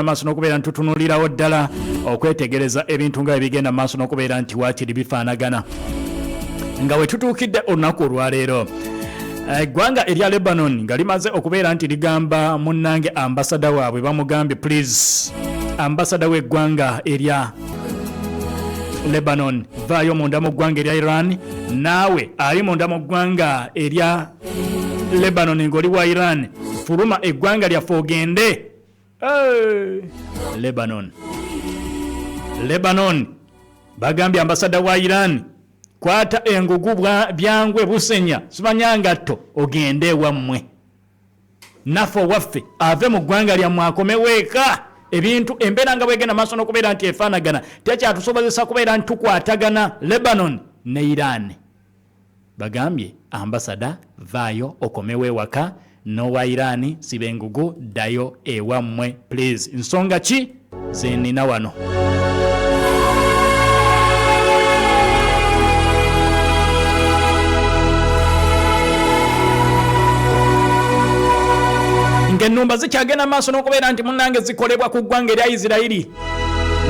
Maaso n'okubeera nti tutunuulirawo ddala okwetegereza ebintu nga ebigenda mu maaso n'okubeera nti waakiri bifaanagana nga we tutuukidde olunaku olwaleero. Eggwanga erya Lebanon nga limaze okubeera nti ligamba munnange ambasada waabwe, bamugambye, "Please, ambasada w'eggwanga erya Lebanon, vaayo munda mu ggwanga erya Iran. Naawe ali munda mu ggwanga erya Lebanon ng'oli wa Iran, fuluma eggwanga lyaffe ogende." Hey! Lebanon, Lebanon bagambye ambasada wa Iran, "Kwata engugu byangwe busenya simanya ngatto, ogende ewammwe. Naffe owaffe ave mu ggwanga lyammwe akomewo eka." Ebintu embeera nga bwegenda maaso n'okubeera nti efaanagana, tekyatusobozesa kubeera nti tukwatagana Lebanon ne Iran. Bagambye ambasada, "Vaayo okomewo ewaka. N'owa Iran, siba engugu, ddayo ewammwe, please." Nsonga ki zenina wano? Ng'ennumba zikyagenda maaso n'okubeera nti munnange zikolebwa ku ggwanga erya Isirayiri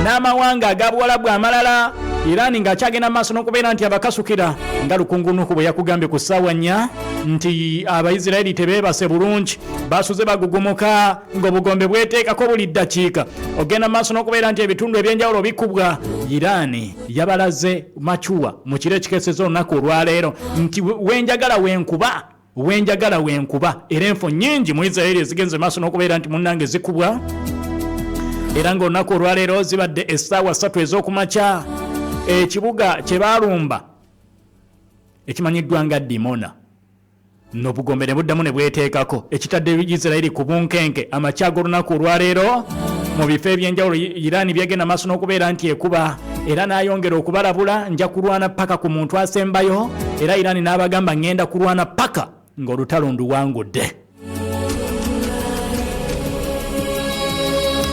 n'amawanga aga Buwalabu amalala, Iran ng'akyagenda maaso n'okubeera nti abakasukira nga lukungunuku bwe yakugambye ku ssaawa 4 nti Abaisirayiri tebeebase bulungi, basuze bagugumuka ng'obugombe bweteekako buli ddakiika ogenda maaso n'okubeera nti ebitundu ebyenjawulo bikubwa. Iran yabalaze macuwa mu kiro ekikeeseza olunaku olwaleero nti wenjagala wenkuba, wenjagala wenkuba, era enfo nyingi mu Isiraeri ezigenze maaso n'okubeera nti munnange zikubwa. Era ng'olunaku olwaleero zibadde essaawa 3 ez'okumakya, ekibuga kye baalumba ekimanyiddwa nga Dimona n'obugombe ne buddamu ne bweteekako, ekitadde Isiraeri ku bunkenke amakya g'olunaku olwaleero mu bifo ebyenjawulo Iran byegenda maaso n'okubeera nti ekuba. Era n'ayongera okubalabula, "Nja kulwana paka ku muntu asembayo." Era Iran n'abagamba, "Ŋŋenda kulwana paka ng'olutalo nduwangudde."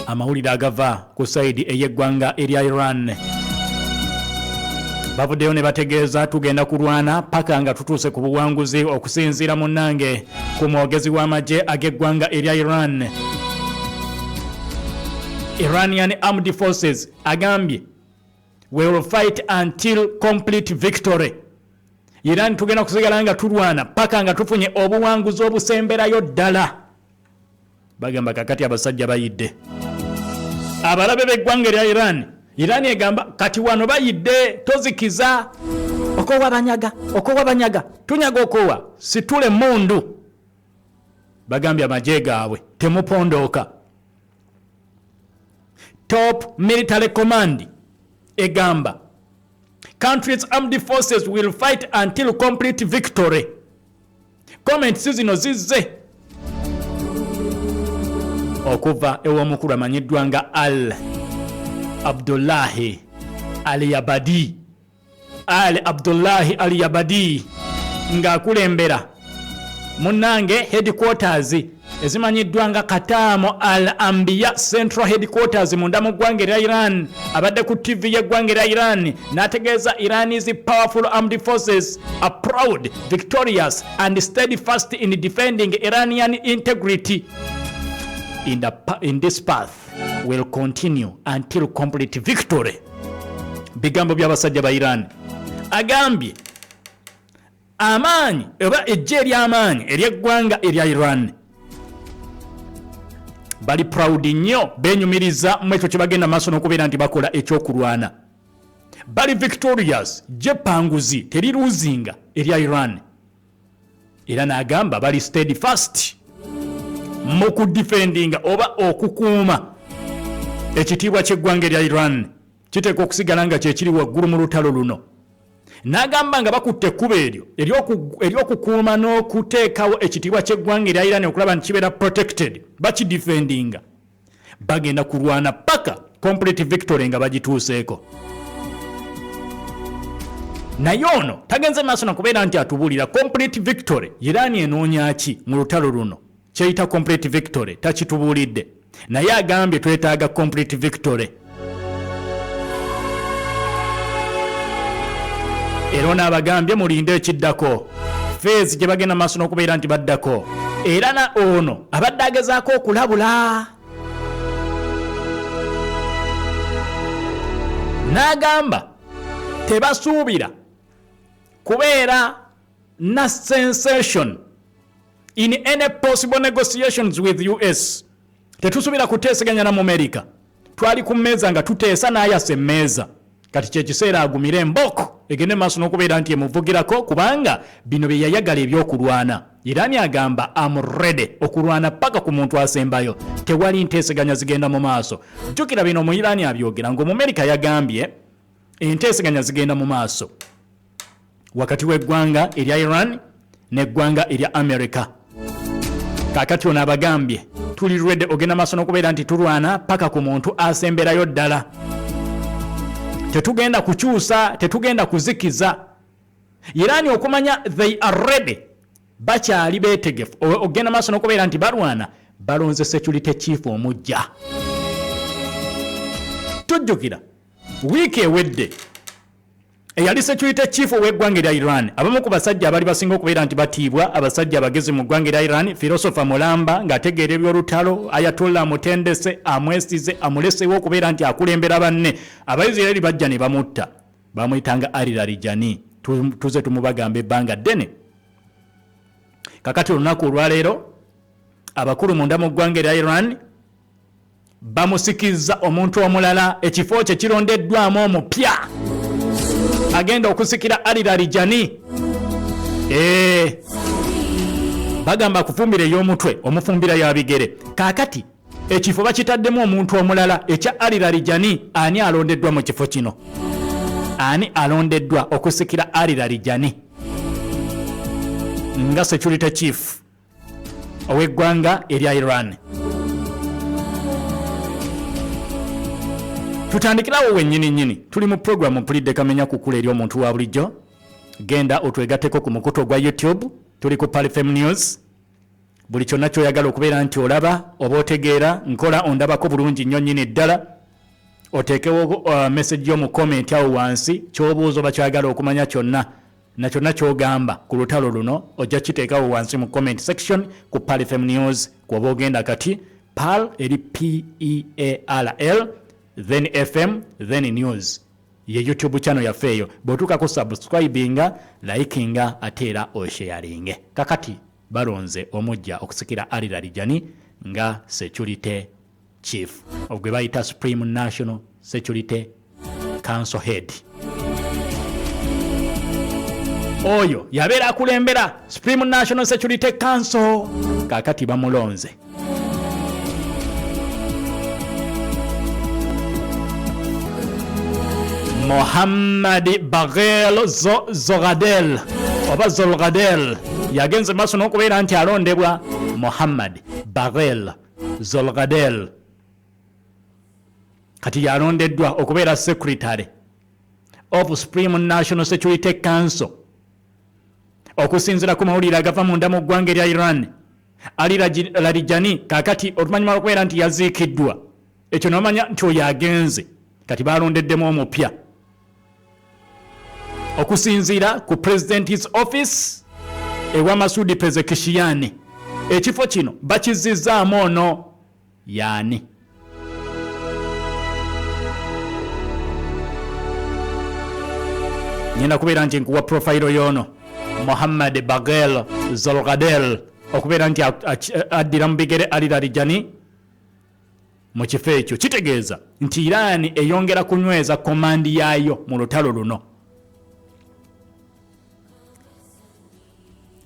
Amawulire agava ku side ey'eggwanga erya Iran, bavuddeyo ne bategeeza, "Tugenda kulwana paka nga tutuuse ku buwanguzi." Okusinziira munnange ku mwogezi w'amagye ag'eggwanga erya Iran, Iranian Armed Forces, agambye, "We will fight until complete victory." Iran tugenda kusigala nga tulwana paka nga tufunye obuwanguzi obusemberayo ddala. Bagamba kakati abasajja bayidde, abalabe b'eggwanga erya Iran. Iran egamba kati wano bayidde, tozikiza okowa banyaga, okowa banyaga, tunyaga okowa situle mundu. Bagambye amagye gaabwe, "Temupondooka." Top military command egamba, "Country's armed forces will fight until complete victory." Comments zino zizze okuva ew'omukulu amanyiddwa nga Al Abdullahi Al Yabadi, Al Abdullahi Al Yabadi, ng'akulembera munnange headquarters ezimanyiddwa nga Kataamu Al Ambiya Central Headquarters munda mu ggwanga erya Iran. Abadde ku TV y'eggwanga erya Iran n'ategeeza, "Iran's powerful armed forces are proud, victorious and steadfast in defending Iranian integrity. In this path will continue until complete victory." Bigambo by'abasajja ba Iran. Agambye amaanyi oba ejje ery'amaanyi ery'eggwanga erya Iran bali proud nnyo, benyumiriza mu ekyo kye bagenda maaso n'okubeera nti bakola ekyokulwana. Bali victorious, gye panguzi teriruzinga erya Iran. Era n'agamba bali steadfast mu kudefendinga oba okukuuma ekitiibwa ky'eggwanga erya Iran, kiteekwa okusigala nga kyekiri waggulu mu lutalo luno. N'agamba nga bakutte ekkubo eryo ery'okukuuma n'okuteekawo ekitiibwa ky'eggwanga erya Iran, okulaba nti kibeera protected, bakidefendinga, bagenda kulwana paka complete victory nga bagituuseeko. Naye ono tagenze maaso nakubeera nti atubuulira complete victory Iran enoonya ki mu lutalo luno kyeyita complete victory, takitubuulidde, naye agambye twetaaga complete victory. Era ono abagambye mulinde ekiddako, phase gye bagenda maaso n'okubeera nti baddako. Era na ono abadde agezaako okulabula. N'agamba tebasuubira kubeera na sensation in any possible negotiations with US. Tetusuubira kuteeseganya na Mumerika. Twali ku mmeeza nga tuteesa n'ayasa emmeeza. Kati kye kiseera agumire emboko egende maaso n'okubeera nti emuvugirako, kubanga bino bye yayagala eby'okulwana. Iran agamba am ready okulwana paka ku muntu asembayo, tewali nteeseganya zigenda mu maaso. Jjukira bino mu Iran abyogera ng'Omumerika yagambye enteeseganya zigenda mu maaso wakati w'eggwanga erya Iran n'eggwanga erya America. Kaakati ono abagambye tuli ready ogenda maaso n'okubeera nti tulwana paka ku muntu asemberayo ddala, tetugenda kukyusa, tetugenda kuzikiza. Iran okumanya they are ready, bakyali beetegefu ogenda maaso n'okubeera nti balwana. Balonze security chief omujja. Tujjukira wiiki ewedde eyali security chief ow'eggwanga erya Iran, abamu ku basajja abali basinga okubeera nti batiibwa, abasajja abagezi mu ggwanga erya Iran, philosopher mulamba ng'ategeera ebyolutalo, Ayatollah amutendese, amwesize, amulesewo okubeera nti akulembera banne. Abaisiraeri bajja ne bamutta, bamuyitanga Ali Larijani. Tuze tumubagamba ebbanga ddene. Kakati olunaku olwaleero abakulu munda mu ggwanga erya Iran bamusikizza omuntu omulala, ekifo kye kirondeddwamu omupya agenda okusikira Ali Larijani. Bagamba kufumbira ey'omutwe omufumbira ya bigere. Kaakati ekifo bakitaddemu omuntu omulala ekya Ali Larijani. Ani alondeddwa mu kifo kino? Ani alondeddwa okusikira Ali Larijani nga security chief ow'eggwanga erya Iran? Tutandikirawo wennyini nnyini. Tuli mu programu Mpulidde Kamenya Kukula eri omuntu wa bulijjo. Genda otwegatteko ku mukutu ogwa YouTube, tuli ku Pearl FM News. Buli kyonna ky'oyagala okubeera nti olaba oba otegeera nkola ondabako bulungi nnyo nnyini ddala, oteekewo message yo mu comment awo wansi, ky'obuuza oba ky'oyagala okumanya kyonna na kyonna ky'ogamba ku lutalo luno ojja kiteekawo wansi mu comment section ku Pearl FM News kw'oba ogenda kati. Pearl eri Pearl, then FM, then News, ye YouTube channel yaffe eyo. Bw'otuukako subscribinga, likinga, ate era osharinge. Kakati balonze omujja okusikira Ali Larijani nga security chief gwe bayita Supreme National Security Council head. Oyo yabeera akulembera Supreme National Security Council, kakati bamulonze. Muhammad Baghel Zogadel oba Zolgadel yagenze maaso n'okubeera nti alondebwa. Muhammad Baghel Zolgadel kati yalondeddwa okubeera secretary of Supreme National Security Council. Okusinziira ku mawulire agava munda mu ggwanga erya Iran, Ali Larijani kakati oluvannyuma lw'okubeera nti yaziikiddwa, ekyo nomanya nti oyo agenze, kati balondeddemu omupya. Okusinziira ku President's office ewa Masudi Pezeshkian, ekifo kino bakizzizaamu ono yaani? Ngenda kubeera nti nkuwa profile y'ono Muhammad Baghel Zolgadel okubeera nti addira mu bigere Ali Larijani mu kifo ekyo. Kitegeeza nti Iran eyongera kunyweza command yaayo mu lutalo luno.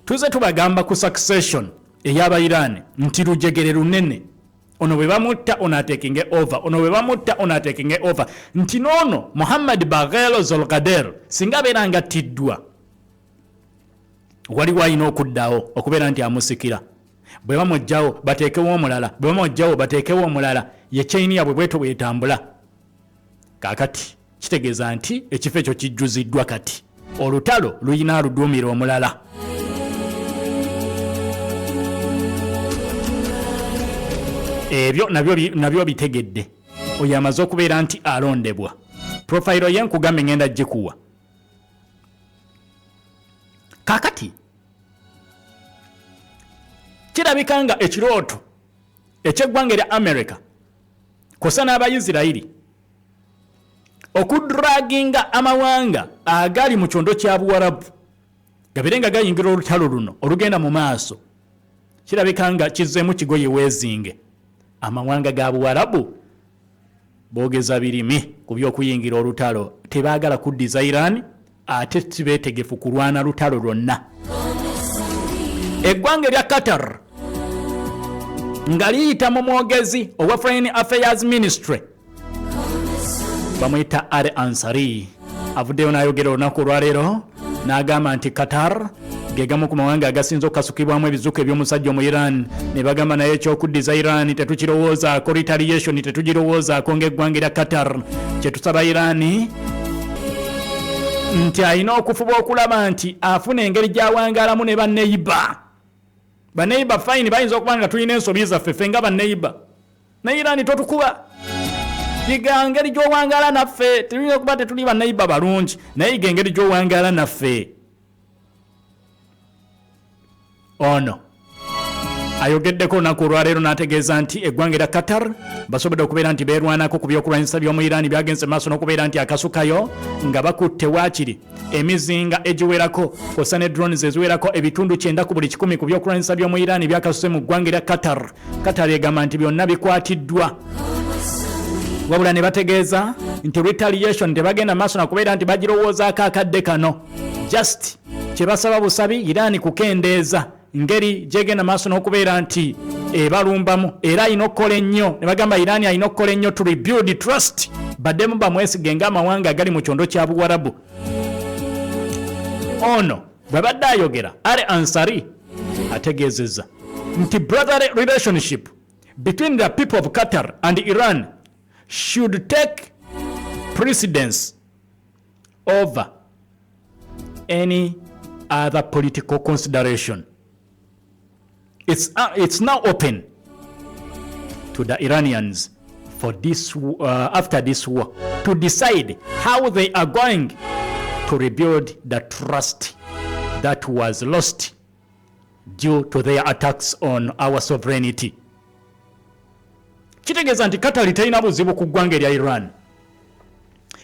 Tuze tubagamba ku succession ey'aba Iran nti lujegere lunene. Ono bwe bamutta ono atekinge over, ono bwe bamutta ono atekinge over, nti n'ono Muhammad Baghel Zolkader singa abeera nga attiddwa waliwo alina okuddawo okubeera nti amusikira. Bwe bamugjawo bateekewo omulala, bwe bamugjawo bateekewo omulala, ye chain yabwe bwetyo bwetambula. Kaakati kitegeeza nti ekifo ekyo kijjuziddwa, kati olutalo luyina aluduumira omulala. Ebyo nabyo bitegedde. Oyo amaze okubeera nti alondebwa, profile ye nkugambe ngenda gikuwa. Kakati kirabika nga ekirooto ekyeggwanga erya America kwosa n'Abaisirairi. Okudraginga amawanga agali mu kyondo kya Buwarabu gabeere nga gayingira olutalo luno olugenda mu maaso, kirabika nga kizzeemu kigoye weezinge. Amawanga ga Buwarabu boogeza birimi ku by'okuyingira olutalo, tebaagala kuddiza Iran ate sibeetegefu kulwana lutalo lwonna. Eggwanga erya Qatar nga liyita mu mwogezi owa Foreign Affairs Ministry bamuyita Al Ansari avuddeyo n'ayogera olunaku olwaleero n'agamba nti Qatar gegamu ku mawanga agasinze okukasukibwamu ebizuka eby'omusajja omu Iran, ne bagamba naye ekyokuddiza Iran tetukirowoozaako, retaliation tetugirowoozaako ng'eggwanga erya Qatar. Kyetusaba Iran nti alina okufuba okulaba nti afuna engeri gy'awangaalamu ne banneyiba. Banneyiba fayini bayinza okuba nga tulina ensobi zaffe ffe nga banneyiba, naye Iran totukuba, yiga ngeri gy'owangaala naffe. Tulina okuba tetuli banneyiba balungi, naye yiga engeri gy'owangaala naffe. Ono ayogeddeko olunaku olwaleero n'ategeeza nti eggwanga erya Qatar basobodde okubeera nti beerwanako ku byokulwanyisa by'omu Iran byagenze maaso n'okubeera nti akasukayo nga bakutte waakiri emizinga egiwerako kw'ossa ne drones eziwerako ebitundu 90 ku buli kikumi ku byokulwanyisa by'omu Iran byakasuse mu ggwanga erya Qatar. Qatar egamba nti byonna bikwatiddwa, wabula ne bategeeza nti retaliation tebagenda maaso nakubeera nti bagirowoozaako akadde kano, just kyebasaba busabi Iran kukendeeza ngeri gyegenda maaso n'okubeera nti ebalumbamu, era alina okukola ennyo. Ne bagamba Iran alina okukola ennyo to rebuild trust, baddemu bamwesige ng'amawanga agali mu kyondo kya Buwarabu. Ono bw'abadde ayogera, Al Ansari ategeezezza nti brotherly relationship between the people of Qatar and Iran should take precedence over any other political consideration. It's now open to the Iranians for this after this war to decide how they are going to rebuild the trust that was lost due to their attacks on our sovereignty. Kitegeeza nti Katali terina buzibu ku ggwanga erya Iran.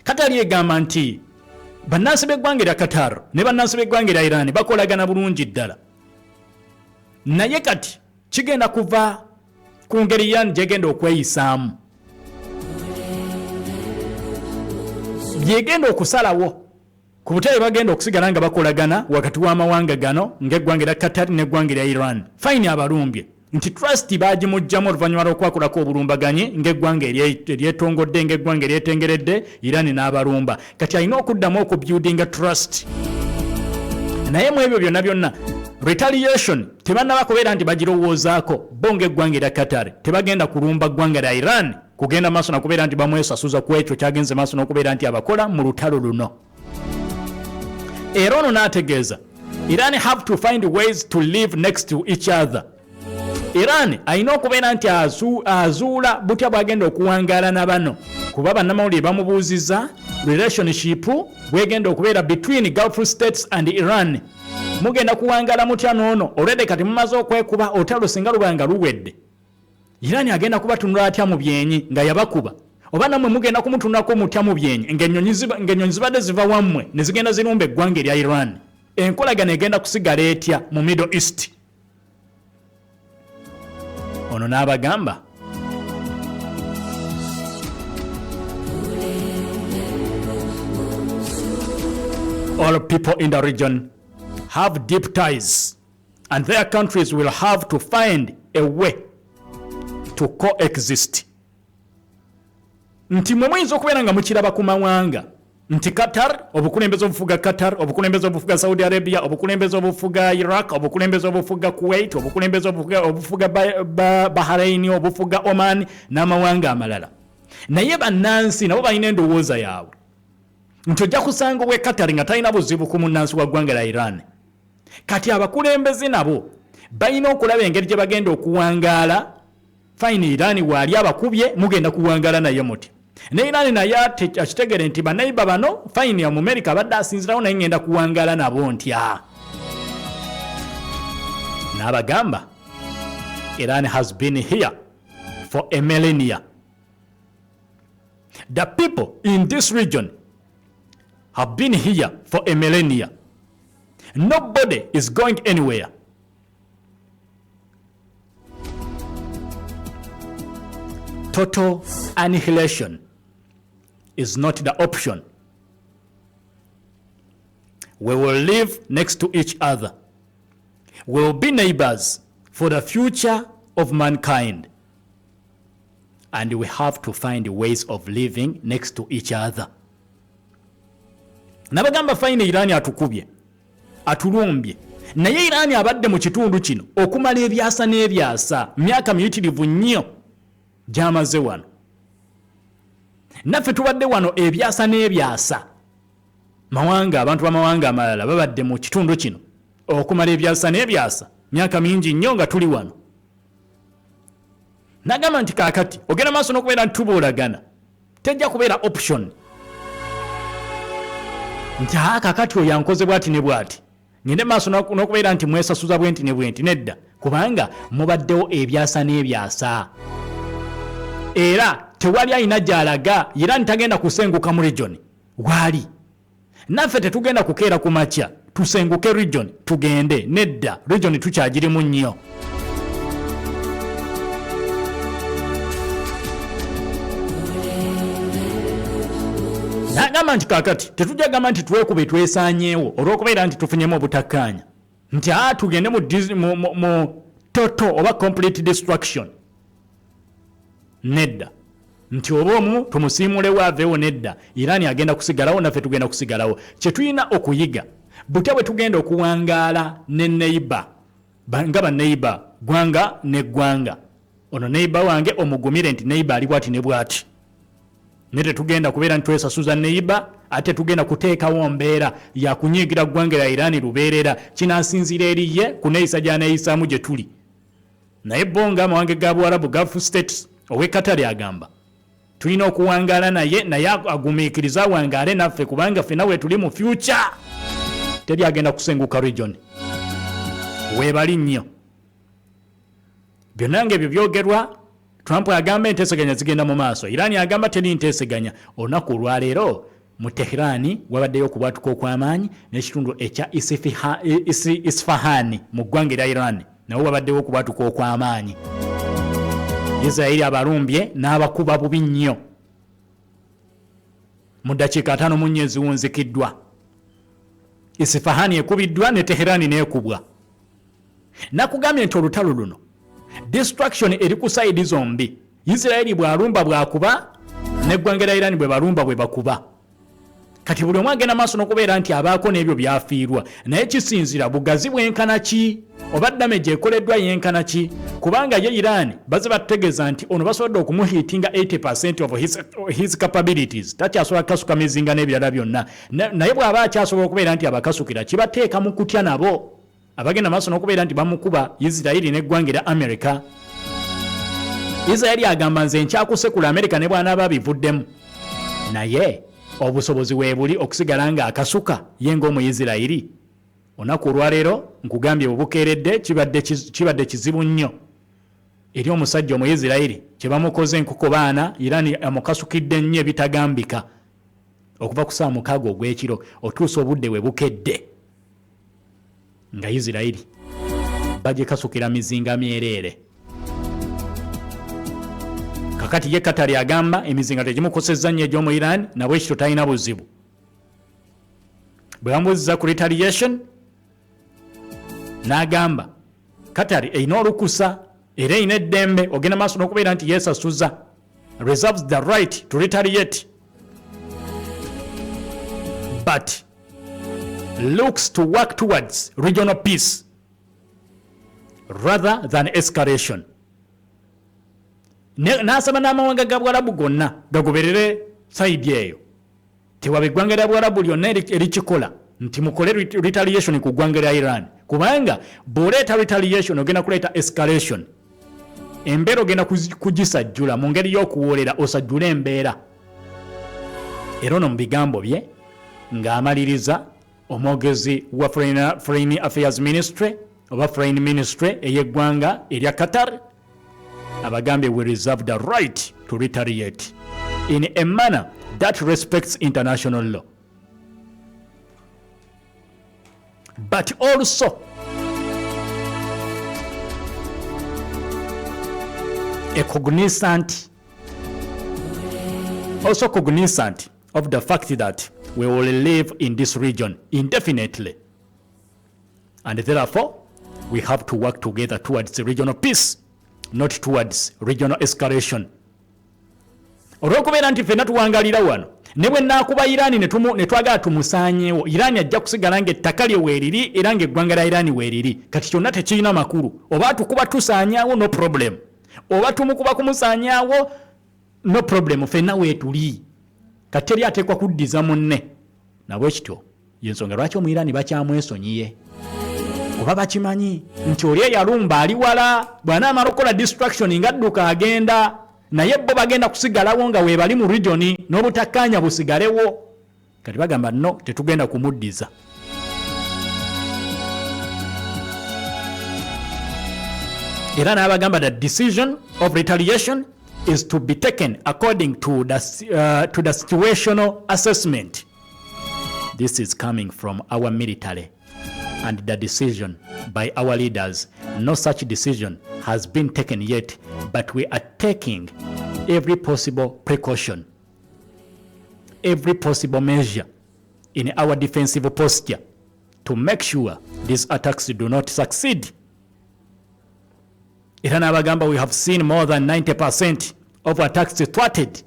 Katali egamba nti bannansi b'eggwanga erya Qatar ne bannansi b'eggwanga erya Iran bakolagana bulungi ddala, naye kati kigenda kuva ku ngeri Iran gyegenda okweyisaamu, byegenda okusalawo ku butale bagenda okusigala nga bakolagana wakati w'amawanga gano ng'eggwanga erya Qatar n'eggwanga erya Iran. Fayini abalumbye nti trust bagimuggyamu oluvannyuma lw'okwakulako obulumbaganyi ng'eggwanga eryetongodde, ng'eggwanga eryetengeredde, Iran n'abalumba. Kati alina okuddamu okubuildinga trust, naye mu ebyo byonna byonna retaliation tebannaba kubeera nti bagirowoozaako. Bo ng'eggwanga erya Qatar tebagenda kulumba ggwanga lya Iran kugenda maaso nakubeera nti bamwesasuza ku ekyo kyagenze maaso n'okubeera nti abakola mu lutalo luno. Era ono n'ategeeza Iran have to find ways to live next to each other. Iran alina okubeera nti azuula butya bwagenda okuwangaala na bano, kuba bannamawulire bamubuuziza relationship bwegenda okubeera between Gulf States and Iran. Mugenda kuwangaala mutya n'ono olwedde kati mumaze okwekuba olutalo? Singa luba nga luwedde, Iran agenda kubatunula atya mu byenyi nga yabakuba? Oba nammwe mugenda kumutunulako mutya mu byenyi ng'ennyonyi zibadde ziva wammwe ne zigenda zirumba eggwanga erya Iran? Enkolagano egenda kusigala etya mu Middle East? Ono n'abagamba all people in the region have deep ties and their countries will have to find a way to coexist. Nti mwe muyinza okubeera nga mukiraba ku mawanga nti Qatar, obukulembeze obufuga Qatar, obukulembeze obufuga Saudi Arabia, obukulembeze obufuga Iraq, obukulembeze obufuga Kuwait, obukulembeze obufuga Bahrain, obufuga Oman n'amawanga amalala, naye bannansi nabo balina endowooza yaabwe nti ojja kusanga ow'e Qatar nga talina buzibu ku munnansi wa ggwanga lya Iran. Kati abakulembeze nabo balina okulaba engeri gye bagenda okuwangaala. Fine, Iran waali abakubye, mugenda kuwangaala naye muti? Ne Iran naye akitegere nti banaiba bano, fine, Omumerika abadde asinzirawo, naye ngenda kuwangaala nabo ntya? N'abagamba Iran has been here for a millennia. The people in this region have been here for a millennia. Nobody is going anywhere. Total annihilation is not the option. We will live next to each other. We will be neighbors for the future of mankind. And we have to find ways of living next to each other. Nabagamba fayina Iran atukubye, atulumbye, naye Iran abadde mu kitundu kino okumala ebyasa n'ebyasa, myaka miyitirivu nnyo gy'amaze wano. Naffe tubadde wano ebyasa n'ebyasa. Mawanga, abantu b'amawanga amalala babadde mu kitundu kino okumala ebyasa n'ebyasa, myaka mingi nnyo nga tuli wano. Nagamba nti kaakati ogenda maaso n'okubeera nti tubuulagana, tejja kubeera option nti aa kakati oyo ankoze bwati ne bwati, ngende maaso n'okubeera nti mwesasuza bwenti ne bwenti. Nedda, kubanga mubaddewo ebyasa n'ebyasa era tewali alina gy'alaga. Era ntagenda kusenguka mu region waali, naffe tetugenda kukeera ku makya tusenguke region tugende. Nedda, region tukyagirimu nnyo. Nagamba nti kakati tetujja gamba nti twekube twesanyeewo olw'okubeera nti tufunyemu obutakkaanya, nti aa tugende mu total oba complete destruction. Nedda, nti oba omu tumusiimulewo aveewo. Nedda, Iran agenda kusigalawo, naffe tugenda kusigalawo. Kye tulina okuyiga butya bwe tugenda okuwangaala ne neighbor, nga baneighbor, ggwanga neggwanga. Ono neighbor wange omugumire nti neighbor ali bwati ne bwati, naye tetugenda kubeera nti twesasuza neighbor, ate tetugenda kuteekawo mbeera yakunyiigira ggwanga lya Iran lubeerera. Kinasinziira eri ye ku neeyisa gy'aneeyisaamu gye tuli. Naye bo nga amawanga ga Buwarabu, Gulf States, ow'e Katari agamba tulina okuwangaala naye, naye agumiikirize awangaale naffe, kubanga ffenna we tuli mu future teri agenda kusenguka region. Weebali nnyo. Byonna nga ebyo byogerwa, Trump agamba enteeseganya zigenda mu maaso, Iran agamba teri nteeseganya. Olunaku olwaleero mu Teherani wabaddeyo okubwatuka okw'amaanyi, n'ekitundu ekya Isfahani mu ggwanga erya Iran nawo wabaddewo okubwatuka okw'amaanyi. Isiraeri abalumbye n'abakuba bubi nnyo mu ddakiika 54 eziwunzikiddwa. Isfahani ekubiddwa ne Teherani n'ekubwa. Nakugambye nti olutalo luno destruction eri ku sayidi zombi. Isiraeri bw'alumba bw'akuba, n'eggwanga lya Iran bwe balumba bwe bakuba. Kati buli omu agenda maaso n'okubeera nti abaako n'ebyo by'afiirwa, naye kisinzira bugazi bwenkana ki oba damage ekoleddwa yenkana ki, kubanga ye Iran baze batutegeeza nti ono basobodde okumuhiitinga 80% of his capabilities, takyasobola kukasuka mizinga n'ebirala byonna. Naye bw'aba akyasobola okubeera nti abakasukira, kibateeka mu kutya nabo abagenda maaso n'okubeera nti bamukuba, Isiraeri n'eggwanga erya America. Isiraeri agamba nze nkyakusekula America ne bw'anaaba abivuddemu, naye obusobozi weebuli okusigala nga akasuka ye ng'Omuyisiraeri. Olunaku olwaleero nkugambye bwe bukeeredde kibadde kizibu nnyo eri omusajja Omuyisiraeri kye bamukoze enkoko baana. Iran amukasukidde nnyo ebitagambika okuva ku ssaawa 6 ogw'ekiro otuusa obudde we bukedde nga Isiraeri bagikasukira mizinga myereere. Kakati ye Katari agamba emizinga tegimukosezza nnyo egy'omu Iran, nabwe ekityo talina buzibu. Bwe bamubuuziza ku retaliation, n'agamba Katari erina olukusa era erina eddembe ogenda maaso n'okubeera nti yeesasuza, reserves the right to retaliate but looks to work towards regional peace rather than escalation. N'asaba n'amawanga ga Buwarabu gonna gagoberere sayidi eyo. Tewaba eggwanga lya Buwarabu lyonna erikikola nti mukole retaliation ku ggwanga lya Iran, kubanga bw'oleeta retaliation ogenda kuleeta escalation, embeera ogenda kugisajjula mu ngeri y'okuwoolera, osajjule embeera. Era ono mu bigambo bye ng'amaliriza, omwogezi wa Foreign Affairs Ministry oba Foreign Ministry ey'eggwanga erya Qatar abagambye, "We reserve the right to retaliate." in a manner that respects international law but also a cognizant also cognizant of the fact that we will live in this region indefinitely and therefore we have to work together towards regional peace not towards regional escalation. Olw'okubeera nti ffenna tuwangalira wano, ne bwe naakuba Iran ne twagala tumusaanyeewo, Iran ajja kusigala ng'ettaka lye weeriri era ng'eggwanga lya Iran weeriri. Kati kyonna tekirina makulu. Oba atukuba tusaanyaawo, no problem, oba tumukuba kumusaanyaawo, no problem, ffenna weetuli. Kati teri ateekwa kuddiza munne. Nabwekityo yensonga lwaki Omuirani bakyamwesonyiye, kuba bakimanyi nti oli eyalumba ali wala, bw'anaamala okukola destruction ng'adduka agenda, naye bo bagenda kusigalawo nga weebali mu region n'obutakkaanya busigalewo. Kati bagamba no, tetugenda kumuddiza. Era n'abagamba the decision of retaliation is to be taken according to the situational assessment. This is coming from our military and the decision by our leaders. No such decision has been taken yet, but we are taking every possible precaution, every possible measure in our defensive posture to make sure these attacks do not succeed. Era n'abagamba we have seen more than 90% of attacks thwarted.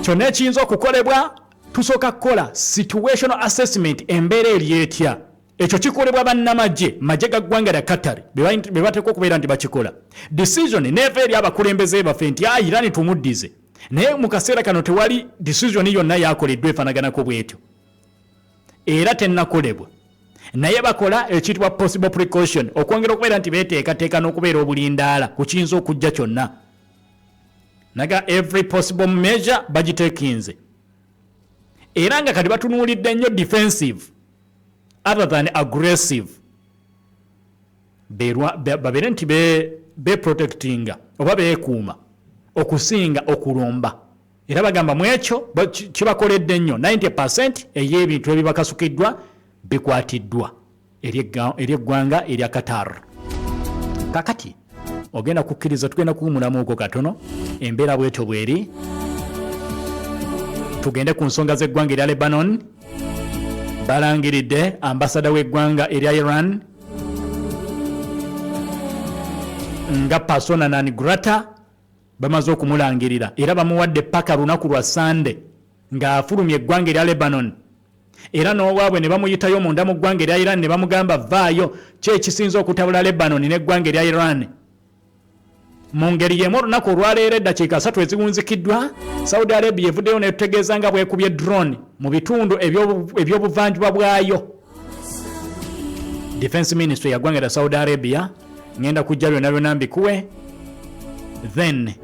Kyonna ekiyinza okukolebwa, tusooka kukola situational assessment, embeera eri etya. Ekyo kikolebwa bannamagye, magye ga ggwanga lya Qatar, be bateekwa okubeera nti bakikola. Decision neeva eri abakulembeze baffe nti a Irani tumuddize, naye mu kaseera kano tewali decision yonna yakoleddwa efaanaganako bwetyo, era tennakolebwa. Naye bakola ekiyitibwa possible precaution, okwongera okubeera nti beeteekateeka n'okubeera obulindaala ku kiyinza okujja kyonna. Naga every possible measure bagiteekinze, era nga kati batunuulidde nnyo defensive other than aggressive. Babeere nti beprotectinga oba beekuuma okusinga okulumba. Era bagamba mu ekyo kibakoledde nnyo, 90% ey'ebintu ebibakasukiddwa bikwatiddwa eri eggwanga erya Qatar. Kakati ogenda kukkiriza tugenda kuwumulamuuko katono. Embeera bwetyo bweri. Tugende ku nsonga z'eggwanga erya Lebanon. Balangiridde ambasada w'eggwanga erya Iran nga persona non grata. Bamaze okumulangirira era bamuwadde paka lunaku lwa Sande ng'afulumya eggwanga erya Lebanon, era n'owaabwe ne bamuyitayo munda mu ggwanga erya Iran ne bamugamba vaayo. Ki ekisinza okutabula Lebanon n'eggwanga erya Iran? Mu ngeri y'emu, olunaku olwaleero eddakiika 3 eziwunzikiddwa, Saudi Arabia evuddeyo netutegeeza nga bwekubye drone mu bitundu ebyobuvanjuba bwayo. Defense Ministry ya ggwanga lya Saudi Arabia. Ngenda kujja byonna byonna mbikuwe, then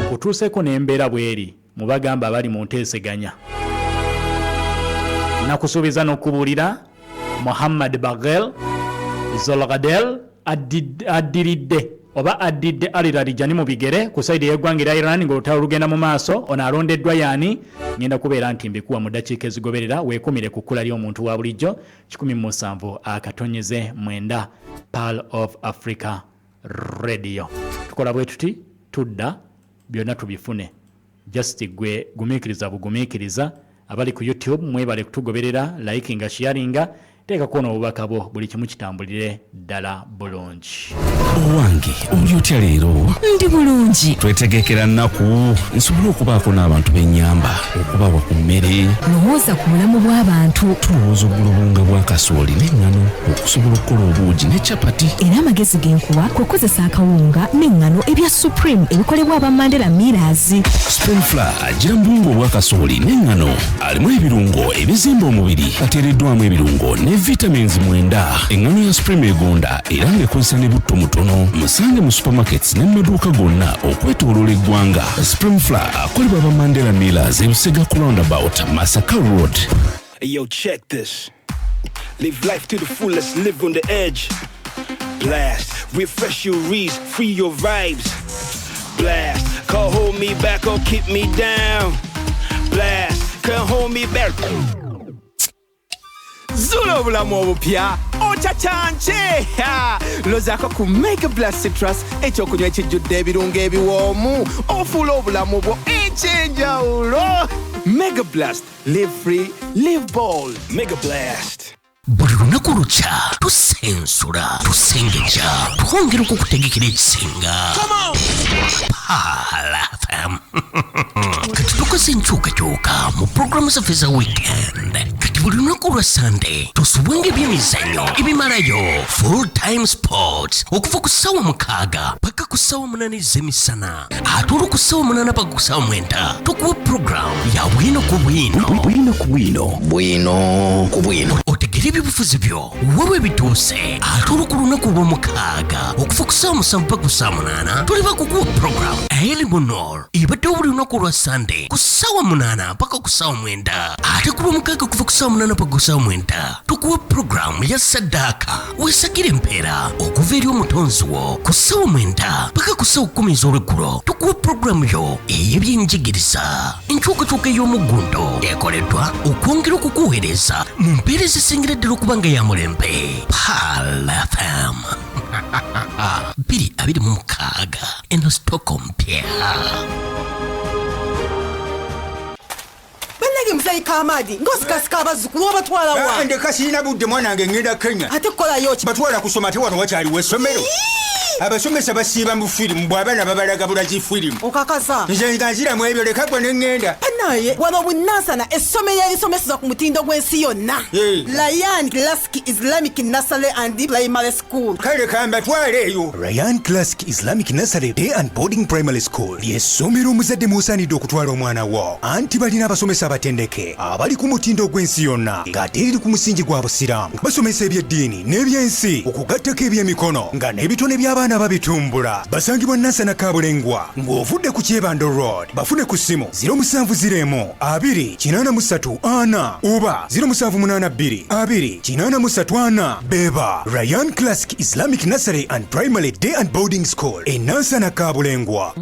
nkutuuseeko n'embeera bweri mu bagamba abali mu nteeseganya. Nakusuubiza n'okubuulira Muhammad Bagher Zolghadel addiridde oba addidde Ali Larijani mu bigere ku side y'eggwanga erya Iran ng'olutalo lugenda mu maaso. Ono alondeddwa yaani? Ngenda kubeera nti mbikuwa mu ddakiika ezigoberera. Weekumire ku kkula ly'omuntu wa bulijjo 107.9, Pearl of Africa Radio. Tukola bwe tuti, tudda byonna tubifune. Just gwe gumiikiriza bugumiikiriza. Abali ku YouTube mwebale kutugoberera, likinga, sharinga, teekako n'obubaka bwo, buli kimu kitambulire ddala bulungi. Owange, oli otya leero? Ndi bulungi. Twetegekera nnaku nsobole okubaako n'abantu b'ennyamba, okubawa ku mmere. Lowooza ku bulamu bw'abantu. Tulowooza ogula obuwunga bwa kasooli n'eŋŋano okusobola okukola obuugi ne capati. Era amagezi genkuwa kukozesa akawunga n'eŋŋano ebya Supreme ebikolebwa aba Mandela Millers. Supreme Flour agira mu buwunga obwa kasooli n'eŋŋano, alimu ebirungo ebizimba omubiri, ateereddwamu ebirungo ne vitamins 9. Eŋŋano ya Supreme egonda era ng'ekozesa ne butto mutono. Musange mu supermarkets ne mu maduuka gonna okwetooloola eggwanga. Supreme Flour akolebwa aba Mandela Millers, Ebusega ku roundabout, Masaka Road. Hey, yo, check this. Live life to the fullest, live on the edge. Blast, refresh your reads, free your vibes. Blast, call me back or keep me down. Blast, can't hold me back. Zuula obulamu obupya ocacanke lozaako ku Mega Blast Citrus, ekyokunywa ekijjudde ebirungo ebiwoomu ofuula obulamu bwo ekyenjawulo. Mega Blast, live free, live bold. Mega Blast. Buli lunaku lukya tusensula, tusengeja, twongera okukutegekera ekisinga. Pearl FM kati tukoze enkyukakyuka mu puroguramu zaffe za weekend. Kati buli lunaku lwa Sande tosubwenga ebyemizannyo ebimalayo, Full Time Sports, okuva ku ssaawa 6 paka ku ssaawa 8 ez'emisana. Ate olwo ku ssaawa 8 paka ku ssaawa 9 tukuwa puroguramu ya Bwino ku Bwino. Bwino ku Bwino. Bwino ku Bwino, otegere ebyobufuzi byo wewe bituuse. Ate olwo ku lunaku lw'omukaaga okuva ku ssaawa 7 paka ku ssaawa 8 tuli bakukuwa puroguramu Elimonor ebaddewo buli lunaku lwa Sande ku ssaawa 8 paka ku ssaawa 9. Ate ku lwomukaaga okuva ku ssaawa 8 paka ku ssaawa 9 tukuwa puroguramu ya Saddaaka, weesagire empeera okuva eri omutonzi wo. Ku ssaawa 9 paka ku ssaawa 10 ez'olweggulo tukuwa puroguramu yo ey'ebyenjigiriza. Enkyukakyuka ey'omuggundo ekoleddwa okwongera okukuweereza mu mpeera ezisingira ddala okuba nga ya mulembe. Pearl FM 2026, eno sitoko mpya. Bannange, muzeeyi Kamaadi, ng'osikasika abazzukulu, obatwala wa? Ah, ndeka, sirina budde mwanange, ngenda Kenya. Ate kukolayo ki? Batwala kusoma, ate wano wakyaliwo essomero? Abasomesa basiiba mu firimu, bw'abaana babalaga bulazi firimu. Okakasa? Nze nga nziramu ebyo, leka gwe ne ŋŋenda. Banaye wano Bunansana essomero erisomeseza ku mutindo gw'ensi yonna, Ryan Classic Islamic Nursery and Primary School. Kale kambatwale eyo. Ryan Classic Islamic Nursery Day and Boarding Primary School ly'essomero omuzadde mw'osaanidde okutwala omwana wo, anti balina abasomesa abatendeke abali ku mutindo ogw'ensi yonna, ng'ate eriri ku musingi gwa Busiraamu. Basomesa eby'eddiini n'ebyensi okugattako ebyemikono, nga n'ebitone by'abaana babitumbula. Basangibwa Nansana Kabulengwa ng'ovudde ku Kyebando Road. Bafune ku ssimu 0701 2 83 4 oba 0782 2 83 4. Beba Ryan Classic Islamic Nursery and Primary Day and Boarding School e Nansana Kabulengwa.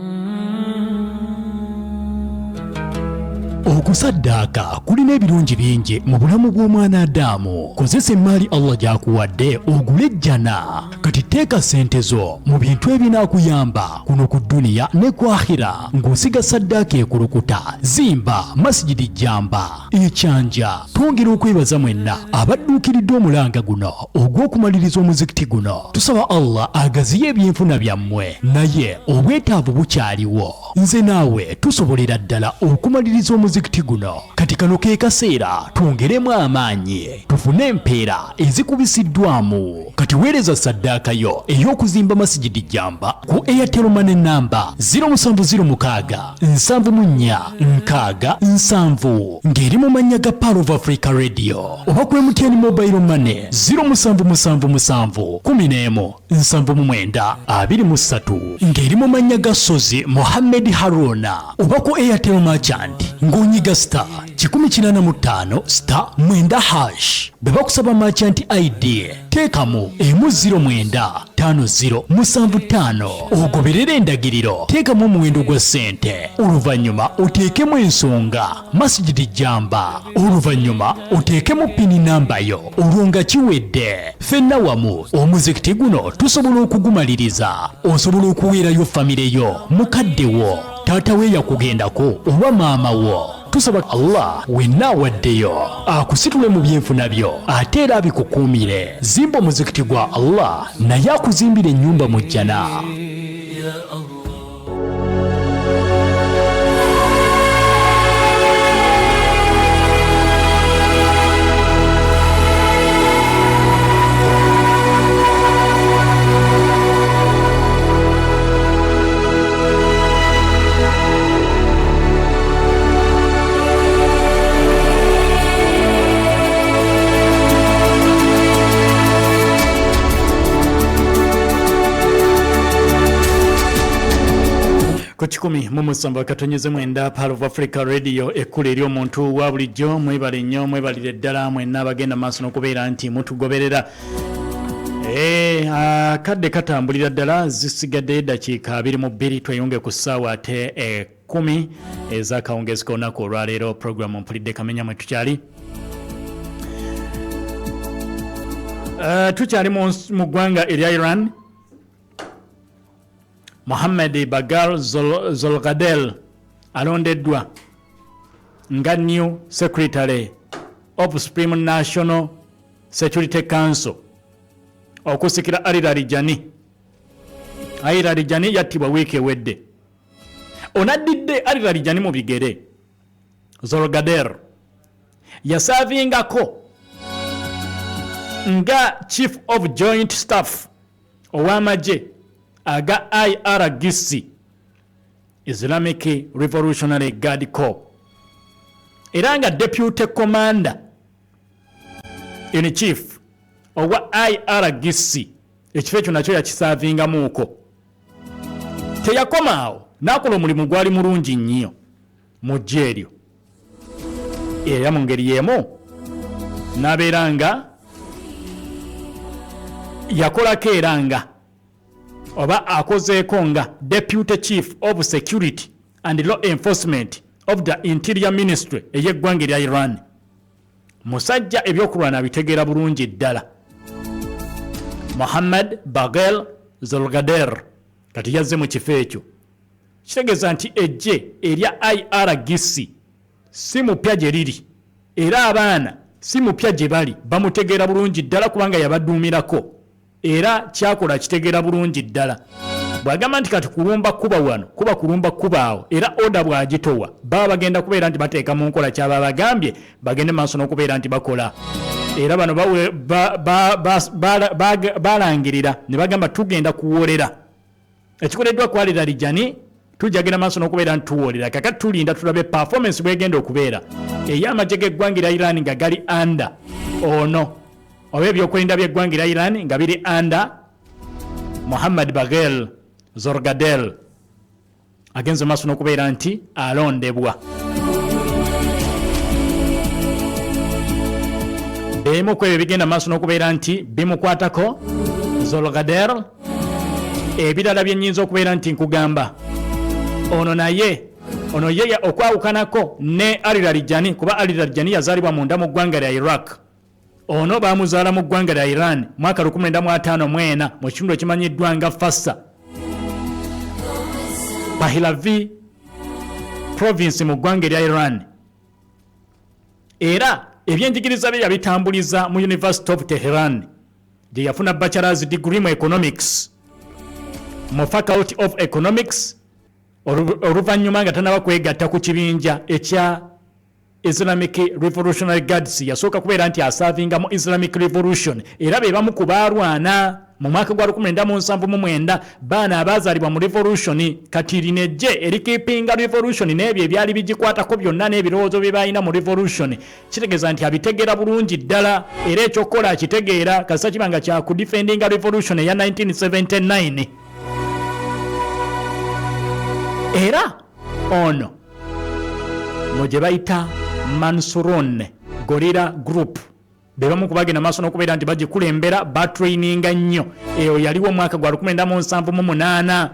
Okusaddaaka kulina ebirungi bingi mu bulamu bw'omwana Adamu. Kozesa emaali Allah gy'akuwadde ogule ejjana. Kati teeka ssente zo mu bintu ebinaakuyamba kuno ku dduniya ne ku akhira ng'osiga saddaaka ekulukuta. Zimba Masigidi Jamba Ekyanja. Twongera okwebaza mwenna abadduukiridde omulanga guno ogw'okumaliriza omuzikiti guno. Tusaba Allah agaziye ebyenfuna byammwe, naye obwetaavu bukyaliwo. Nze naawe tusobolera ddala okumaliriza omuzikiti guno. Kati kano ke kaseera twongeremu amaanyi tufune empeera ezikubisiddwamu. Kati weereza saddaaka yo ey'okuzimba Masigidi Jamba ku Airtel Money namba 0706 74 60 70 ng'eri mu mannya ga Pearl of Africa Radio, oba ku MTN Mobile Money 0777 11 79 23 ng'eri mu mannya ga Sozi Mohammed Haruna, oba ku Airtel Merchant ng'onyiga star 185 star 9 hash. Bwe bakusaba merchant ID, teekamu emu 09 50 75, ogoberere endagiriro. Teekamu omuwendo gwa ssente, oluvannyuma oteekemu ensonga Masigidi Jamba, oluvannyuma oteekemu PIN namba yo, olwo nga kiwedde. Ffenna wamu omuzikiti guno tusobola okugumaliriza. Osobola okuweerayo famire yo, mukadde wo, taata we yakugendako oba maama wo. Tusaba Allah wenna awaddeyo akusitule mu byenfuna byo, ate era abikukuumire. Zimba omuzikiti gwa Allah, naye akuzimbira ennyumba mu jjana. Ku 107.9 Pearl of Africa Radio, ekkula eri omuntu wa bulijjo. Mwebale nnyo, mwebalire ddala mwenna abagenda maaso n'okubeera nti mutugoberera. Akadde katambulira ddala, zisigaddeyo eddakiika 22 tweyunge ku ssaawa ate 10 ez'akawungeezi k'olunaku olwaleero. Puroguramu Mpulidde Kamenya mwe tukyali. Tukyali mu ggwanga erya Iran. Mohammed Bagal Zolgadel alondeddwa nga new secretary of Supreme National Security Council okusikira Ali Larijani. Ali Larijani yattibwa wiiki ewedde. Onaddidde Ali Larijani mu bigere, Zolgader yasaavingako nga chief of joint staff ow'amagye aga IRGC, Islamic Revolutionary Guard Corps, era nga deputy commander in chief owa IRGC. Ekifo ekyo nakyo yakisaavingamuuko. Teyakoma awo, n'akola omulimu gwali mulungi nnyo mu ggye eryo, era mu ngeri y'emu n'abeera nga yakolako era nga oba akozeeko nga deputy chief of security and law enforcement of the Interior Ministry ey'eggwanga erya Iran. Musajja ebyokulwana abitegeera bulungi ddala. Muhammad Bagel Zolgader kati yazze mu kifo ekyo, kitegeeza nti eggye erya IRGC si mupya gye liri, era abaana si mupya gye bali, bamutegeera bulungi ddala kubanga yabaduumirako, era kyakola kitegeera bulungi ddala. Bw'agamba nti kati kulumba kuba wano, kuba kulumba kubaawo, era order bw'agitowa baba bagenda kubeera nti bateeka mu nkola kyaba bagambye bagende maaso n'okubeera nti bakola. Era bano balangirira ne bagamba tugenda kuwolera ekikoleddwa ku Ali Larijani, tujja genda maaso n'okubeera nti tuwolera. Kakati tulinda tulabe performance bwegenda okubeera ey'amagye g'eggwanga erya Iran nga gali under ono, oba ebyokwerinda by'eggwanga erya Iran nga biri under Muhammad Bagel Zorgadel agenze maaso n'okubeera nti alondebwa. Bimu ku ebyo bigenda maaso n'okubeera nti bimukwatako Zolgader. Ebirala byenyinza okubeera nti nkugamba, ono naye ono ye okwawukanako ne Ali Larijani, kuba Ali Larijani yazaalibwa munda mu ggwanga lya Iraq, ono bamuzaala mu ggwanga lya Iran mwaka 1954 mu kitundu ekimanyiddwa nga Fasa Pahlavi province mu ggwanga erya Iran. Era ebyenjigiriza bye yabitambuliza mu University of Tehran gye yafuna bachelors degree mu economics mu Faculty of Economics. Oluvannyuma nga tanaba kwegatta ku kibinja ekya Islamic Revolutionary Guards, yasooka kubeera nti asaavinga mu Islamic Revolution, era be bamu ku baalwana mu mwaka gwa 1979, baana abaazaalibwa mu revolution. Kati lino ejje erikeepinga revolution n'ebyo ebyali bigikwatako byonna n'ebirowoozo bye balina mu revolution, kitegeeza nti abitegeera bulungi ddala, era ekyokukola akitegeera kasita kiba nga kyakudefendinga revolution eya 1979. Era ono mu gye bayita Mansuron Guerrilla Group be bamu ku bagenda maaso n'okubeera nti bagikulembera, batraininga nnyo. Eyo yaliwo omwaka gwa 1978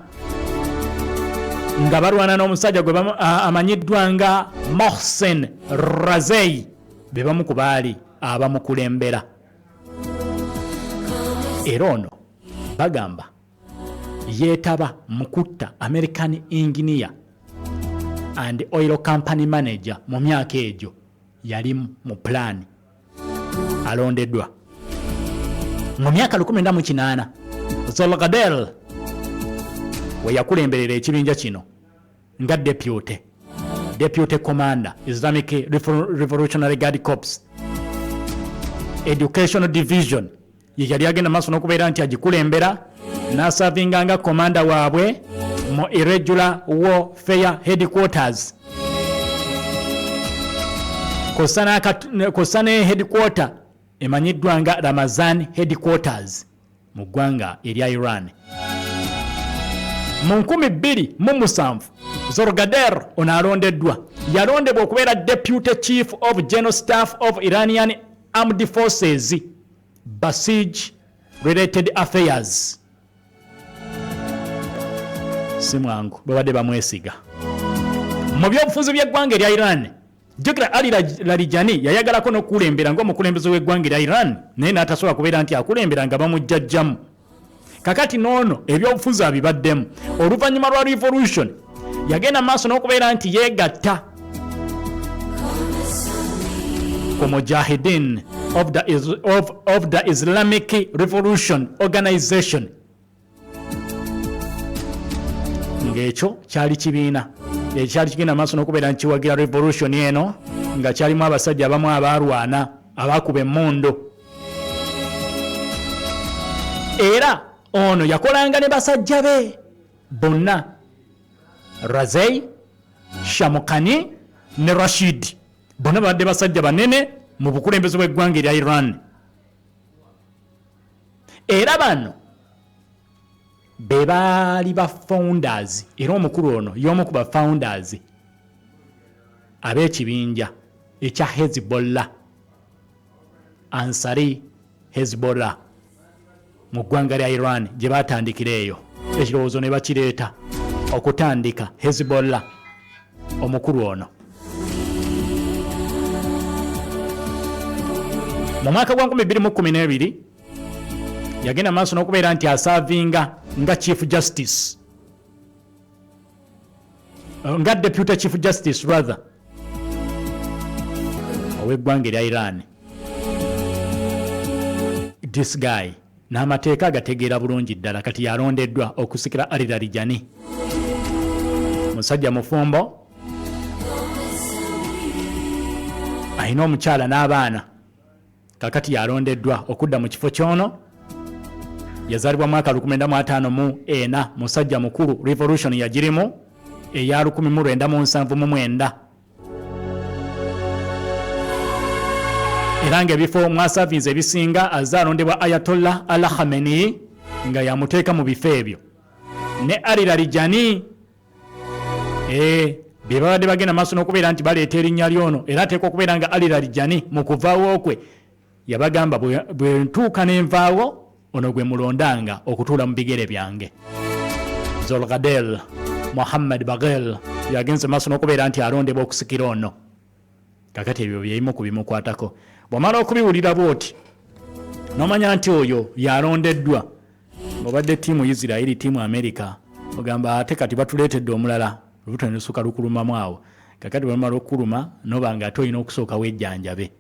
nga balwana n'omusajja gwe amanyiddwa nga Mohsen Razei, be bamu ku baali abamukulembera. Era ono bagamba yeetaba mu kutta American engineer and oil company manager mu myaka egyo, yali mu plan. Alondeddwa mu myaka 1980. Zolgadel we yakulemberera ekibinja kino nga deputy commander, Islamic Revolutionary Guard Corps Educational Division, ye yali agenda maaso n'okubeera nti agikulembera, n'asavinga nga komanda waabwe mu Irregular Warfare Headquarters, kw'ossa ne headquarter emanyiddwa nga Ramazan Headquarters mu ggwanga erya Iran. Mu 2007 Zorgader ono alondeddwa, yalondebwa okubeera deputy chief of general staff of Iranian Armed Forces Basij related affairs. Si mwangu, babadde bamwesiga. Mu byobufuzi by'eggwanga erya Iran, jjukira Ali Larijani yayagalako n'okukulembera ng'omukulembeze w'eggwanga erya Iran, naye n'atasobola kubeera nti akulembera nga bamujjajjamu. Kakati n'ono ebyobufuzi abibaddemu. Oluvannyuma lwa revolution yagenda maaso n'okubeera nti yeegatta ku Mujahideen of the Islamic Revolution Organization, ng'ekyo kyali kibiina ekyali kigenda maaso n'okubeera nti kiwagira revolution eno, nga kyalimu abasajja abamu abaalwana, abakuba emmundu. Era ono yakolanga ne basajja be bonna, Razei, Shamukani ne Rashid, bonna babadde basajja banene mu bukulembeze bw'eggwanga erya Iran. Era bano be baali ba founders, era omukulu ono y'omu ku ba founders ab'ekibinja ekya Hezbollah, Ansari Hezbollah, mu ggwanga lya Iran, gye batandikira eyo ekirowoozo ne bakireeta okutandika Hezbollah. Omukulu ono mu mwaka gwa 2012 yagenda maaso n'okubeera nti aservinga nga chief justice, nga deputy chief justice rather, ow'eggwanga erya Iran. This guy n'amateeka agategeera bulungi ddala. Kati yalondeddwa okusikira Ali Larijani. Musajja mufumbo, alina omukyala n'abaana. Kakati yalondeddwa okudda mu kifo kyono. Yazaalibwa mwaka 1954, musajja mukulu. Revolution yagirimu eya 1979, era ng'ebifo mwaservinze ebisinga azze alondebwa Ayatollah Ali Khamenei, nga yamuteeka mu bifo ebyo ne Ali Larijani. Bye babadde bagenda maaso n'okubeera nti baleeta erinnya lyono, era ateekwa okubeera nga Ali Larijani mu kuvaawo kwe yabagamba, "Bwe ntuuka n'envaawo, ono gwe mulondanga okutuula mu bigere byange." Zolgadel Muhammad Bagel yagenze maaso n'okubeera nti alondebwa okusikira ono. Kakati ebyo byebimu ku bimukwatako. Bw'omala okubiwulira bwoti n'omanya nti oyo yalondeddwa, obadde ttiimu Isirairi, ttiimu Amerika, ogamba ate kati batuleetedde omulala, olubuto ne lusooka lukulumamu awo. Kakati bwemala okukuluma noba nga ate olina okusooka wejjanjabe.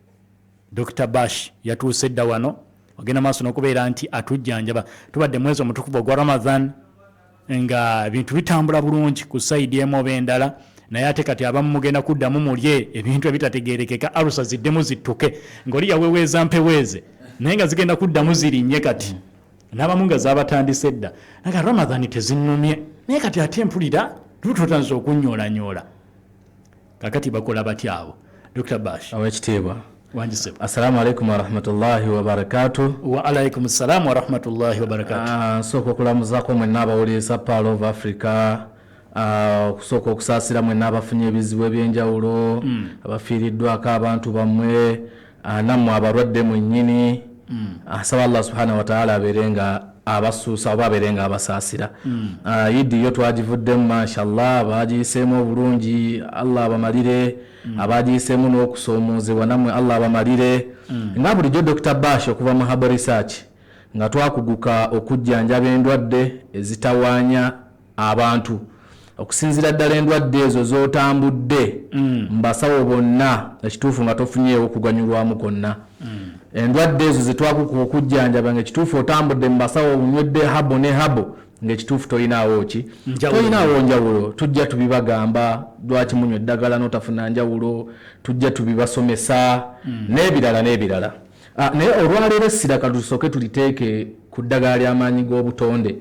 Dr Bash yatuuse dda wano, ogenda maaso n'okubeera nti atujjanjaba. Tubadde mwezi omutukuvu ogwa Ramadan nga ebintu bitambula bulungi ku side emu oba endala, naye ate kati abamu mugenda kuddamu mulye ebintu ebitategerekeka, alusa ziddemu zittuke ng'oli yaweweeza mpeweeze, naye nga zigenda kuddamu zirinnye. Kati n'abamu nga zabatandise dda naga Ramadan tezinnumye, naye kati ate mpulira lutotandise okunyolanyoola. Kakati bakola batya abo, Dr Bash? Owekitiibwa. Wangisebwa. Assalamu alaikum warahmatullahi wabarakatu. Wa alaikum salamu warahmatullahi wabarakatu. Nsooka okulamuzaako mwenna abawuliriza Pearl of Africa, okusooka okusaasira mwenna abafunye ebizibu ebyenjawulo, abafiiriddwako abantu bammwe, nammwe abalwadde mwennyini. Asaba Allah subhanahu wataala abeere nga abasuusa oba abeere nga abasaasira. Idi yo twagivuddemu, mashallah, bagiyiseemu obulungi, Allah abamalire. Abagiyiseemu n'okusoomoozebwa, nammwe Allah abamalire. Nga bulijjo, Dr Bash okuva mu Herbal Research, nga twakuguka okujjanjaba endwadde ezitawaanya abantu, okusinziira ddala endwadde ezo z'otambudde mu basawo bonna, ekituufu nga tofunyeewo kuganyulwamu kwonna. Endwadde ezo zetwakukuka okujjanjaba nga ekituufu otambudde mu basawo, onywedde herbal ne herbal, ngaekituufu tolinaawo ki? Njawulo. Tolinaawo njawulo. Tujja tubibagamba lwaki munywa eddagala n'otafuna njawulo, tujja tubibasomesa n'ebirala n'ebirala. Naye olwaleero essira katusooke tuliteeke ku ddagala ly'amaanyi g'obutonde,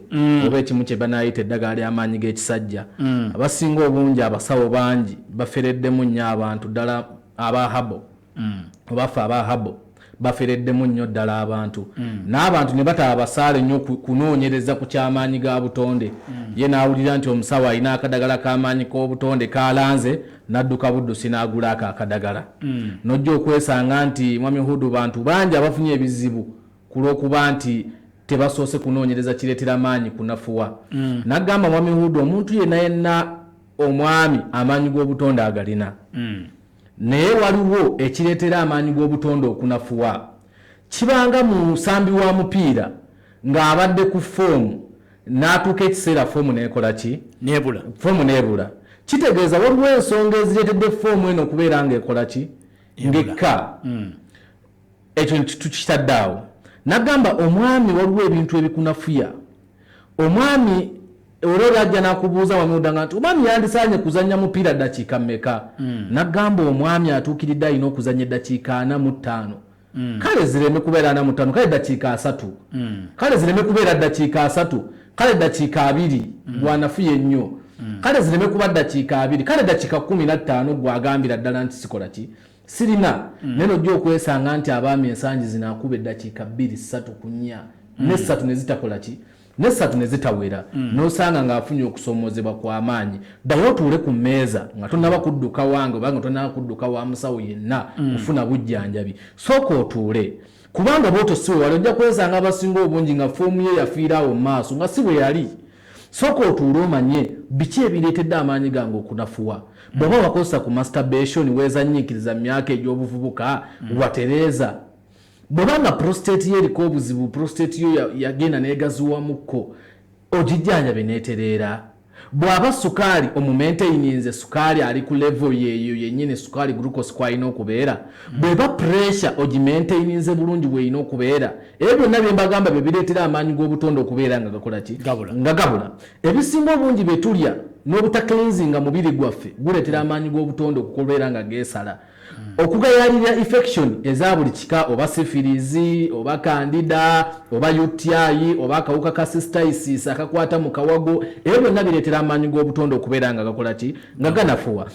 oba ekimu kye banaayita eddagala ly'amaanyi g'ekisajja. Abasinga obungi, abasawo bangi bafereddemu nnyo abantu, ddala aba herbal, oba ffe aba herbal bafereddemu nnyo ddala abantu, n'abantu ne bataba basaale nnyo kunoonyereza ku kyamaanyi ga butonde. Ye n'awulira nti omusawo alina akadagala k'amaanyi k'obutonde kalanze, n'adduka buddusi n'agula ako akadagala. N'ojja okwesanga nti, mwami Hudu, bantu bangi abafunye ebizibu ku lw'okuba nti tebasoose kunoonyereza kireetera maanyi kunafuwa. N'agamba, mwami Hudu, omuntu yenna yenna Omwami amaanyi g'obutonde agalina, naye waliwo ekireetera amaanyi g'obutonde okunafuwa. Kibanga mu musambi wa mupiira ng'abadde ku form, n'atuuka ekiseera form nekola ki? Nebula. Form nebula. Kitegeeza waliwo ensonga ezireetedde form eno okubeera ng'ekola ki? Ng'ekka. Ekyo tukitadde awo. Nagamba omwami waliwo ebintu ebikunafuya omwami. Olwo ajja nakubuuza wamudanga nti omwami yandisaanye kuzanya mupiira ddakiika mmeka? Nagamba omwami atuukiridde alina okuzanya eddakiika 45. Kale zireme kubeera 45, kale ddakiika 30. Kale zireme kubeera ddakiika 30, kale ddakiika 20 gwanafuye nnyo. Kale zireme kuba ddakiika 20, kale ddakiika 15 gwagambira ddala nti sikola ki, sirina. Naye nojja okwesanga nti abaami ensangi zino akuba eddakiika 2, 3 ku 4, nesatu nezitakola ki, nesatu nezitawera. Nosanga ng'afunye okusoomozebwa kw'amaanyi. Ddayo otuule ku mmeeza nga tonaba kudduka wange oba nga tonaba kudduka wa musawo yenna kufuna bujjanjabi. Sooka otuule, kubanga bwotyo si wewali ojja kwesanga abasinga obungi nga form ye yafiira awo mu maaso nga si bwe yali. Sooka otuule omanye biki ebireetedde amaanyi gange okunafuwa. Bw'oba wakozesa ku masturbation, weezanyiikiriza mu myaka egy'obuvubuka, watereeza. Bw'oba nga prostate ye eriko obuzibu, prostate yo yagenda n'egaziwamukko, ogijjanjabe n'etereera. Bw'aba sukaali omumaintaininze, sukaali ali ku level yeeyo yennyini sukaali glucose kwalina okubeera. Bw'eba pressure ogimaintaininze bulungi bw'erina okubeera. Ebyo byonna bye mbagamba bye bireetera amaanyi g'obutonde okubeera nga gakola ki? Nga gabula. Ebisinga obungi bye tulya n'obutacleansinga mubiri gwaffe guleetera amaanyi g'obutonde okubeera nga geesala. Okugayalirira infection eza buli kika, oba syphilis, oba candida, oba UTI, oba akawuka ka cystitis akakwata mu kawago, ebyo byonna bireetera amaanyi g'obutonde okubeera nga gakola ki? Nga ganafuwa.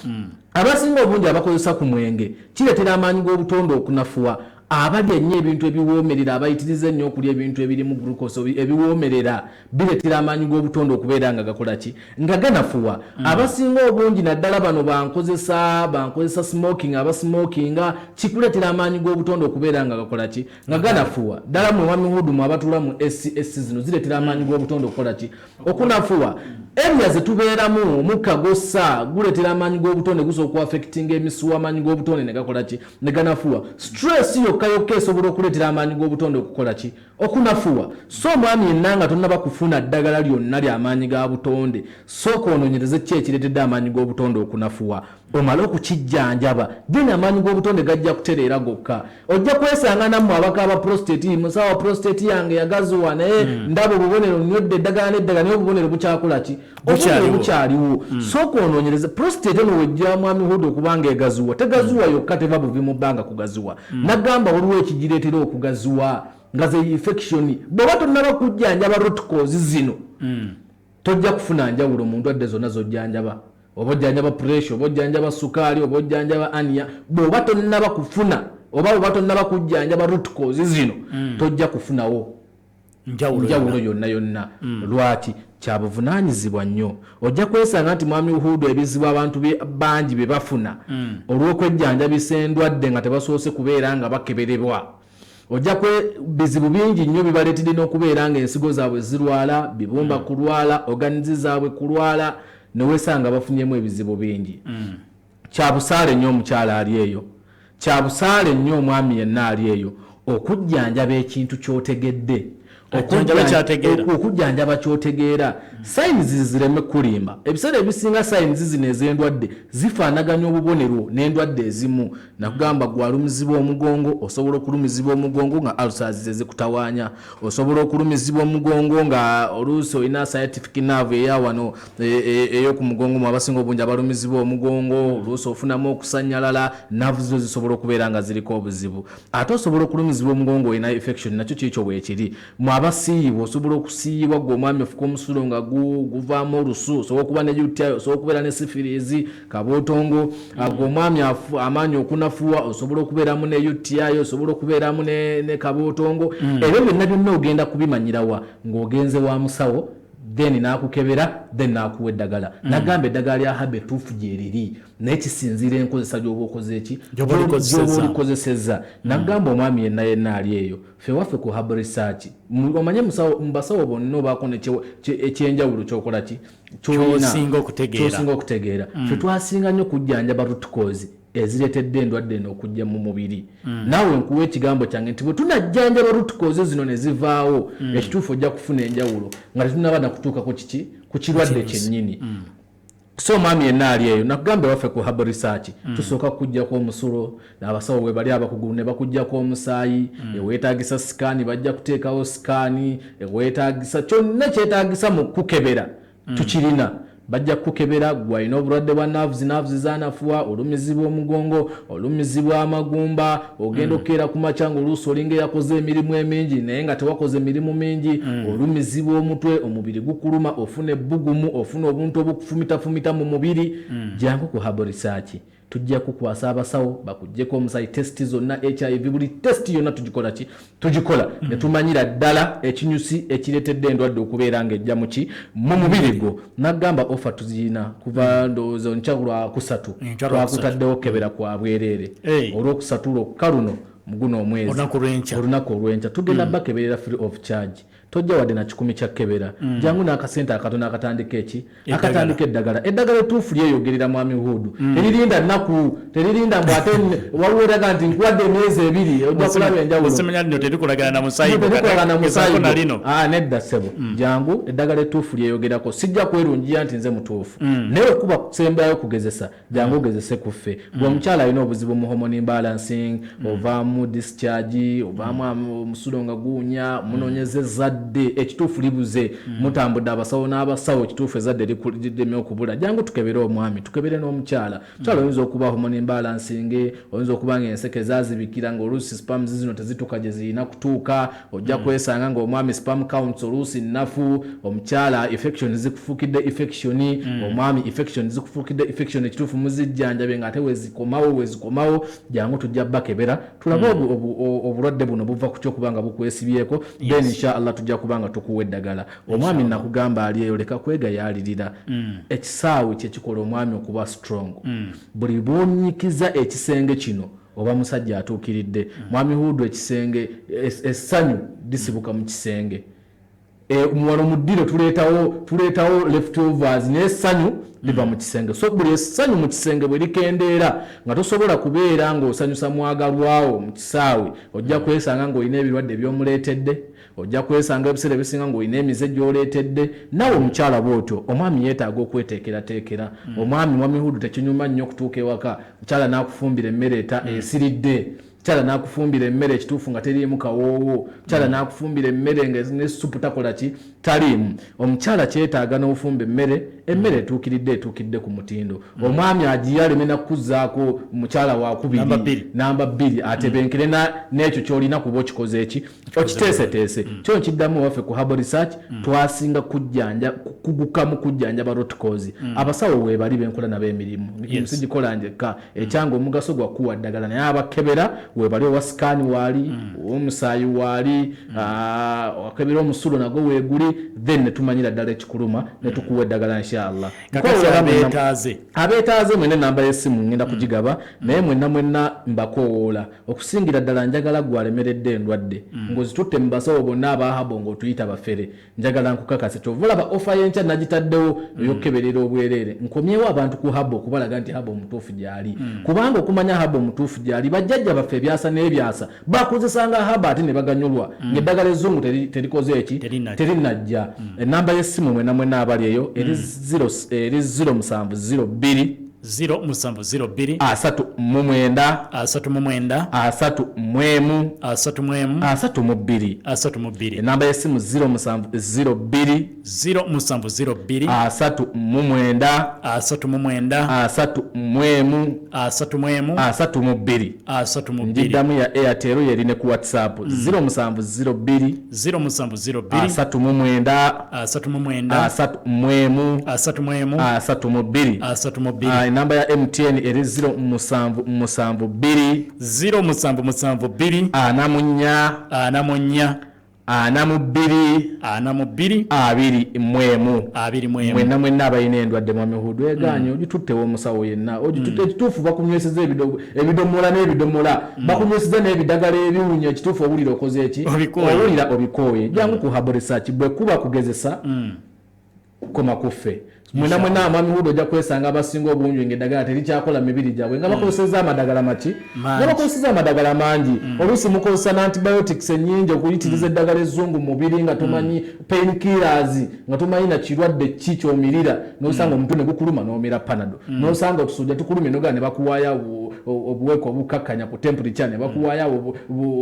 Abasinga obungi abakozesa ku mwenge kireetera amaanyi g'obutonde okunafuwa. Abalya ennyo ebintu ebiwoomerera, abayitiriza ennyo okulya ebintu ebirimu glucose ebiwoomerera, bireetera amaanyi g'obutonde okubeera nga gakola ki? Nga ganafuwa. Abasinga obungi naddala bano bankozesa smoking, abasmokinga, kikuleetera amaanyi g'obutonde okubeera nga gakola ki? Nga ganafuwa. Ddala mwe wamihudu mwe abatuula mu SCS zino, zireetera amaanyi g'obutonde okukola ki? Okunafuwa. Area zetubeeramu, omukka gossa guleetera amaanyi g'obutonde, gusobola okuaffectinga emisuwa, amaanyi g'obutonde ne gakola ki? Ne ganafuwa. Stress yokka yokka esobola okuleetera amaanyi g'obutonde okukola ki? Okunafuwa. So omwami yenna nga tonnaba kufuna ddagala lyonna ly'amaanyi ga butonde, sooka onoonyereze ki ekireetedde amaanyi g'obutonde okunafuwa, omale okukijjanjaba, then amaanyi g'obutonde gajja kutereera gokka. Ojja kwesanga nammwe abakaaba prostate, musawo prostate yange yagaziwa, naye ndaba obubonero, nywedde eddagala n'eddagala, naye obubonero bukyakola ki? Obubonero bukyaliwo. Sooka onoonyereze prostate eno wejja mwami Hood okubanga egaziwa. Tegaziwa yokka, teva buvi mu bbanga kugaziwa. Nagamba waliwo ekigireetera okugaziwa nga ze infection. Bw'oba tonnaba kujjanjaba root cause zino, tojja kufuna njawulo mu ndwadde zonna z'ojjanjaba, oba ojjanjaba pressure, oba ojjanjaba sukaali, oba ojjanjaba ania. Bw'oba tonnaba kufuna oba tonnaba kujjanjaba root cause zino, tojja kufunawo njawulo yonna yonna. Lwaki kyabuvunaanyizibwa nnyo? Ojja kwesanga nti mwami Uhudu, ebizibu abantu bangi bye bafuna olw'okwejjanjabisa endwadde nga tebasoose kubeera nga bakeberebwa, ojja kwe bizibu bingi nnyo bibaleetedde n'okubeera nga ensigo zaabwe zirwala, bibumba kulwala, organs zaabwe kulwala, newesanga bafunyemu ebizibu bingi. Kyabusaale nnyo omukyala ali eyo, kyabusaale nnyo omwami yenna ali eyo okujjanjaba ekintu ky'otegedde. Okujjanjaba ky'otegeera. Signs zireme kulimba. Ebiseera ebisinga signs zino ez'endwadde zifaanaganya obubonero n'endwadde ezimu. Nakugamba gwalumizibwa omugongo, osobola okulumizibwa omugongo nga ulcers ze zikutawaanya, osobola okulumizibwa omugongo nga oluusi olina sciatic nerve eya wano ey'oku mugongo. Mu abasinga obungi abalumizibwa omugongo, oluusi ofunamu okusanyalala, nerve zo zisobola okubeera nga ziriko obuzibu. Ate osobola okulumizibwa omugongo olina infection, nakyo kikyo bwekiri. Mu abasiiyibwa, osobola okusiiyibwa gwe omwami ofuka omusulo nga guvaamu olusu, osobola okuba ne UTI, osobola okubeera ne syphilis, kabootongo. Gwe omwami amaanyi okunafuwa, osobola okubeeramu ne UTI, osobola okubeeramu ne kabootongo. Ebyo byonna byonna ogenda kubimanyirawa? Ng'ogenze wa musawo. Then n'akukebera, then n'akuwa eddagala. Nagamba eddagala lya herbal ettuufu gyeriri, naye kisinziira enkozesa gy'oba okoze eki, Gy'oba olikozesezza. gy'oba olikozesezza. Nagamba omwami yenna yenna ali eyo, ffe waffe ku Herbal Research, omanye mu basawo bonna obaako ekyenjawulo kyokola ki, ky'olina, Ky'osinga okutegeera. Ky'osinga okutegeera. Ffe twasinga nnyo kujjanjaba root cause ezireetedde endwadde eno okujja mu mubiri. Naawe nkuwa ekigambo kyange nti bwe tunajjanjaba root cause zino ne zivaawo, ekituufu ojja kufuna enjawulo nga tetunnaba nakutuukako kiki, ku kirwadde kyennyini. So omwami yenna ali eyo, nakugamba waffe ku Herbal Research, tusooka kukuggyako omusulo, abasawo we bali abakugu ne bakuggyako omusaayi. Eweetaagisa sikaani, bajja kuteekawo sikaani. Eweetaagisa kyonna kyetaagisa mu kukebera, tukirina, bajja kukukebera. Gwe alina obulwadde bwa nerves, nerves zanafuwa, olumizibwa omugongo, olumizibwa amagumba, ogenda okukeera ku makya nga oluusi olinga eyakoze emirimu emingi naye nga tewakoze mirimu mingi, olumizibwa omutwe, omubiri gukuluma, ofuna ebbugumu, ofuna obuntu obukufumitafumita mu mubiri, jangu ku Herbal Research, tujja kukwasa abasawo bakuggyeko omusayi, test zonna, HIV, buli test yonna tugikola ki, tugikola ne tumanyira ddala ekinyusi ekireetedde endwadde okubeera ng'ejja muki, mu mubiri gwo. Nagamba offer tuzirina kuva ndowooza nkya lwakusatu. Enkya Lwakusatu. Twakutaddewo kebera kwa bwereere olwokusatu lwokka luno mu guno omwezi. Olunaku lw'enkya. Olunaku olw'enkya tugenda bakeberera free of charge. Tojja wadde na 100 kya kebera. Jangu n'akasente akatono akatandika eki, Eddagala. Akatandika eddagala. Eddagala ettuufu lyeyogerera, mwami Hudu. Teririnda nnaku, teririnda mbu ate waliwo eraga nti nkuwadde emyezi 2, ojja kulaba enjawulo. Osimanya lino terikolagana na musaayi gwo, Terikolagana na musaayi gezaako na gwo. lino. Ah, nedda ssebo, jangu, eddagala ettuufu lyeyogerako. Sijja kwerungiya nti nze mutuufu, naye okuba kusembayo kugezesa, jangu ogezese ku ffe. Gwe omukyala alina obuzibu mu hormone imbalancing, ovaamu discharge, ovaamu omusulo nga guwunya, munoonyeza ezzadde, ekituufu libuze, mutambudde abasawo n'abasawo, ekituufu ezzadde lirimye okubula, jangu tukebere omwami, tukebere n'omukyala. Mukyala oyinza okuba hormone imbalancing, oyinza okuba nga enseke zazibikira, nga oluusi sperms zino tezituuka gye zirina kutuuka, ojja kwesanga ng'omwami sperm counts oluusi nnafu, omukyala infection zikufuukidde infection, omwami infection zikufuukidde infection, ekituufu muzijjanjabe ng'ate wezikomawo wezikomawo, jangu tujja bakebera tulabe obulwadde buno buva ku kyokuba nga bukwesibyeko. Then inshallah tujja kuba nga tukuwa eddagala. Omwami nakugamba ali eyo, leka kwegayaalirira. Ekisaawe kyekikola omwami okuba strong. Buli bwonyikiza ekisenge kino oba musajja atuukiridde. Mwami Hudu, ekisenge, essanyu lisibuka mu kisenge. Wano mu ddiro tuleetawo leftovers, naye essanyu liva mu kisenge. So buli essanyu mu kisenge bwe likendeera, nga tosobola kubeera ng'osanyusa mwagalwawo mu kisaawe, ojja kwesanga ng'olina ebirwadde by'omuleetedde, ojja kwesanga ebiseera ebisinga ng'olina emize gy'oleetedde. Naawe omukyala bw'otyo, omwami yeetaaga okweteekerateekera. Omwami, mwami Hudu, tekinyuma nnyo okutuuka ewaka mukyala n'akufumbira emmere eta esiridde, mukyala n'akufumbira emmere ekituufu nga teriimu kawoowo, mukyala n'akufumbira emmere nga ne supu takola ki, taliimu. Omukyala kyetaaga n'ofumba emmere, emmere etuukiridde, etuukidde ku mutindo. Omwami agiye aleme nakuzaako mukyala wakubiri. Namba bbiri. Namba bbiri, atebenkere n'ekyo kyolina kuba okikoze eki, okiteeseteese. Kyo nkiddamu, waffe ku Herbal Research twasinga kujjanja kuguka mu kujjanjaba root cause. Abasawo weebali benkola nabo emirimu. Sigikola njekka, ekyange omugaso gwa kuwa ddagala, naye abakebera weebali, owa sikaani waali, owomusaayi waali, akebera omusulo nagwo weeguli, then netumanyira ddala ekikuluma netukuwa eddagala inshallah. Kakati Nkoowoola abeetaaze. Abeetaaze mwena, enamba y'essimu ngenda kugigaba, naye mwenna mwenna mbakoowoola. Okusingira ddala njagala gwe alemeredde endwadde ng'ozitutte mu basawo bonna aba herbal ng'otuyita bafere, njagala nkukakase. Kyova olaba offer y'enkya nagitaddewo ey'okukeberera obwereere. Nkomyewo abantu ku herbal okubalaga nti herbal omutuufu gy'ali, kubanga okumanya herbal omutuufu gy'ali, bajjajja baffe ebyasa n'ebyasa bakozesanga herbal ate ne baganyulwa ng'eddagala ezzungu terikoze eki, Terinajja. Terinajja. Enamba y'essimu mwena mwena abali eyo eri 0, eri 0702 0702 39 39 31 31 32. 32. Enamba y'essimu 0702 0702 39 39 31 31 32. 32. Njiddamu ya Airtel, yeri ne ku WhatsApp, 0702 0702 39 39 31 31 32. 32. Enamba ya MTN eri 0772 0772 44 44 42 42 21 21. Mwenna mwenna abalina endwadde, mwami Hudu, eganye ogituttewo omusawo yenna, ogitutte. Ekituufu bakunyweseza ebidomola n'ebidomola, bakunyweseza n'ebidagala ebiwunya. Ekituufu owulira okoze eki? Obikooye. Owulira obikooye. Jangu ku Herbal Research, bwe kuba kugezesa, koma kuffe. Mwena mwena, mwami Hudu, ojja kwesanga abasinga obungi nga eddagala terikyakola mibiri gyabwe, nga bakozeseza amadagala maki? Mangi. Nga bakozeseza amadagala mangi. Oluusi mukozesa n'antibiotics ennyingi okuyitiriza eddagala ezzungu mu mubiri, nga tomanyi, pain killers, nga tomanyi na kirwadde ki kyomirira. Nosanga omutwe ne gukuluma n'omira Panado, nosanga otusujja tukulumye nogaa ne bakuwaayo obuweke obukakkanya ku temperature, ne bakuwaayo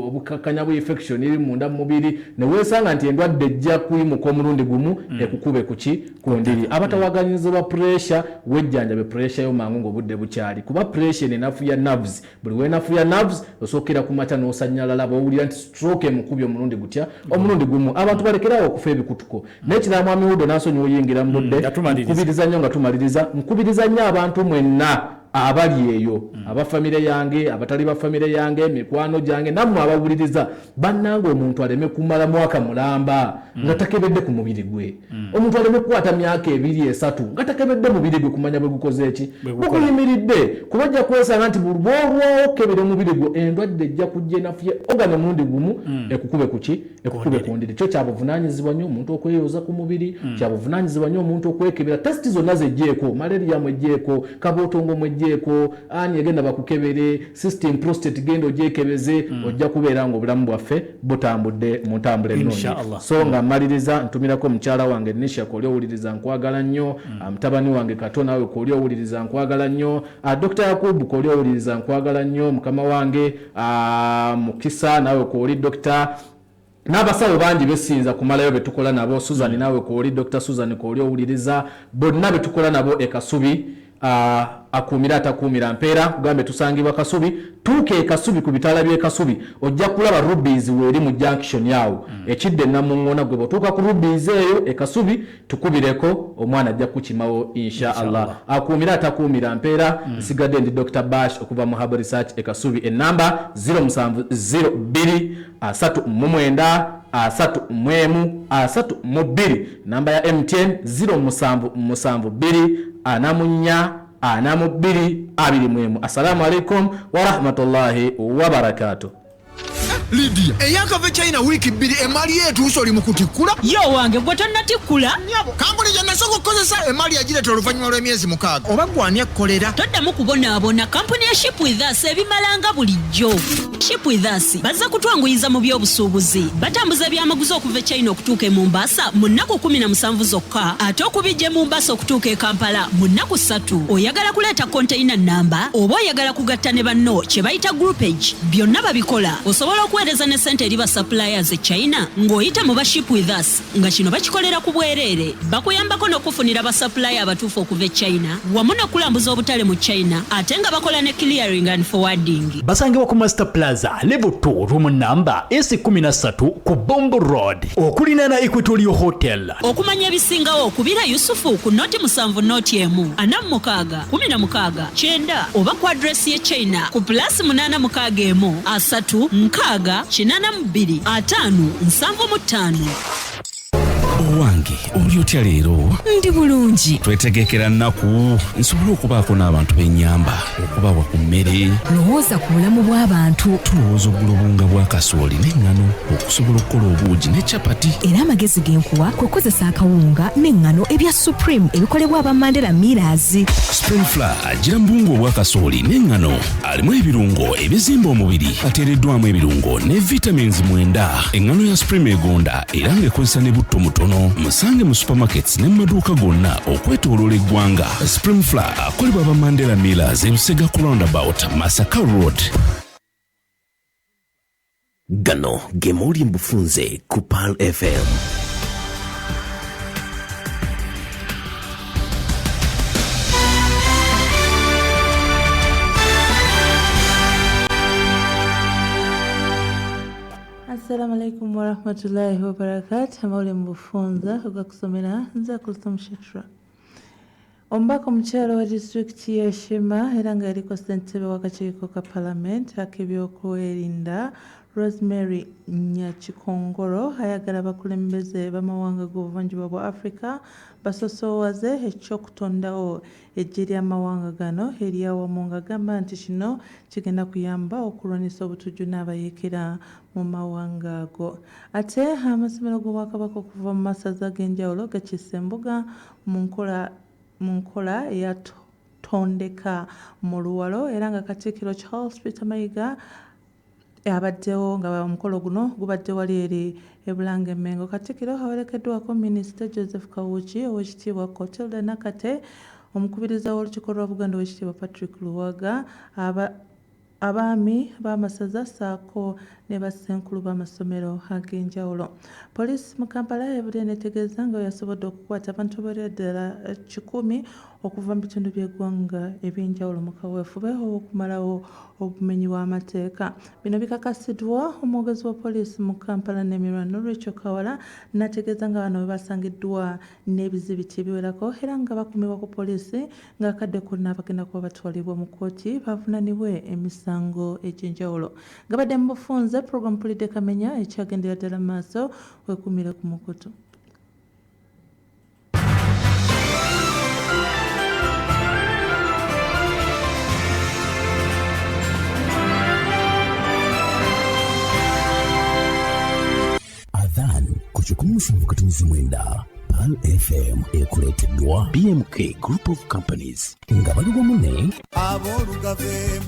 obukakkanya bu infection eri munda mu mubiri, ne weesanga nti endwadde ejja kuyimuka omulundi gumu ekukube kuki? Ku ndiri. Abatawaganyizibwa pressure, wejjanjabe pressure yo mangu ng'obudde bukyali, kuba pressure eno enafuya nerves. Buli wenafuya nerves, osookera ku makya n'osanyalala, bwowulira nti stroke emukubye omulundi gutya? Omulundi gumu. Abantu balekerawo okufa ebikutuko. N'ekirala, mwami Hudo, nansonyiwa oyingira mu budde, Nga tumaliriza. Nkubiriza nnyo, nga tumaliriza, nkubiriza nnyo abantu mwenna abali eyo, aba famire yange, abatali ba famire yange, mikwano gyange, nammwe abawuliriza, bannange, omuntu aleme kumala mwaka mulamba nga takebedde ku mubiri gwe. Omuntu aleme kukwata myaka 2, 3 nga takebedde mubiri gwe kumanya bwe gukoze eki? Bwe gukola. Buguyimiridde, kuba ojja kwesanga nti buli bwolwawo okebera omubiri gwo, endwadde ejja kujja enafuye ogane omulundi gumu ekukube kuki? Ekukube ku ndiri. Kyo kyabuvunanyizibwa nnyo omuntu okweyoza ku mubiri, kyabuvunanyizibwa nnyo omuntu okwekebera. Test zonna zejjeeko, malaria mwejjeeko, kabootongo mwejjeeko, ani egenda bakukebere, system, prostate genda ogyekebeze. Ojja kubeera nga obulamu bwaffe butambudde mu ntambula ennungi. Inshallah. So nga mmaliriza, ntumirako mukyala wange Nisha, koli owuliriza, nkwagala nnyo. Mutabani wange Kato, naawe koli owuliriza, nkwagala nnyo. Dr Yakubu, koli owuliriza, nkwagala nnyo. Mukama wange Mukisa, naawe koli Dr, n'abasawo bangi besinza kumalayo betukola nabo. Susan, naawe kwoli, Dr Susan, kwoli owuliriza, bonna betukola nabo e Kasubi. Akuumira atakuumira mpeera. Kugambe tusangibwa Kasubi. Tuuka e Kasubi, ku bitaala by'e Kasubi ojja kulaba Rubies weeri mu junction awo ekidde Namuŋŋona. Gwe bw'otuuka ku Rubies eyo e Kasubi, tukubireko, omwana ajja kukimawo insha Allah. Akuumira atakuumira mpeera. Nsigadde ndi Dr Bash okuva mu Herbal Research e Kasubi. Enamba 0702 39 31 32. Namba ya MTN 0772 44 42 21. Assalamu alaikum warahmatullahi wabarakatuh. Lidia, eyakava China wiiki 2, emaali ye etuuse, oli mu kutikkula? Yo wange, gwe tonnatikkula? Kampuni gye nasooka okukozesa emaali yagireeta oluvannyuma lw'emyezi 6. Oba gwani ekkolera? Toddamu kubonaabona. Kampuni ya Ship With Us ebimalanga bulijjo. Ship With Us bazza kutwanguyiza mu by'obusuubuzi. Batambuza ebyamaguzi okuva e China okutuuka e Mombasa mu nnaku 17 zokka, ate okubijja e Mombasa okutuuka e Kampala mu nnaku 3. Oyagala kuleeta konteyina namba oba oyagala kugatta ne banno, kye bayita groupage, byonna babikola. Osobola okuweereza ne ssente eri ba suppliers e China ng'oyita mu ba Ship With Us, nga kino bakikolera ku bwereere. Bakuyambako n'okufunira ba supplier abatuufu okuva e China, wamu n'okulambuza obutale mu China, ate nga bakola ne clearing and forwarding. Basangibwa ku Master Plaza, level 2, room number S13, ku Bombo Road, okulinaana Equatorial Hotel. Okumanya ebisingawo, kubira Yusufu ku 070 01 46 16 90, oba ku adresi ye China ku +861 3 6 82 5 75. Owange, oli otya leero? Ndi bulungi. Twetegekera nnaku nsobole okubaako n'abantu b'ennyamba okubawa ku mmere. Lowooza ku bulamu bw'abantu. Tulowooza okugula obuwunga bwa kasooli n'eŋŋano okusobola okukola obuugi ne capati. Era amagezi ge nkuwa kwe kukozesa akawunga n'eŋŋano ebya Supreme ebikolebwa aba Mandela Millers. Supreme Flour agira mu buwunga obwa kasooli n'eŋŋano, alimu ebirungo ebizimba omubiri, ateereddwamu ebirungo ne vitamins 9. Eŋŋano ya Supreme egonda era ng'ekozesa ne butto mutono. Musange mu supermarkets ne mu maduuka gonna okwetooloola eggwanga. Supreme Flour akolebwa aba Mandela Millers, Ebusega ku roundabout, Masaka Road. Gano ge mawulire mu bufunze ku Pearl FM. Assalamu alaikum warahmatullahi wabarakatu. Amawulire mu bufunza ogakusomera nze Kulthum Shitra. Omubaka omukyala wa disitulikiti y'e Sheema era nga yaliko ssentebe w'akakiiko ka palamenti ak'ebyokwerinda Rosemary Nyakikongoro ayagala abakulembeze b'amawanga g'obuvanjuba bwa Africa basosoowaze eky'okutondawo eggye ly'amawanga gano eryawamu ng'agamba nti kino kigenda kuyamba okulwanyisa obutujju n'abayeekera mu mawanga ago. Ate amasomero g'Obwakabaka okuva mu masaza ag'enjawulo gakiise embuga mu nkola mu nkola eya Tondeka mu Luwalo era nga Katikkiro Charles Peter Mayiga abaddewo nga omukolo guno gubadde wali eri e Bulange Mmengo. Katikkiro awerekeddwako Minisita Joseph Kawuki, Oweekitiibwa Cotilda Nakate, Omukubiriza w'Olukiiko lwa Buganda Oweekitiibwa Patrick Luwaga, aba Abaami b'amasaza ssaako ne bassenkulu b'amasomero ag'enjawulo. Poliisi mu Kampala evuddeyo n'etegeeza nga bweyasobodde okukwata abantu abawerera ddala kikumi okuva mu bitundu by'eggwanga eby'enjawulo mu kaweefube ow'okumalawo obumenyi bw'amateeka. Bino bikakasiddwa omwogezi wa poliisi mu Kampala n'emiriraano Rachel Kawala n'ategeeza nga bano bwebasangiddwa n'ebizibiti ebiwerako era nga bakuumibwa ku poliisi ng'akadde konna bagenda kuba batwalibwa mu kkooti bavunanibwe emisango egy'enjawulo. Gabadde mu bufunze program Mpulidde Kamenya ekyagendera ddala mu maaso wekuumire ku mukutu. Adhan ku 107.9 Pearl FM ekuleeteddwa BMK Group of Companies nga bali wamu ne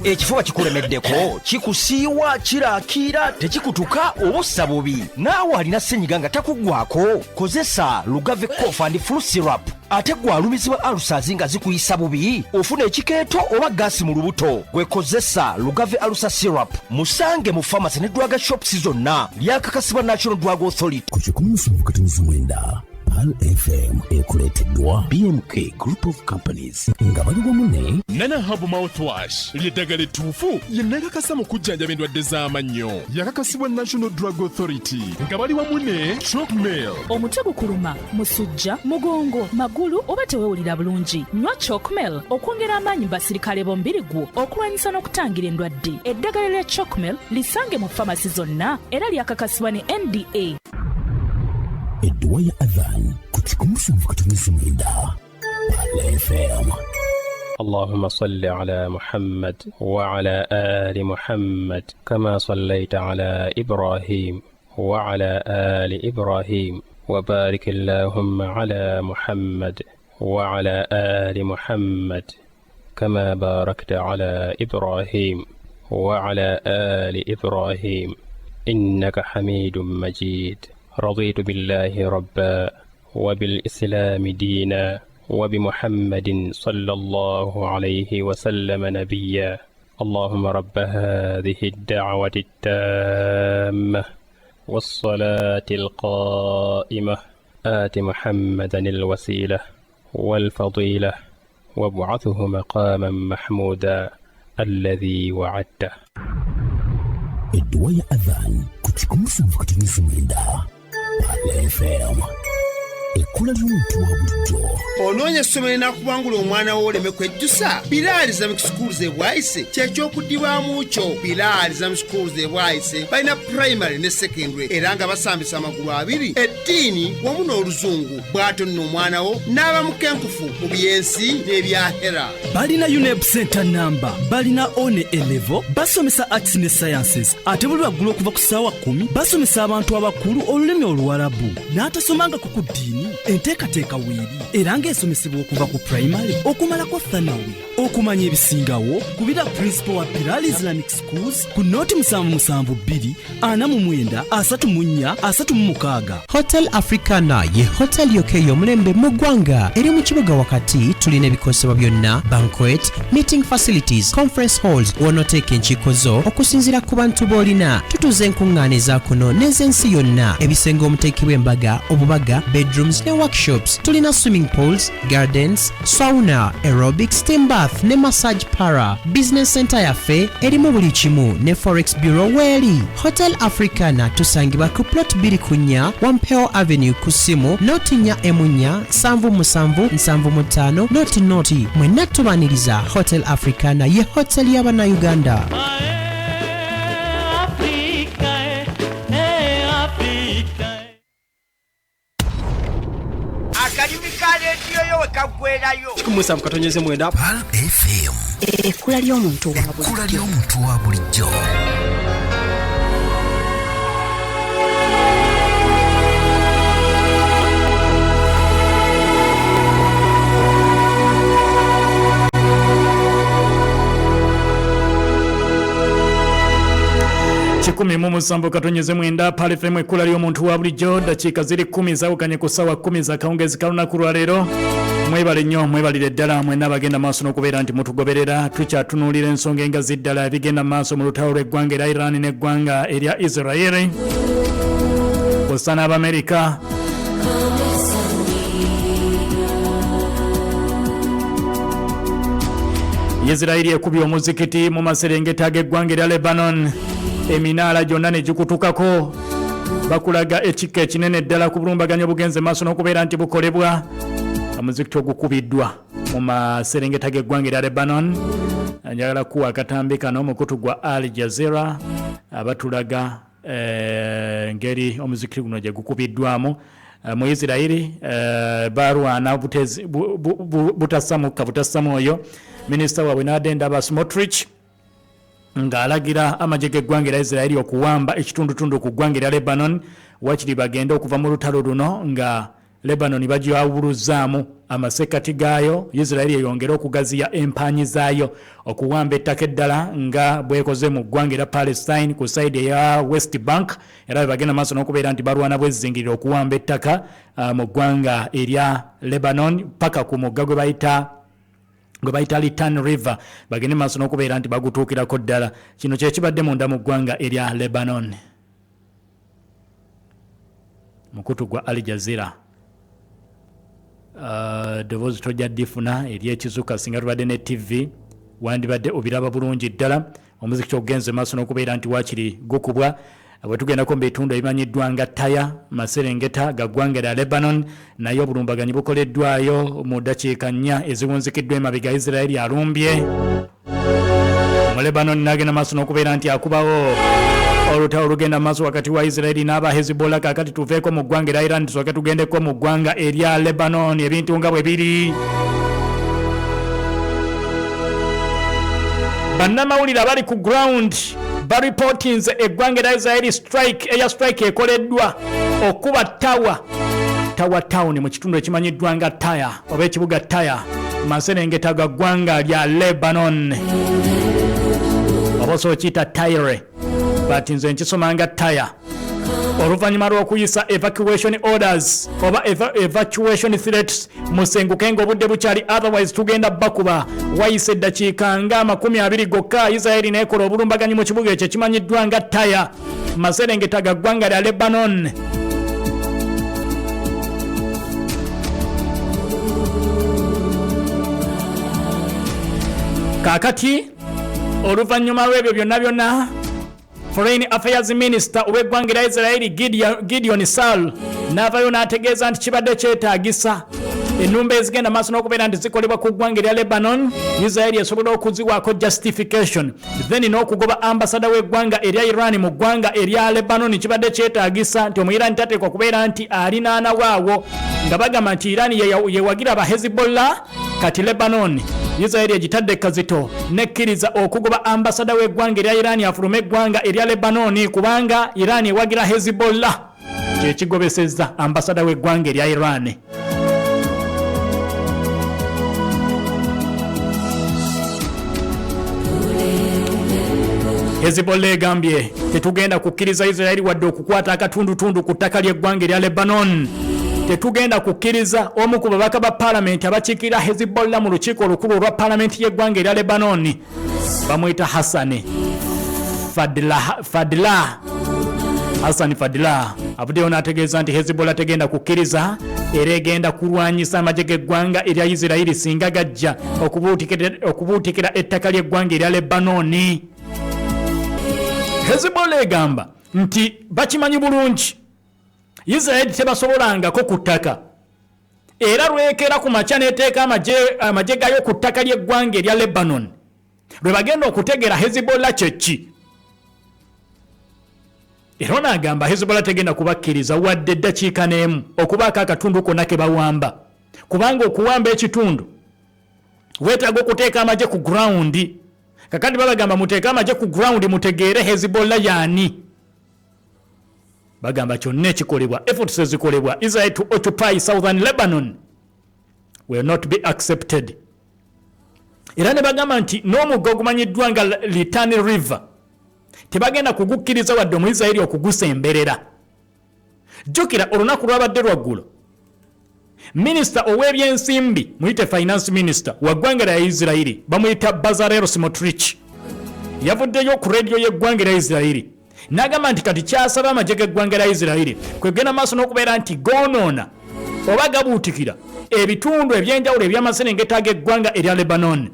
Ekifuba kikulemeddeko, kikusiiwa, kiraakiira, tekikutuka oba ossa bubi. Naawe alina ssenyiga nga takuggwako, kozesa Lugave Cough and Flu Syrup. Ate gwe alumizibwa alusazi nga zikuyisa bubi, ofuna ekikeeto oba gaasi mu lubuto, gwe kozesa Lugave Alusa Syrup. Musange mu famasi ne drug shops zonna. Lyakakasibwa National Drug Authority. Ku 107.9 Pearl FM ekuleeteddwa BMK Group of Companies nga bali wamu ne Nana Herbal Mouthwash ly'eddagala ettuufu lye nakakasa mu kujjanjaba endwadde z'amannyo. Yakakasibwa National Drug Authority nga bali wamu ne Chocmel. Omutwe gukuluma, musujja, mugongo, magulu oba tewewulira bulungi, nywa Chocmel okwongera amaanyi mu basirikale b'omubiri gwo okulwanyisa n'okutangira endwadde. Eddagala lya Chocmel lisange mu famasi zonna era lyakakasibwa ne NDA. Edduwa ya Adhan ku 107.9 Pearl FM. اللهم صل على محمد وعلى آل محمد كما صليت على إبراهيم وعلى آل إبراهيم وبارك اللهم على محمد وعلى آل محمد كما باركت على إبراهيم وعلى آل إبراهيم إنك حميد مجيد. رضيت بالله ربا وبالإسلام دينا وبمحمد صلى الله عليه وسلم نبيا. اللهم رب هذه الدعوة التامة والصلاة القائمة آت محمدا الوسيلة والفضيلة وابعثه مقاما محمودا الذي وعدته. Edduwa ya Adhan ku 107.9 Pearl FM. Ekkula ly'omuntu wa bulijjo. Onoonya essomero linakubangula omwana wo oleme kwejjusa? Bilal Islamic Schools e Bwaise kyeky'okuddibwamu kyo. Bilal Islamic Schools e Bwaise balina primary ne secondary era nga basambisa amagulu abiri, eddiini wamu n'oluzungu. Bw'atyo nno omwana wo n'aba mukenkufu mu byensi n'ebyahera. Balina UNEB Center number, balina O ne A level, basomesa arts ne sciences, ate buli lwaggulo okuva ku ssaawa 10 basomesa abantu abakulu olulimi Oluwarabu. N'atasomangako ku ddiini, enteekateeka weeri era ng'esomesebwa okuva ku primary okumalako thanawi. Okumanya ebisingawo kubira principal wa Bilal Islamic Schools ku noti 772 49 34 36. Hotel Africana ye hotel yokka ey'omulembe mu ggwanga eri mu kibuga wakati. Tulina ebikozesebwa byonna, banquet, meeting facilities, conference halls w'onooteeka enkiiko zo okusinziira ku bantu b'olina. Tutuuza enkuŋŋaana eza kuno n'ez'ensi yonna, ebisenge omuteekebwa embaga, obubaga, bedrooms ne workshops. Tulina swimming pools, gardens, sauna, aerobics, steam bath. bath ne massage para. Business center yaffe erimu buli kimu ne forex bureau weeri. Hotel Africana tusangibwa ku plot 24 Wampeo Avenue ku ssimu noti 4 emu 4 7 7 75 00. Mwenna tubaniriza. Hotel Africana ye hotel y'Abannayuganda. Akalimi ka rediyo yo wekaggwerayo. 17.9 Pearl FM. Ekkula ly'omuntu wa Ekkula ly'omuntu wa bulijjo. 17.9 Pearl FM, ekkula ly'omuntu wa bulijjo. Dakiika ziri 10 zawukanye ku ssaawa 10 z'akawungeezi k'olunaku lwa leero. Mwebale nnyo, mwebalire ddala mwenna abagenda maaso n'okubeera nti mutugoberera. Tukyatunuulira ensonga engazi ddala ebigenda maaso mu lutalo lw'eggwanga erya Iran n'eggwanga erya Israel kw'ossa n'Abamerika. Israeli ekubye omuzikiti mu maserengeta g'eggwanga erya Lebanon, eminaala gyonna ne gikutukako. Bakulaga ekikka ekinene ddala ku bulumbaganyi obugenze maaso n'okubeera nti bukolebwa. Omuzikiti ogukubiddwa mu maserengeta g'eggwanga erya Lebanon. Njagala kuwa akatambi kano omukutu gwa Al Jazeera abatulaga engeri omuzikiti guno gye gukubiddwamu. Mu Israeli balwana butassa mukka butassa mwoyo. Minisita waabwe n'adenda aba Smotrich ng'alagira amagye g'eggwanga erya Israeli okuwamba ekitundutundu ku ggwanga erya Lebanon, wakiri bagende okuva mu lutalo luno nga Lebanon bagiwawuluzaamu amasekkati gaayo. Israeli eyongere okugaziya empanyi zaayo okuwamba ettaka eddala nga bwekoze mu ggwanga erya Palestine ku side eya West Bank, era bwe bagenda maaso n'okubeera nti balwana bwezizingirira okuwamba ettaka mu ggwanga erya Lebanon paka ku mugga gwe bayita Litani River, bagende maaso n'okubeera nti bagutuukirako ddala. Kino kye kibadde munda mu ggwanga erya Lebanon. Mukutu gwa Al Jazeera. Ddoboozi tojja ddifuna ery'ekizuka, singa tubadde ne TV wandibadde obiraba bulungi ddala. Omuzikiti ogugenze maaso n'okubeera nti waakiri gukubwa. Bwe tugendako mu bitundu ebimanyiddwa nga Taya, maserengeta ga ggwanga lya Lebanon, naye obulumbaganyi bukoleddwayo mu ddakiika 4 eziwunzikiddwa emabega. Israeli alumbye mu Lebanon n'agenda maaso n'okubeera nti akubawo olutalo olugenda maaso wakati wa Israeli n'aba Hezbollah. Kaakati tuveeko mu ggwanga erya Iran tusooke tugendeko mu ggwanga erya Lebanon, ebintu nga bwe biri. Bannamawulire abali ku ground bareportinze eggwanga erya Israeli strike, eya strike ekoleddwa okuba Tawa town mu kitundu ekimanyiddwa nga Taya oba ekibuga Taya, maserengeta ga ggwanga lya Lebanon, oba osobola okiyita Tyre, but nze nkisoma nga Taya. Oluvannyuma lw'okuyisa evacuation orders oba evacuation threats, musenguke ng'obudde bukyali, otherwise tugenda bakuba. Wayise eddakiika nga 20 gokka Israeli n'ekola obulumbaganyi mu kibuga ekyo ekimanyiddwa nga Taya, maserengeta ga ggwanga lya Lebanon. Kaakati oluvannyuma lw'ebyo byonna byonna, Foreign Affairs Minister ow'eggwanga erya Israeli Gideon Saul n'avaayo n'ategeeza nti kibadde kyetaagisa ennumba ezigenda maaso n'okubeera nti zikolebwa ku ggwanga erya Lebanon, Israeli esobola okuziwaako justification, then n'okugoba ambasada w'eggwanga erya Iran mu ggwanga erya Lebanon kibadde kyetaagisa nti Omuirani tateekwa kubeera nti alinaana waawo, nga bagamba nti Iran yewagira aba Hezbollah. Kati Lebanon Israeli egitadde kazito nekkiriza okugoba ambasada w'eggwanga erya Iran afulume eggwanga erya Lebanon kubanga Iran ewagira Hezbollah. Kyekigobesezza ambasada w'eggwanga erya Iran. Hezbollah egambye tetugenda kukkiriza Israeli wadde okukwata akatundutundu ku ttaka ly'eggwanga erya Lebanon. Tetugenda kukkiriza. Omu ku babaka ba paalamenti abakiikirira Hezbollah mu lukiiko olukulu olwa paalamenti y'eggwanga erya Lebanon bamuyita Hassan Fadlah. Hassan Fadlah Avuddeyo n'ategeeza nti Hezbollah tegenda kukkiriza era egenda kulwanyisa amagye g'eggwanga erya Isirayiri singa gajja okubuutikira ettaka ly'eggwanga erya Lebanoni. Hezbollah egamba nti bakimanyi bulungi Isirayiri tebasobolangako ku ttaka, era lwekera ku makya n'eteeka amagye gayo ku ttaka ly'eggwanga erya Lebanon lwe bagenda okutegeera Hezbollah kyeki. Era ono agamba Hezbollah tegenda kubakkiriza wadde eddakiika n'emu okubaako akatundu konna ke bawamba, kubanga okuwamba ekitundu weetaaga okuteeka amagye ku ground. Kakati babagamba muteeke amagye ku ground mutegeere Hezbollah yaani. Bagamba kyonna ekikolebwa, efforts ezikolebwa Israel to occupy southern Lebanon will not be accepted. Era ne bagamba nti n'omugga ogumanyiddwa nga Litani River tebagenda kugukkiriza wadde Omuisiraeri okugusemberera. Jjukira olunaku lwabadde lwaggulo, minisita ow'ebyensimbi, muyite finance minister wa ggwanga lya Isiraeri, bamuyita Bezalel Smotrich, yavuddeyo ku rediyo y'eggwanga lya Isiraeri n'agamba nti kati kyasaba amagye g'eggwanga lya Isiraeri kwegenda maaso n'okubeera nti goonoona oba gabuutikira ebitundu eby'enjawulo eby'amaserengeta g'eggwanga erya Lebanon.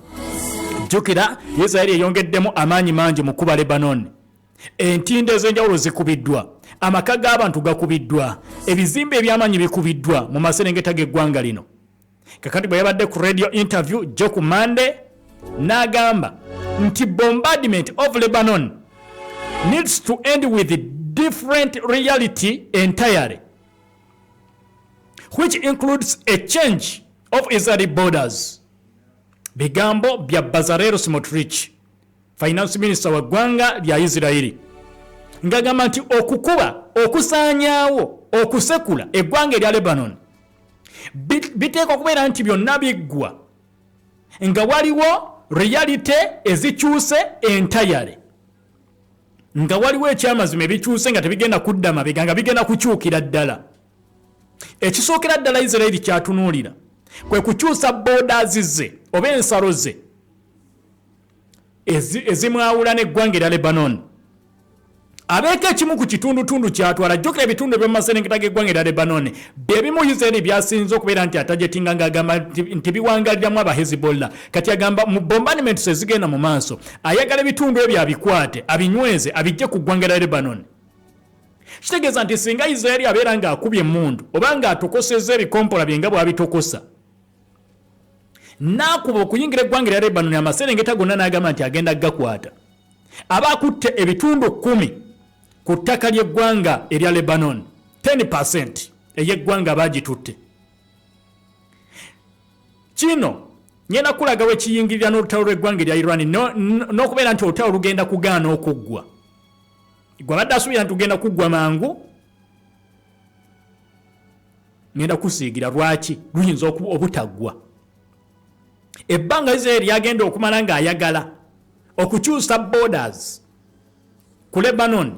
Jjukira Isiraeri eyongeddemu amaanyi mangi mu kuba Lebanon. Entindo ez'enjawulo zikubiddwa, amaka g'abantu gakubiddwa, ebizimbe eby'amaanyi bikubiddwa mu maserengeta g'eggwanga lino. Kakati bwe yabadde ku radio interview jjo ku Monday n'agamba nti bombardment of Lebanon needs to end with different reality entirely, which includes a change of Israeli borders. Bigambo bya Bezalel Smotrich, finance minister wa ggwanga lya Isiraeri, ng'agamba nti okukuba, okusaanyaawo, okusekula eggwanga erya Lebanon biteekwa okubeera nti byonna biggwa nga waliwo reality ezikyuse entirely, nga waliwo ekyamazima ebikyuse nga tebigenda kudda mabega, nga bigenda kukyukira ddala. Ekisookera ddala Isiraeri kyatunuulira kwe kukyusa borders ze oba ensalo ze ezimwawula n'eggwanga erya Lebanon, abeeko ekimu ku kitundutundu kyatwala. Jjukira ebitundu eby'omu maserengeta g'eggwanga erya Lebanon bye bimu Isiraeri byasinze okubeera nti atargetinga, ng'agamba nti biwangaliramu aba Hezbollah. Kati agamba mu bombardments ezigenda mu maaso ayagala ebitundu ebyo abikwate, abinyweze, abijje ku ggwanga lya Lebanon. Kitegeeza nti singa Isiraeri abeera ng'akubye emmundu oba ng'atokosezza ebikompola bye nga bw'abitokosa n'akuba okuyingira eggwanga erya Lebanon, amaserengeta gonna n'agamba nti agenda gakwata, aba akutte ebitundu 10 ku ttaka ly'eggwanga erya Lebanon, 10% ey'eggwanga bagitutte. Kino ngenda kulaga we kiyingirira n'olutalo lw'eggwanga erya Iran n'okubeera nti olutalo lugenda kugaana okuggwa. Gwe abadde asuubira nti tugenda kuggwa mangu, ngenda kusiigira lwaki luyinza obutaggwa. Ebbanga Israeri yagenda okumala ng'ayagala okukyusa borders ku Lebanon,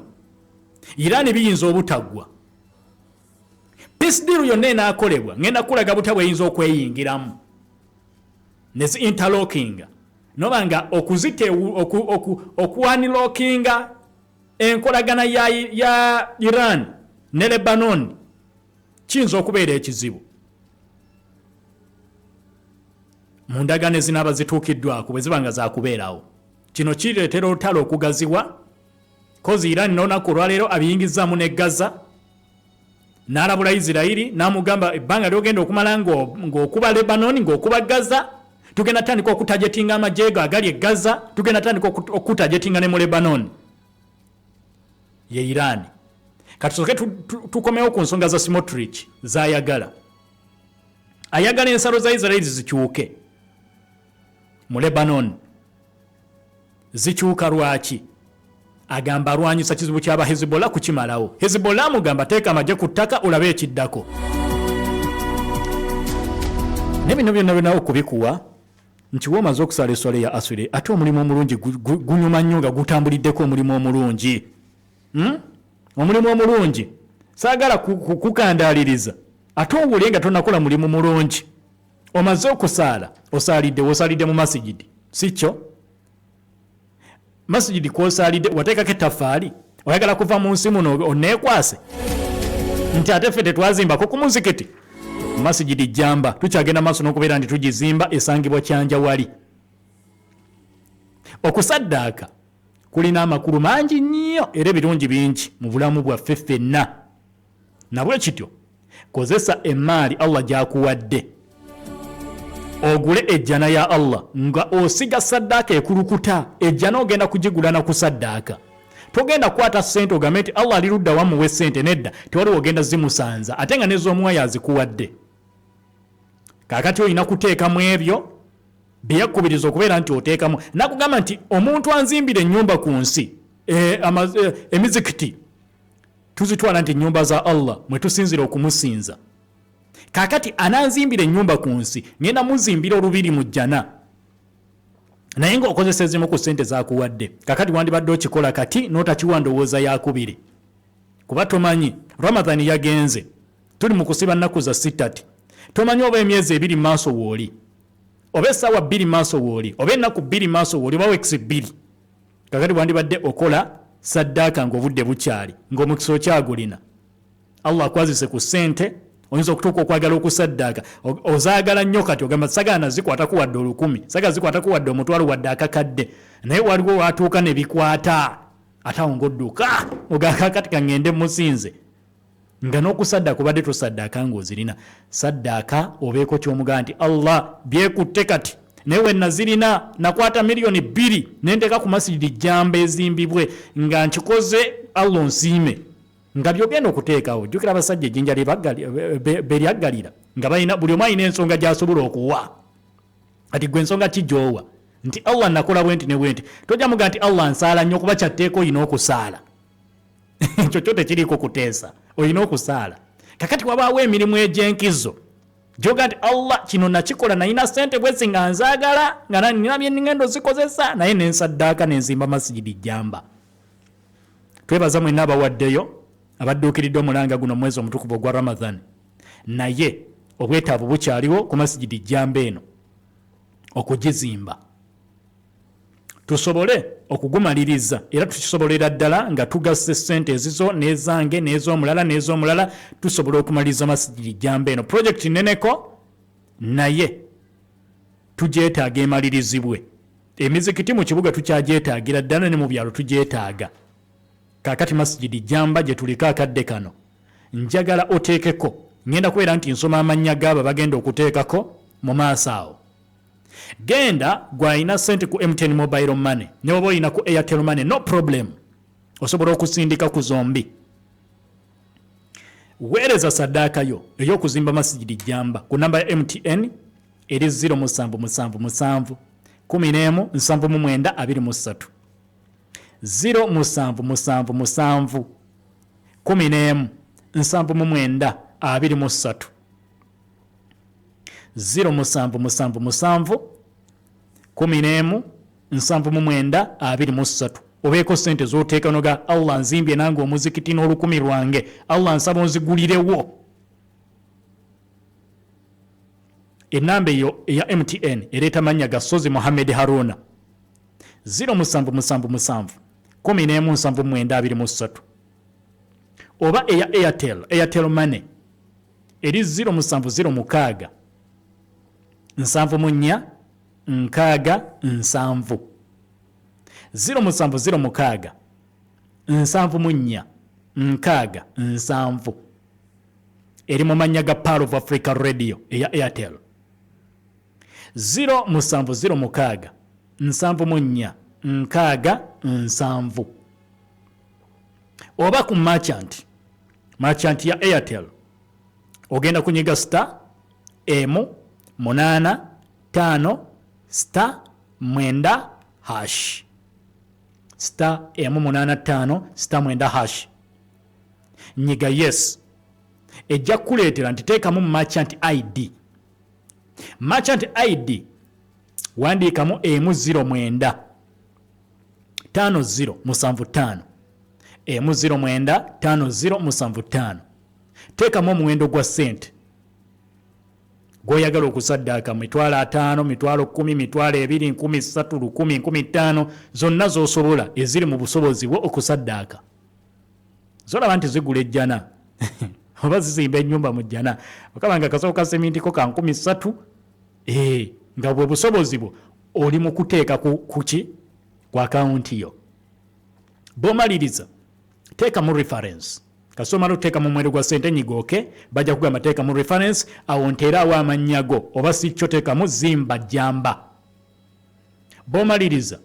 Iran biyinza obutaggwa. Peace deal yonna enaakolebwa ngenda kulaga butya bweyinza okweyingiramu nezi interlockinga noba nga okuunlockinga enkolagana ya Iran ne Lebanon kiyinza okubeera ekizibu mu ndagaano ezinaaba zituukiddwako bwe ziba nga zakubeerawo. Kino kireetera olutalo okugaziwa, 'cause Iran n'olunaku olwaleero abiyingizaamu ne Gaza, n'alabula Isirairi n'amugamba ebbanga lyogenda okumala ng'okuba Lebanon, ng'okuba Gaza, tugenda tandika okutargetinga amagye go agali e Gaza, tugenda tandika okutargetinga ne mu Lebanon ye Iran. Kati tusooke tukomewo ku nsonga za Smotrich zayagala. Ayagala ensalo za Israeli zikyuke mu Lebanon. Zikyuka lwaki? Agamba alwanyisa kizibu kyaba Hezbollah kukimalawo. Hezbollah amugamba teeka amagye ku ttaka olabe ekiddako. Ne bino byonna byonna okubikuwa nti womaze okusala eswala ya aswire, ate omulimu omulungi gunyuma nnyo nga gutambuliddeko omulimu omulungi. Omulimu omulungi saagala kukandaaliriza ate owule nga tonakola mulimu mulungi. Omaze okusaala, osaalidde, wosaalidde mu masigidi, si kyo? Masigidi kwosaalidde wateekako ettafaali, oyagala kuva mu nsi muno oneekwase. Nti ate ffe tetwazimbako ku muzikiti Masigidi Jamba, tukyagenda maaso n'okubeera nti tugizimba, esangibwa Kyanjawali. Okusaddaaka kulina amakulu mangi nnyo era ebirungi bingi mu bulamu bwaffe ffenna. Nabwe kityo kozesa emmaali Allah gy'akuwadde ogule ejjana ya Allah nga osiga saddaaka ekulukuta. Ejjana ogenda kugigula na kusaddaaka. Togenda kukwata ssente ogambe nti Allah ali ludda wamuwe ssente, nedda, tewaliwo ogenda zimusanza, ate nga nez'omuwayo azikuwadde. Kaakati olina kuteekamu ebyo byeyakkubiriza okubeera nti oteekamu. Nakugamba nti omuntu anzimbira ennyumba ku nsi, emizikiti tuzitwala nti ennyumba za Allah mwe tusinzira okumusinza. Kaakati ananzimbira ennyumba ku nsi, ngenda muzimbira olubiri mu jjana, naye ng'okozesa ezimu ku ssente zakuwadde. Kakati wandibadde okikola kati n'otakiwa ndowooza yakubiri, kuba tomanyi. Ramadhani yagenze, tuli mu kusiba nnaku za sittati, tomanyi oba emyezi 2 maaso wooli, oba essaawa 2 maaso wooli, oba ennaku 2 maaso wooli, oba weeks 2. Kakati wandibadde okola saddaaka ng'obudde bukyali, ng'omukisa okyagulina. Allah akwazise ku ssente, oyinza okutuuka okwagala okusaddaaka, ozaagala nnyo kati ogamba sagala nazikwatako wadde 1000, sagala zikwatako wadde 500, wadde akakadde, naye waliwo watuuka ne bikwata, ate awo ng'odduka ogamba kakati kaŋŋende musinze. Nga n'okusaddaaka obadde tosaddaaka ng'ozirina, saddaaka obeeko ky'omugamba nti Allah byekutte kati, naye we nazirina nakwata miliyoni 2 ne nteeka ku masijidi Jamba ezimbibwe, nga nkikoze Allah onsiime. Nga by'ogenda okuteekawo, jjukira abasajja ejjinja beryaggalira nga balina buli omu alina ensonga gy'asobola okuwa. Kati gwe ensonga ki gy'owa nti Allah nakola bwenti ne bwenti? Tojja muga nti Allah nsaala nnyo, kuba kyatteeka olina okusaala. Ekyo kyo tekiriiko kuteesa, olina okusaala. Kakati wabaawo emirimu egy'enkizo gyoga nti Allah kino nakikola, nalina ssente bwezi nga nzaagala, nga nina bye ngenda ozikozesa, naye nensaddaaka nenzimba masijidi Jamba. Twebaza mwenna abawaddeyo, abadduukiridde omulanga guno mu mwezi omutukuvu ogwa Ramadhan, naye obwetaavu bukyaliwo ku masijidi Jamba eno okugizimba tusobole okugumaliriza, era tukisobolera ddala nga tugasse ssente ezizo n'ezange n'ez'omulala n'ez'omulala, tusobola okumaliriza masijidi Jamba eno. Projekiti nneneko, naye tugyetaaga emalirizibwe. Emizikiti mu kibuga tukyagyetaagira ddala, ne mu byalo tugyetaaga. Kaakati masijidi Jamba gye tuliko akadde kano, njagala oteekeko. Ngenda kubeera nti nsoma amannya gaabo bagenda okuteekako mu maaso awo. Genda gw'alina ssente ku MTN Mobile Money, ne oba olina ku Airtel Money, no problem, osobola okusindika ku zombi. Weereza saddaaka yo ey'okuzimba masijidi Jamba ku namba ya MTN eri 0777 11 79 23, 0777 11 79 23, 0777 11 79 23. Obeeko ssente z'oteeka noga Allah nzimbye nange omuzikiti n'olukumi lwange, Allah nsaba onzigulirewo. Enamba eyo eya MTN ereeta mannya ga Sozi Mohammed Haruna, 0777 11 79 23, oba eya Airtel, Airtel Money eri 0706 74 60 70, 0706 74 60 70, eri mu mannya ga Pearl of Africa Radio eya Airtel, 0706 74 60 70, oba ku merchant ya Airtel ogenda kunyiga star 1 8 5 star 9 hash, star 1 8 5 star 9 hash, nyiga yes, ejja kukuleetera nti teekamu merchant ID. Merchant ID wandiikamu 1 0 9 5 0 7 5, 1 0 9 5 0 7 5. Teekamu omuwendo gwa ssente gw'oyagala okusaddaaka, 500,000, 10,000, 20,000, 3,000, 1,000, 5,000, zonna z'osobola eziri mu busobozi bwo okusaddaaka, zolaba nti zigula ejjana. Oba zizimba ennyumba mu jjana. Okaba nga kasawo ka semintiko ka 3000, nga bwe busobozi bwo oli mu kuteeka ku ki ku akawunti yo. Bw'omaliriza, teekamu reference. Kasomala oteeka mu muwendo gwa sente, nyiga okay. Bajja kugamba teekamu reference, awo nteeraawo amannya go, oba si kyo teekamu zimba jamba. Bw'omaliriza,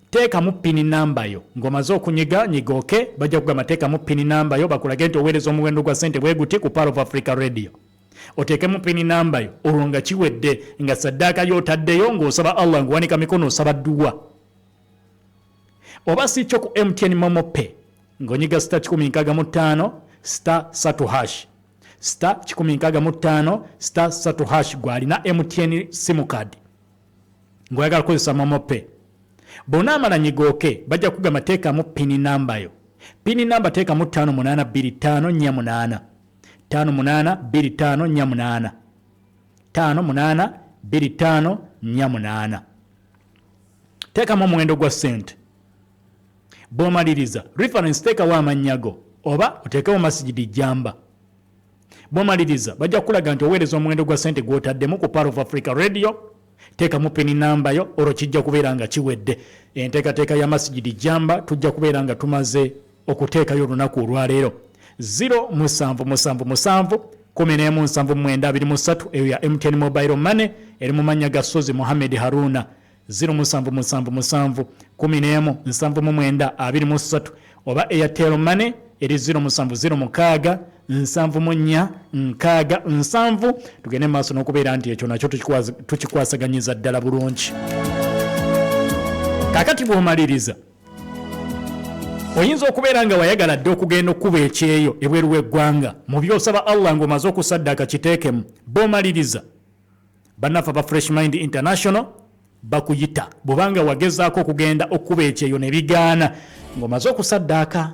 teekamu PIN namba yo. Ng'omaze okunyiga, nyiga okay. Bajja kugamba teekamu PIN namba yo, bakulage nti oweereza omuwendo gwa sente bwe guti ku Pearl of Africa Radio, oteekemu PIN namba yo. Olwo nga kiwedde, nga saddaaka yo otaddeyo, ng'osaba Allah, ng'owanika mikono, osaba dduwa. Oba si kyo, ku MTN MoMo Pay, ng'onyiga star 165 star 3 hash, star 165 star 3 hash. Gwalina MTN SIM card ng'oyagala kukozesa MoMo Pay, bw'onaamala nyiga okay. Bajja kugamba teekamu PIN namba yo. PIN namba teekamu 582548, 582548, 582548. Teekamu omuwendo gwa ssente. Bw'omaliriza, reference teekawo amannya go oba oteekewo Masigidi Jamba. Bw'omaliriza, bajja kukulaga nti oweereza omuwendo gwa ssente gw'otaddemu ku Pearl of Africa Radio, teekamu PIN namba yo. Olwo kijja kubeera nga kiwedde. Enteekateeka ya Masigidi Jamba tujja kubeera nga tumaze okuteekayo olunaku olwaleero. 0777 117923, eyo ya MTN Mobile Money, eri mu mannya ga Sozi Muhammed Haruna. 0777 117923, oba Airtel Money eri 0706 74 60 70. Tugende maaso n'okubeera nti ekyo nakyo tukikwasaganyiza ddala bulungi. Kakati bw'omaliriza, oyinza okubeera nga wayagala dde okugenda okukuba ekyeyo ebweru w'eggwanga. Mu byosaba Allah ng'omaze okusaddaaka, kiteekemu. Bw'omaliriza, bannaffe aba Fresh Mind International bakuyita. Bwobanga wagezaako okugenda okukuba ekyeyo ne bigaana ng'omaze okusaddaaka,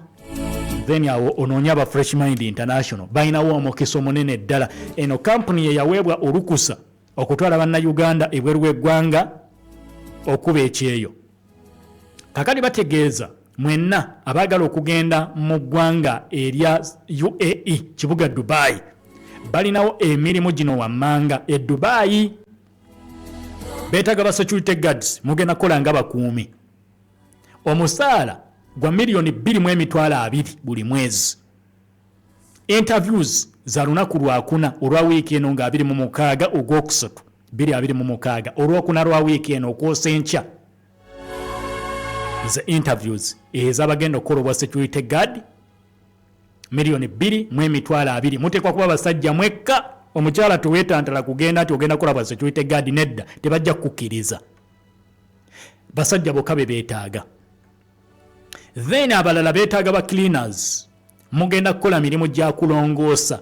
then awo onoonye aba Fresh Mind International. Balinawo omukisa omunene ddala. Eno kampuni ye yaweebwa olukusa okutwala Bannayuganda ebweru w'eggwanga okuba ekyeyo. Kakati bategeeza mwenna abaagala okugenda mu ggwanga erya UAE, kibuga Dubai, balinawo emirimu gino wammanga. E Dubai beetaaga ba security guards, mugenda kukola nga bakuumi. Omusaala gwa 2,200,000 buli mwezi. Interviews za lunaku lwakuna olwa wiiki eno nga 26 ogwokusatu 2026, olwokuna lwa wiiki eno okwosa enkya ze interviews ezabagenda okukola obwa security guard, 2,200,000. Muteekwa kuba basajja mwekka. Omukyala teweetantala kugenda nti ogenda kukola bwa security guard, nedda, tebajja kukkiriza. Basajja bokka be beetaaga. Then abalala beetaaga ba cleaners, mugenda kukola mirimu gya kulongoosa.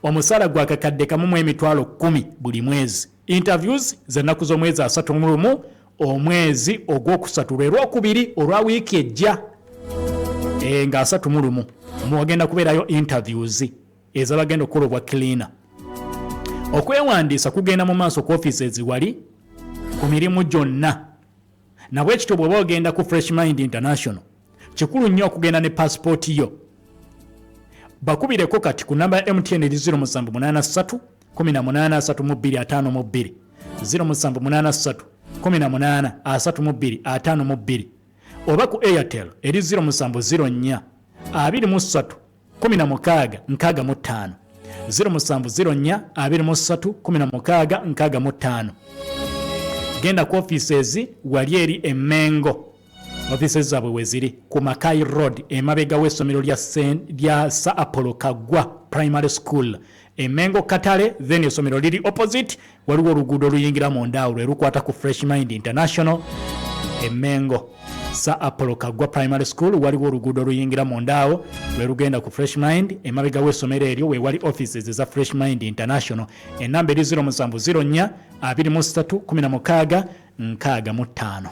Omusaala gwa 110,000 buli mwezi. Interviews zennaku z'omwezi 31 omwezi ogwokusatu, lwe lwokubiri olwa wiiki ejja, nga 31 muwagenda kubeerayo interviews ezabagenda okukola obwa cleaner. Okwewandiisa kugenda mu maaso ku offices wali ku mirimu gyonna. Nabwekityo bw'oba ogenda ku Fresh Mind International, kikulu nnyo okugenda ne pasipooti yo. Bakubireko kati ku namba ya MTN eri 0783 18 32 52, 0783 18 32 52, oba ku Airtel eri 0704 23 16 65, 0704 23 16 65. Genda ku offices wali eri Emengo, offices zaabwe weziri ku Makai Road, emabega w'essomero lya Sir Apollo Kaggwa Primary School, Emengo Katale. Then essomero liri opposite, waliwo oluguudo oluyingira munda awo lwe lukwata ku Fresh Mind International. Emengo, Sir Apollo Kaggwa Primary School, waliwo oluguudo oluyingira munda awo lwe lugenda ku Fresh Mind. Emabega w'essomero eryo we wali offices eza Fresh Mind International. Enamba eri 0704 23 16 65.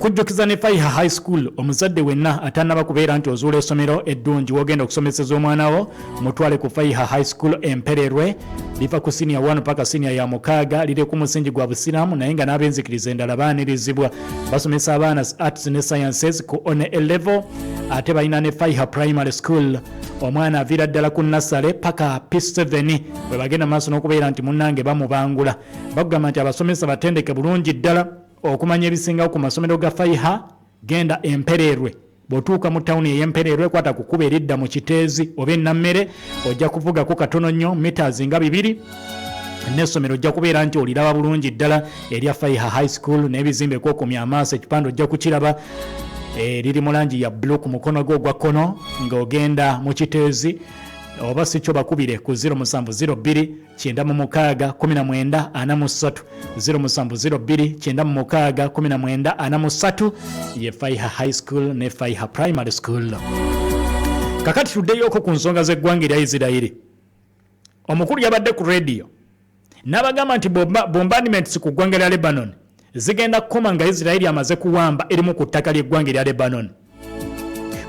Nkujjukiza ne Faiha High School, omuzadde wenna atannaba kubeera nti ozuula essomero eddungi w'ogenda okusomeseza omwana wo, mutwale ku Faiha High School e Mpererwe. Liva ku siniya 1 paka siniya ya mukaaga, liri ku musingi gwa Busiraamu naye nga n'ab'enzikiriza endala baanirizibwa. Basomesa abaana arts ne sciences ku one A level, ate balina ne Faiha Primary School. Omwana aviira ddala ku nasale paka P7 bwe bagenda maaso n'okubeera nti munnange bamubangula. Bakugamba nti abasomesa batendeke bulungi ddala. Okumanya ebisingawo ku masomero ga Faiha, genda e Mpererwe. Bw'otuuka mu tawuni ey'e Mpererwe, kwata ku kkubo eridda mu Kiteezi oba e Nammere, ojja kuvugako katono nnyo meters nga bibiri n'essomero ojja kubeera nti oliraba bulungi ddala erya Faiha High School n'ebizimbe kw'okomya amaaso, ekipande ojja kukiraba. Liri mu langi ya bbulu ku mukono gwo ogwa kkono ng'ogenda mu Kiteezi, oba si kyo bakubire ku 0702 96 19 43, 0702 96 19 43. Ye Faiha High School ne Faiha Primary School. Kakati tuddeyoko ku nsonga z'eggwanga erya Isirayiri. Omukulu yabadde ku radio n'abagamba nti bombardments ku ggwanga lya Lebanon zigenda kukoma nga Isirayiri amaze kuwamba erimu ku ttaka ly'eggwanga erya Lebanon.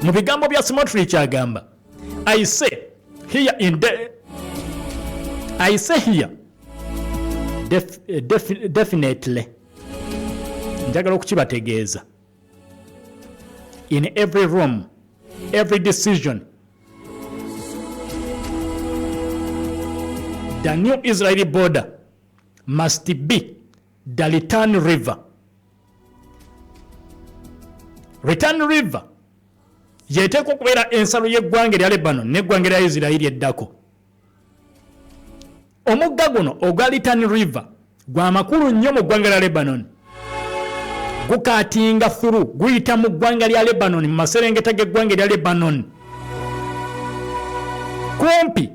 Mu bigambo bya Smotrich agamba, I say here definitely, njagala okukibategeeza, in every room, every decision, the new Israeli border must be the Litani River. Litani River yeteekwa okubeera ensalo y'eggwanga erya Lebanon n'eggwanga erya Isirayiri eddako. Omugga guno ogwa Litani River gwa makulu nnyo mu ggwanga lya Lebanon. Gukatinga through, guyita mu ggwanga lya Lebanon, mu maserengeta g'eggwanga erya Lebanon, kumpi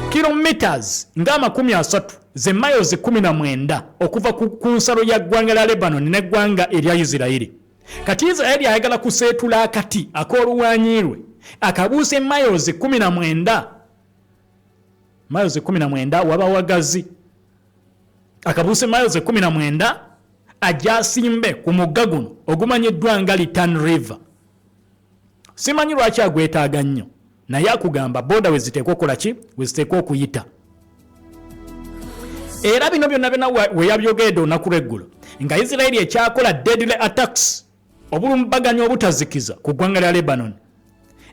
kilometers nga 30, ze miles 19 okuva ku nsalo ya ggwanga lya Lebanon n'eggwanga erya Isirayiri. Kati Isirayiri ayagala kuseetula akati ak'oluwanyi lwe akabuuse miles 19, miles 19 waba wagazi, akabuuse miles 19 ajja asimbe ku mugga guno ogumanyiddwa nga Litani River. Simanyi lwaki agwetaaga nnyo, naye akugamba border we ziteekwa okukola ki, we ziteekwa okuyita. Era bino byonna byonna we yabyogedde olunaku lw'eggulo nga Isirayiri ekyakola deadly attacks, obulumbaganya obutazikiza ku ggwanga lya Lebanon.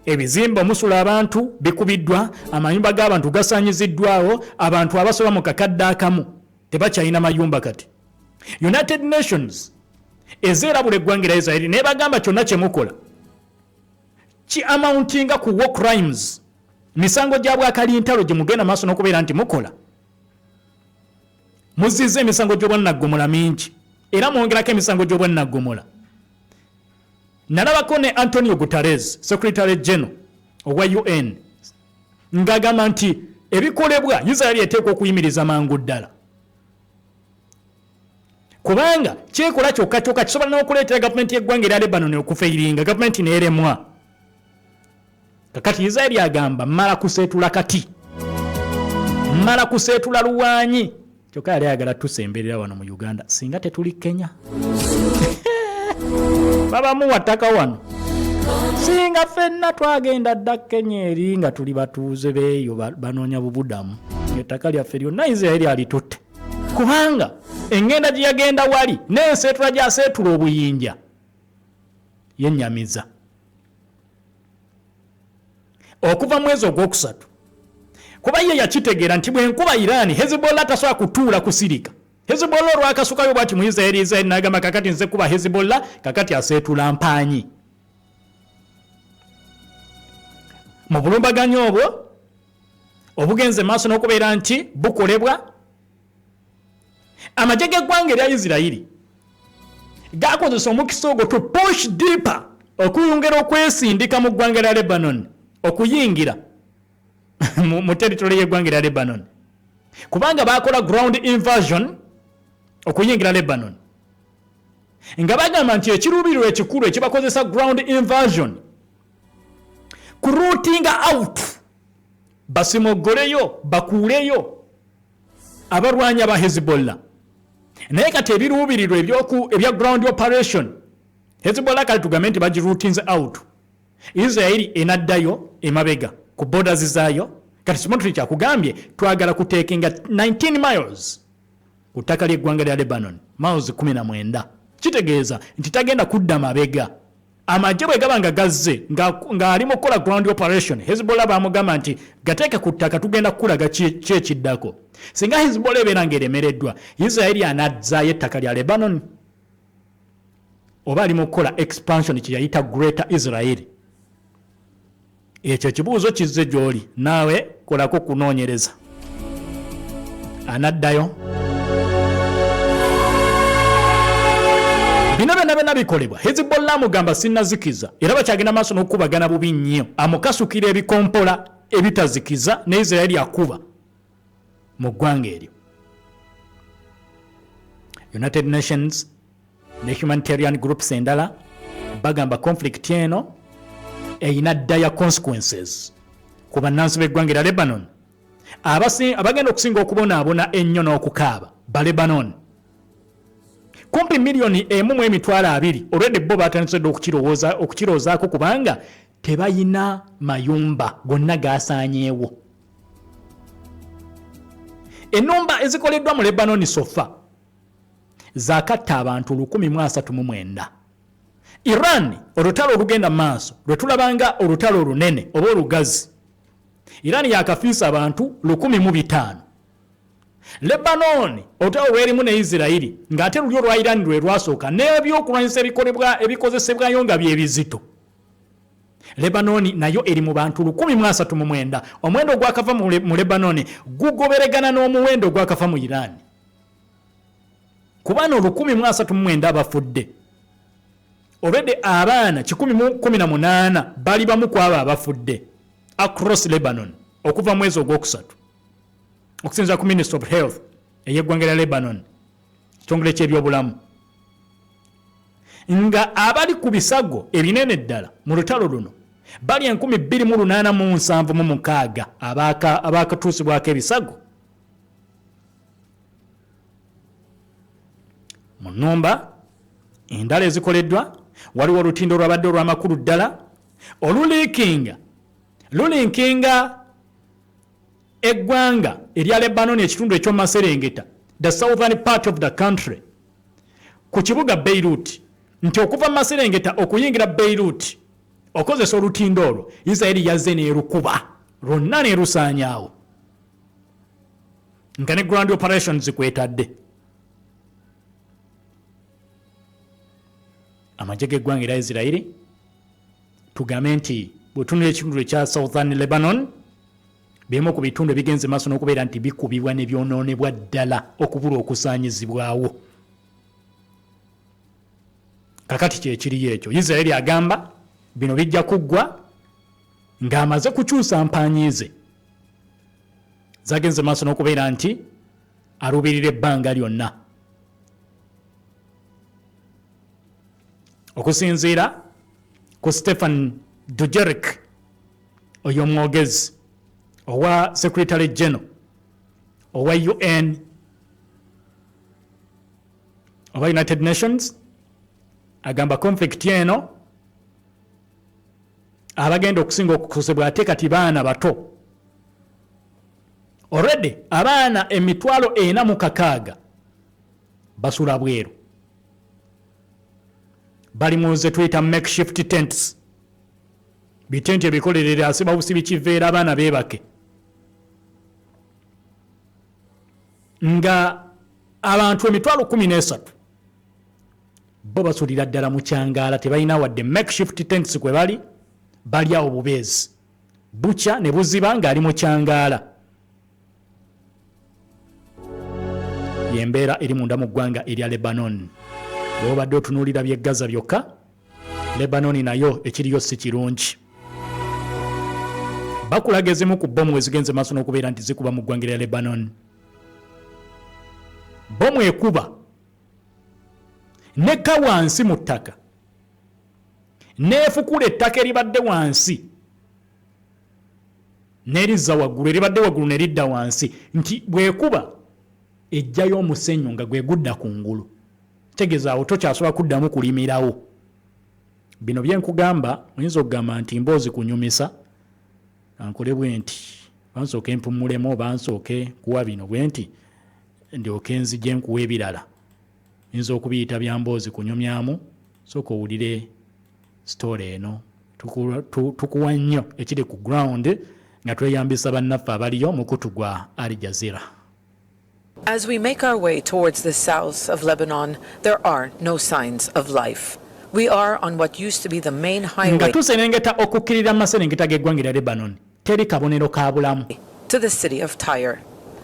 Ebizimbe omusula abantu bikubiddwa, amayumba g'abantu gasaanyiziddwawo, abantu abasoba mu 1,000 tebakyalina mayumba. Kati United Nations ezeerabula eggwanga erya Isirairi nebagamba kyonna kyemukola ki amountinga ku war crimes, misango gya bwakalintalo gye mugenda maaso n'okubeera nti mukola. Muzizza emisango gy'obwannaggomola mingi era mwongerako emisango gy'obwannaggomola. Nalabako ne Antonio Guterres, Secretary General owa UN, ng'agamba nti ebikolebwa Isiraeri eteekwa okuyimiriza mangu ddala, kubanga kyekola kyokka kyokka kisobola n'okuleetera gavumenti y'eggwanga erya Lebanon okufailinga, gavumenti neeremwa. Kakati Isiraeri agamba mmala kuseetula, kati mmala kuseetula luwanyi. Kyokka yali ayagala tusemberera wano mu Uganda. Singa tetuli Kenya, babamuwa ttaka wano, singa ffenna twagenda dda Kenya eri nga tuli batuuze beeyo, banoonya bubudamu. Ettaka lyaffe lyonna Isiraeri alitutte, kubanga engenda gye yagenda wali n'enseetula gy'aseetula obuyinja yennyamiza. Okuva mwezi ogwokusatu, kuba ye yakitegeera nti bwenkuba Iran, Hezbollah tasobola kutuula kusirika. Hezbollah olwakasukayo bwati mu Israeli, Israeli nagamba kakati nze kuba Hezbollah. Kakati aseetula mpaanyi mu bulumbaganyi obwo obugenze maaso n'okubeera nti bukolebwa. Amagye g'eggwanga erya Isirayiri gakozesa omukisa ogwo to push deeper, okuyongera okwesindika mu ggwanga lya Lebanon, okuyingira mu territory y'eggwanga erya Lebanon, kubanga bakola ground invasion okuyingira Lebanon, nga bagamba nti ekiruubirirwa ekikulu ekibakozesa ground invasion kurootinga out, basimogoleyo, bakuuleyo abalwanyi aba Hezbollah. Naye kati ebiruubirirwa ebya ground operation Hezbollah kale tugambe nti bagiruutinze out, Isirairi enaddayo emabega ku borders zaayo. Kati Smotrich akugambye twagala kuteekinga 19 miles ku ttaka ly'eggwanga lya Lebanon, miles 19. Kitegeeza nti tagenda kudda mabega. Amagye bwe gaba nga gazze ng'ali mu kukola ground operation, Hezbollah bamugamba nti gateeke ku ttaka, tugenda kukulaga ki ekiddako. Singa Hezbollah ebeera ng'eremereddwa, Isiraeri anazzaayo ettaka lya Lebanon oba ali mu kukola expansion kye yayita Greater Israel? Ekyo ekibuuzo kizze gy'oli, naawe kolako kunoonyereza. Anaddayo? Bino byonna byonna bikolebwa. Hezbollah amugamba sinnazikiza, era bakyagenda maaso n'okukubagana bubi nnyo. Amukasukira ebikompola ebitazikiza, ne Isiraeri akuba mu ggwanga eryo. United Nations ne humanitarian groups endala bagamba conflict eno erina dire consequences ku bannansi b'eggwanga erya Lebanon. Abagenda okusinga okubonaabona ennyo n'okukaaba ba Lebanon, kumpi 1,020,000. Olwedde bo batandise dde okukirowoozaako kubanga tebayina mayumba, gonna gasaanyeewo. Ennumba ezikoleddwa mu Lebanon so far zakatta abantu 1,039. Iran, olutalo olugenda mu maaso lwe tulabanga olutalo olunene oba olugazi, Iran yakafiisa abantu 1,005. Lebanon, olutalo lwerimu ne Isirairi, ng'ate luli olwa Iran lwe lwasooka n'ebyokulwanyisa ebikolebwa ebikozesebwayo nga byebizito, Lebanoni nayo eri mu bantu 1,039. Omuwendo ogwakava mu Lebanoni gugoberegana n'omuwendo ogwakava mu Iran, ku bano 1,039 abafudde. Olwedde abaana 118 bali bamu ku abo abafudde across Lebanon okuva mwezi ogwokusatu, okusinziira ku Ministry of Health ey'eggwanga lya Lebanon, kitongole ky'ebyobulamu. Nga abali ku bisago ebinene ddala mu lutalo luno bali 2876 abakatuusibwako ebisago mu nnumba endala ezikoleddwa. Waliwo olutindo olwabadde olw'amakulu ddala olulinkinga lulinkinga eggwanga erya Lebanon, ekitundu ekyomaserengeta, the southern part of the country, ku kibuga Beirut, nti okuva mu maserengeta okuyingira Beirut okozesa olutindo olwo. Isiraeri yazze n'erukuba lwonna n'erusaanyaawo, nga ne ground operations kwetadde. Amagye g'eggwanga erya Isiraeri, tugambe nti bwetunula ekitundu ekya southern Lebanon, bimu ku bitundu ebigenze maaso n'okubeera nti bikubibwa ne byonoonebwa ddala okubulwa okusaanyizibwawo. Kakati kyekiriyo ekyo. Isiraeri agamba bino bijja kuggwa ng'amaze kukyusa mpanyiize zagenze maaso n'okubeera nti aluubirira ebbanga lyonna. Okusinziira ku Stephen Dujarric, oyo omwogezi owa Secretary General owa UN oba United Nations, agamba conflict eno abagenda okusinga okukosebwa ate kati baana bato. Already abaana 460,000 basula bweru, bali mu ze tuyita makeshift tents, bitenti ebikolerere, asiba busibi kiveera abaana beebake, nga abantu 13,000 bo basulira ddala mu kyangaala, tebalina wadde makeshift tents kwe bali, bali awo bubeezi, bukya ne buziba ng'ali mu kyangaala. Yembeera eri munda mu ggwanga erya Lebanon. Bw'obadde otunuulira by'e Gaza byokka, Lebanon nayo ekiriyo si kirungi. Bakulaga ezimu ku bomu ezigenze maaso n'okubeera nti zikuba mu ggwanga erya Lebanon. Bomu ekuba nekka wansi mu ttaka neefukula ettaka eribadde wansi nerizza waggulu, eribadde waggulu neridda wansi, nti bwekuba ejjayo omusenyu nga gwe gudda ku ngulu. Tegeeza awo tokyasobola kuddamu kulimirawo. Bino byenkugamba oyinza okugamba nti mboozi kunyumisa, ankole bwe nti bansooke mpumulemu oba nsooke kuwa bino bwe nti ndyoke nzije nkuwa ebirala. Oyinza okubiyita bya mboozi kunyumyamu, sooka owulire story eno. Tukuwa nnyo ekiri ku ground nga tweyambisa bannaffe abaliyo mukutu gwa Al Jazeera. As we make our way towards the south of Lebanon, there are no signs of life. We are on what used to be the main Nga highway tuserengeta okukkirira mu maserengeta g'eggwanga erya Lebanon, teri kabonero ka bulamu. to the city of Tyre.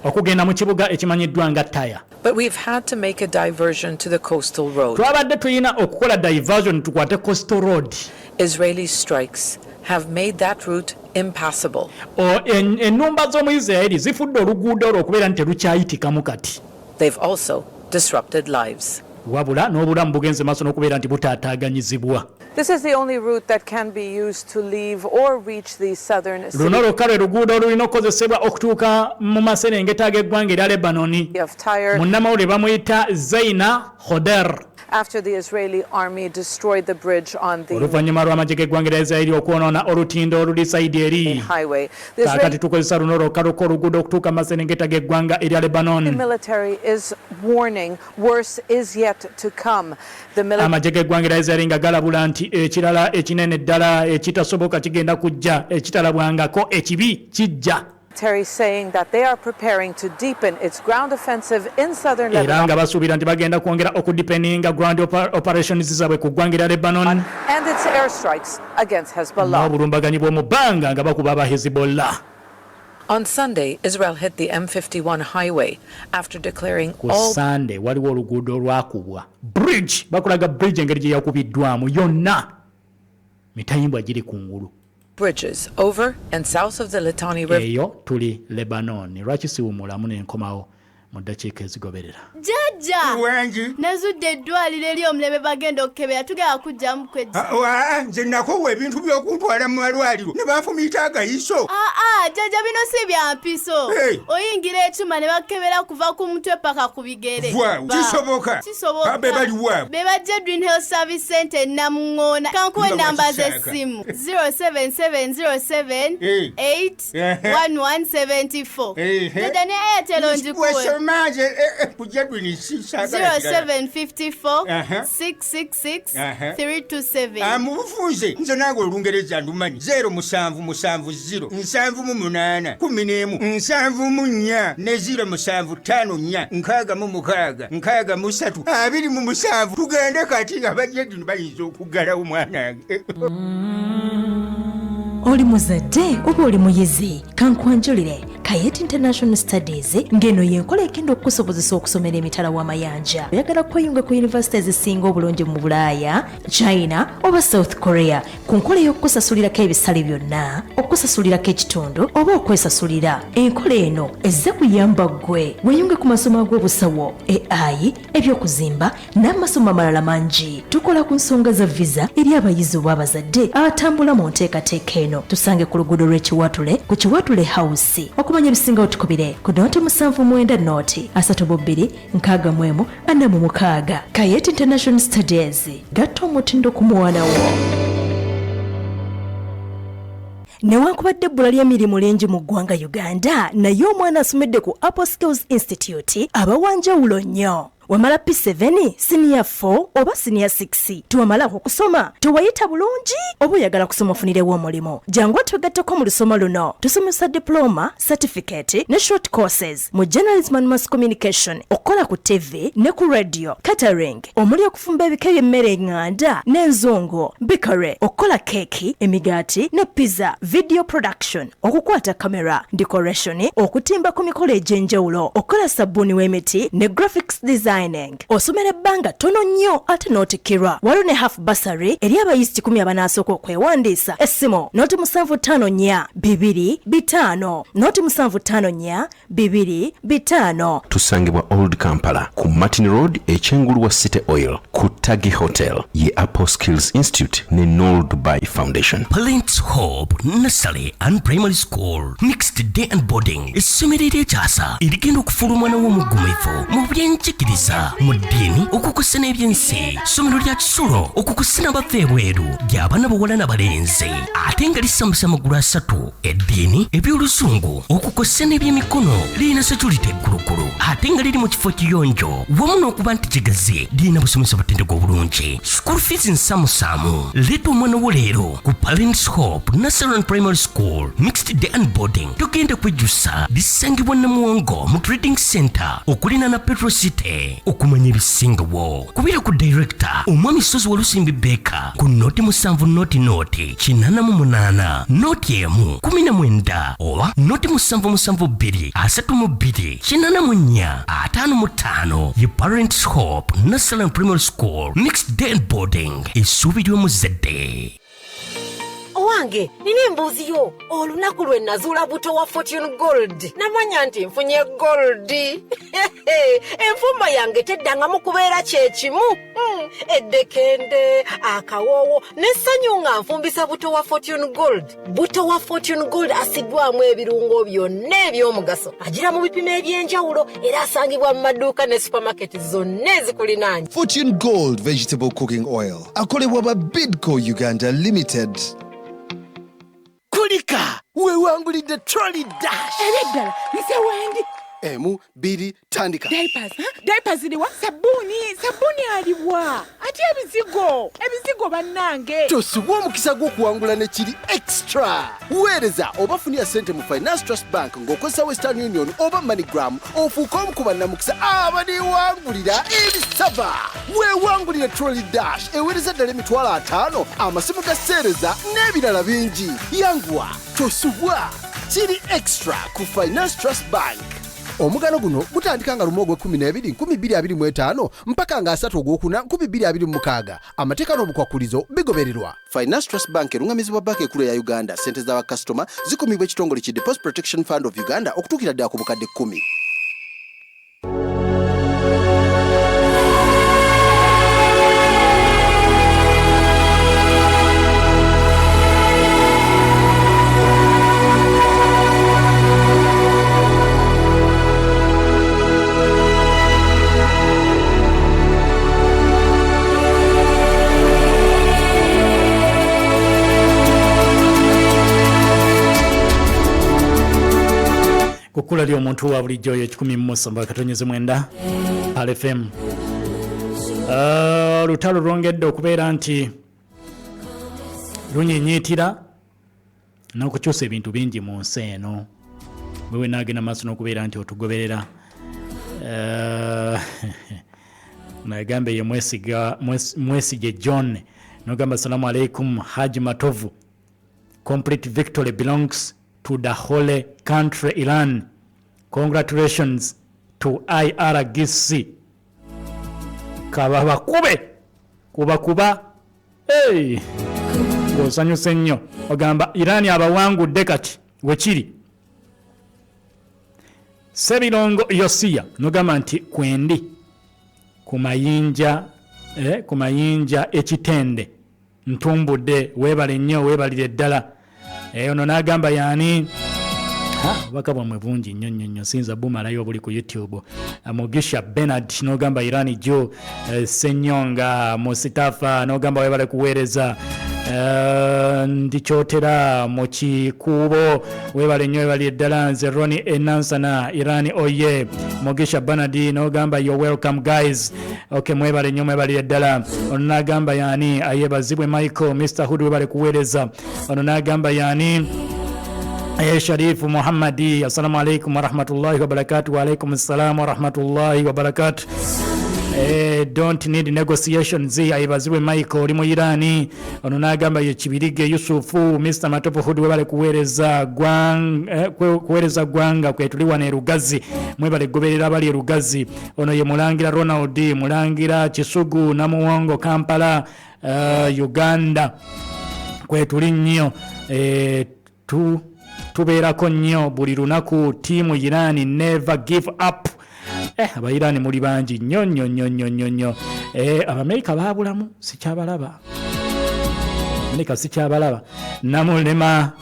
Okugenda mu kibuga ekimanyiddwa nga Taya. But we've had to make a diversion to the coastal road. Twabadde tulina okukola diversion tukwate coastal road. Israeli strikes have made that route impassable. Ennumba z'omu Isiraeri zifudde oluguudo olwo okubeera nti terukyayitikamu kati. They've also disrupted lives. Wabula n'obulamu bugenze maaso n'okubeera nti butaataaganyizibwa. This is the only route that can be used to leave or reach the southern Luno city lwokka lwe luguudo olulina okukozesebwa okutuuka mu maserengeta ag'eggwanga erya Lebanoni. of Tyre Munnamawulire bamuyita Zaina Khoder. after the Israeli army destroyed the bridge on the Oluvannyuma lw'amagye g'eggwanga erya Isiraeri okwonoona olutindo oluli sayidi eri, highway. The kaakati Israeli tukozesa luno lwokka lwokka oluguudo okutuuka mu maserengeta g'eggwanga erya Lebanon. military is warning worse is yet to come. The military Amagye g'eggwanga erya Isiraeri nga galabula nti ekirala ekinene ddala ekitasoboka kigenda kujja, ekitalabwangako ekibi kijja. saying that they are preparing to deepen its ground offensive in southern Era Lebanon nga basuubira nti bagenda kwongera okudeepeninga ground operations zaabwe ku ggwanga erya Lebanon and its airstrikes against Hezbollah. N'obulumbaganyi bw'omu bbanga nga bakuba aba Hezbollah. On Sunday, Israel hit the M51 highway after declaring Ku all Sande waliwo oluguudo olwakubwa, bridge, bakulaga bridge engeri gye yakubiddwamu yonna, mitayimbwa giri ku ngulu. Bridges over and south of the Litani River. Eyo tuli Lebanon. Lwaki siwumulamu nenkomawo mu ddakiika ezigoberera? Jjajja, nazudde eddwaliro ery'omulembe, bagenda okukebera, tugenda kujjamu kwejja. Ah, nze nakowa ebintu by'okuntwala mu malwaliro ne banfumiita agayiso. Aa, jjajja, bino si bya mpiso. Hey. Oyingira ekyuma ne bakebera kuva ku mutwe paka ku bigere. Waaw, Ba. kisoboka? Kisoboka. Abe bali waawo? Be bajja Green Health Service Center e Namuŋŋoona. Kankuwa Nga ennamba bakisaaka. z'essimu: 07707 Hey. 8 Ehe. 1174. Jjajja, ne Airtel ngikuwe. Wesoma nze kujja dwini sisaagala kirala. 0754 Aha. 666 Aha. 327. Ah, mu bufunze nze nange olungereza ndumanyi: 0770 78 11 74 ne 0754 66 63 27. Tugende kati, abajjedini bayinza okuggalawo mwanange. Oli muzadde oba oli muyizi, kankwanjulire Kayet International Studies, ng'eno y'enkola egenda okukusobozesa okusomera emitala w'amayanja. Oyagala kweyunga ku yunivasite ezisinga obulungi mu Bulaaya, China oba South Korea ku nkola ey'okukusasulirako ebisale byonna, okusasulirako ekitundu oba okwesasulira? Enkola eno ezze kuyamba ggwe. Weeyunge ku masomo ag'obusawo, AI, ebyokuzimba n'amasomo amalala mangi. Tukola ku nsonga za visa eri abayizi oba abazadde abatambula mu nteekateeka eno. Tusange ku luguudo lw'Ekiwatule ku Kiwatule House. Okumanya ebisingawo tukubire ku 079 0 32 61 46. Kayet International Studies, gatta omutindo ku mwana wo. Newankubadde ebbula ly'emirimu lingi mu ggwanga Uganda, naye omwana asomedde ku Apple Skills Institute aba wanjawulo nnyo. Wamala P7, siniya 4 oba siniya 6, tewamalako okusoma, tewayita bulungi oba oyagala kusoma ofunirewo omulimu, jangu otwegatteko mu lusoma luno. Tusomesa diploma, certificate ne short courses mu journalism and mass communication, okukola ku TV ne ku radio, catering omuli okufumba ebika by'emmere eŋŋanda n'enzungu, bakery, okukola keeki, emigaati ne pizza, video production, okukwata kamera, decoration, okutimba ku mikolo egy'enjawulo, okukola sabbuuni w'emiti ne graphics designing. Osomera ebbanga ttono nnyo ate n'otikkirwa. Waliwo ne half bursary eri abayizi 100 abanaasooka okwewandiisa. Essimu 0754 2 5 0754 2 5. Tusangibwa Old Kampala ku Martin Road, ekyengulu wa City Oil ku Tagi Hotel. Ye Apple Skills Institute ne Nol Dubai Foundation. Parents Hope Nursery and Primary School, Mixed Day and Boarding, essomero eryekyasa erigenda okufuula omwana w'omuggumivu mu byenjigiriza. Abasomesa mu ddiini okukusa n'ebyensi. Ssomero lya kisulo okukusa n'abava ebweru, ly'abaana bawala n'abalenzi, ate nga lisambisa amagulu asatu: eddiini, eby'oluzungu okukusa n'ebyemikono. Lirina security eggulugulu ate nga liri mu kifo kiyonjo, wamu n'okuba nti kigazi. Lirina busomesa butendeka obulungi, school fees nsaamusaamu. Leeta omwana wo leero ku Parents Hope Nursery and Primary School Mixed Day and Boarding, togenda kwejjusa. Lisangibwa Namuwongo mu Trading Center okuliraana Petro City. Okumanya ebisingawo, kubira ku director omwami Sozi Walusimbi Beka ku 070 00 88 01 19 oba 077 232 84 55. Ye Parents Hope Nursery and Primary School Mixed Day and Boarding, essuubi ly'omuzadde. Owange, nina embuuzi yo. Olunaku lwe nazuula buto wa Fortune Gold, namanya nti nfunye gold. Enfumba yange teddangamu kubeera kyekimu. Eddekende, akawoowo n'essanyu nga nfumbisa buto wa Fortune Gold. Buto wa Fortune Gold asiddwamu ebirungo byonna eby'omugaso, agira mu bipimo eby'enjawulo era asangibwa mu maduuka ne supamaketi zonna ezikulinaanye. Fortune Gold Vegetable Cooking Oil akolebwa ba Bidco Uganda Limited. Kulika, weewangulidde Trolley Dash. Ebyeddala, nze wendi. Emu, bbiri, tandika. Diapers, diapers ziriwa? Sabbuuni, sabbuuni aliwa? Ate ebizigo, ebizigo bannange. Tosubwa omukisa gw'okuwangula ne kiri extra. Weereza oba funira ssente mu Finance Trust Bank ng'okozesa Western Union oba MoneyGram, ofuuke omu ku bannamukisa abaliwangulira ebisaba. Weewangulire Trolley Dash eweereza ddala 50,000, amasimu ga seereza n'ebirala bingi. Yanguwa, tosubwa, kiri extra ku Finance Trust Bank. Omugano guno gutandika nga 1 ogw'e12 2025 mpaka nga 3 ogwokuna 2026. Amateeka n'obukwakulizo bigobererwa. Finance Trust Bank erungamizibwa Banka Ekulu eya Uganda. Ssente z'abakasitoma zikumibwa ekitongole ki Deposit Protection Fund of Uganda okutuukira ddala ku bukadde 10. Kukkula ly'omuntu wa bulijjo oyo 107.9 Pearl FM. Olutalo lwongedde okubeera nti lunyiinyiitira n'okukyusa ebintu bingi mu nsi eno. Wewe naagenda maaso n'okubeera nti otugoberera. Nagambe ye Mwesige John nogamba assalamu alaikum Haji Matovu, complete victory belongs to the whole country Iran, congratulations to IRGC. Kababakube kubakuba. Hey! Ng'osanyuse nnyo, ogamba Iran abawangudde kati wekiri. Sebirongo Yosiya nogamba nti kwendi ku mayinja, ku mayinja ekitende ntumbudde, weebale nnyo, weebalire ddala. Ono n'agamba yaani obubaka bwammwe bungi nnyo nnyo nnyo, siyinza bumalayo obuli ku YouTube. Mugisha Bernard n'ogamba Iran jo. Senyonga Musitafa n'ogamba weebale kuweereza. Ndikyotera mu kikuubo, weebale nnyo, weebalire ddala. Nze Roni Enansana, Iran oye. Mugisha Bernard n'ogamba you're welcome guys. Okay, mwebale nnyo, mwebalire ddala. Ono n'agamba yaani ayebazibwe Michael, Mr Hood, weebale kuweereza. Ono n'agamba yaani Sharifu Muhammadi, assalamu alaikum warahmatullahi wabarakatuh. Wa alaikum assalam warahmatullahi wabarakatuh. Don't need negotiations, ayebazibwe Michael oli mu Irani. Ono n'agamba ye Kibirige Yusufu, Mr Matovu Hood, webale kuweereza kuweereza gwanga kwe tuli wano e Lugazi, mwebale kugoberera abali e Lugazi. Ono ye Mulangira Ronald, Mulangira Kisugu Namuwongo, Kampala, Uganda, kwetuli nnyo. Tubeerako nnyo buli lunaku. Tiimu Iran never give up. Abairani muli bangi nnyo nnyo nnyo nnyo nnyo nnyo. Abamerika baabulamu, sikyabalaba. Amerika sikyabalaba. Namulema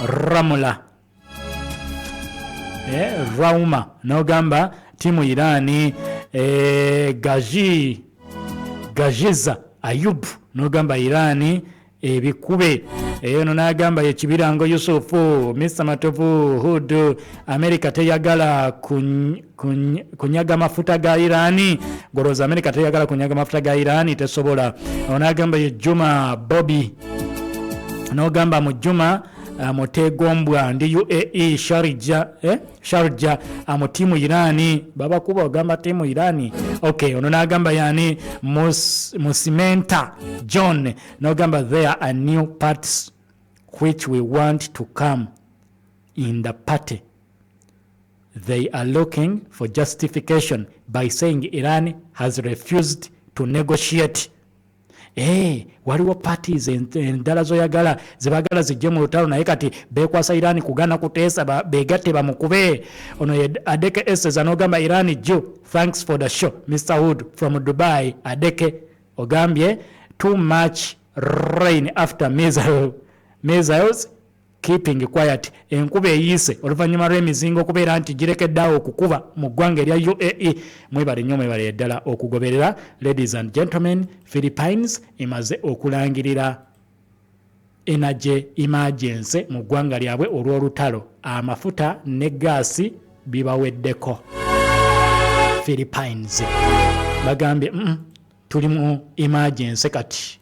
Ramula, Rauma n'ogamba tiimu Irani. Gaji Gajiza Ayub n'ogamba Iran ebikube. Eno n'agamba ye Kibirango Yusufu, Mr Matovu Hood, America teyagala kunyaga mafuta ga Irani. Goloza America teyagala kunyaga mafuta ga Irani, tesobola. Ono n'agamba ye Juma Bobby, n'ogamba mu Juma Mutegombwa ndi UAE Sharjah, Sharjah, mu tiimu Irani babakuba, ogamba tiimu Irani. Okay, ono n'agamba yani Musimenta John, n'ogamba there are new parts which we want to come in the party. They are looking for justification by saying Iran has refused to negotiate. Waliwo parties endala zoyagala zebagala zijje mu lutalo, naye kati bekwasa Iran kugana kuteesa begatte bamukube. Ono ye Adeke Esses anogamba Iran ju. Thanks for the show Mr Hood from Dubai. Adeke ogambye too much rain after missiles keeping quiet. Enkuba eyiise oluvannyuma lw'emizinga okubeera nti girekeddeawo okukuba mu ggwanga erya UAE. Mwebale nnyo, mwebale ddala okugoberera. Ladies and gentlemen, Philippines emaze okulangirira energy emergency mu ggwanga lyabwe olw'olutalo, amafuta ne gaasi bibaweddeko. Philippines bagambye tuli mu emergency kati,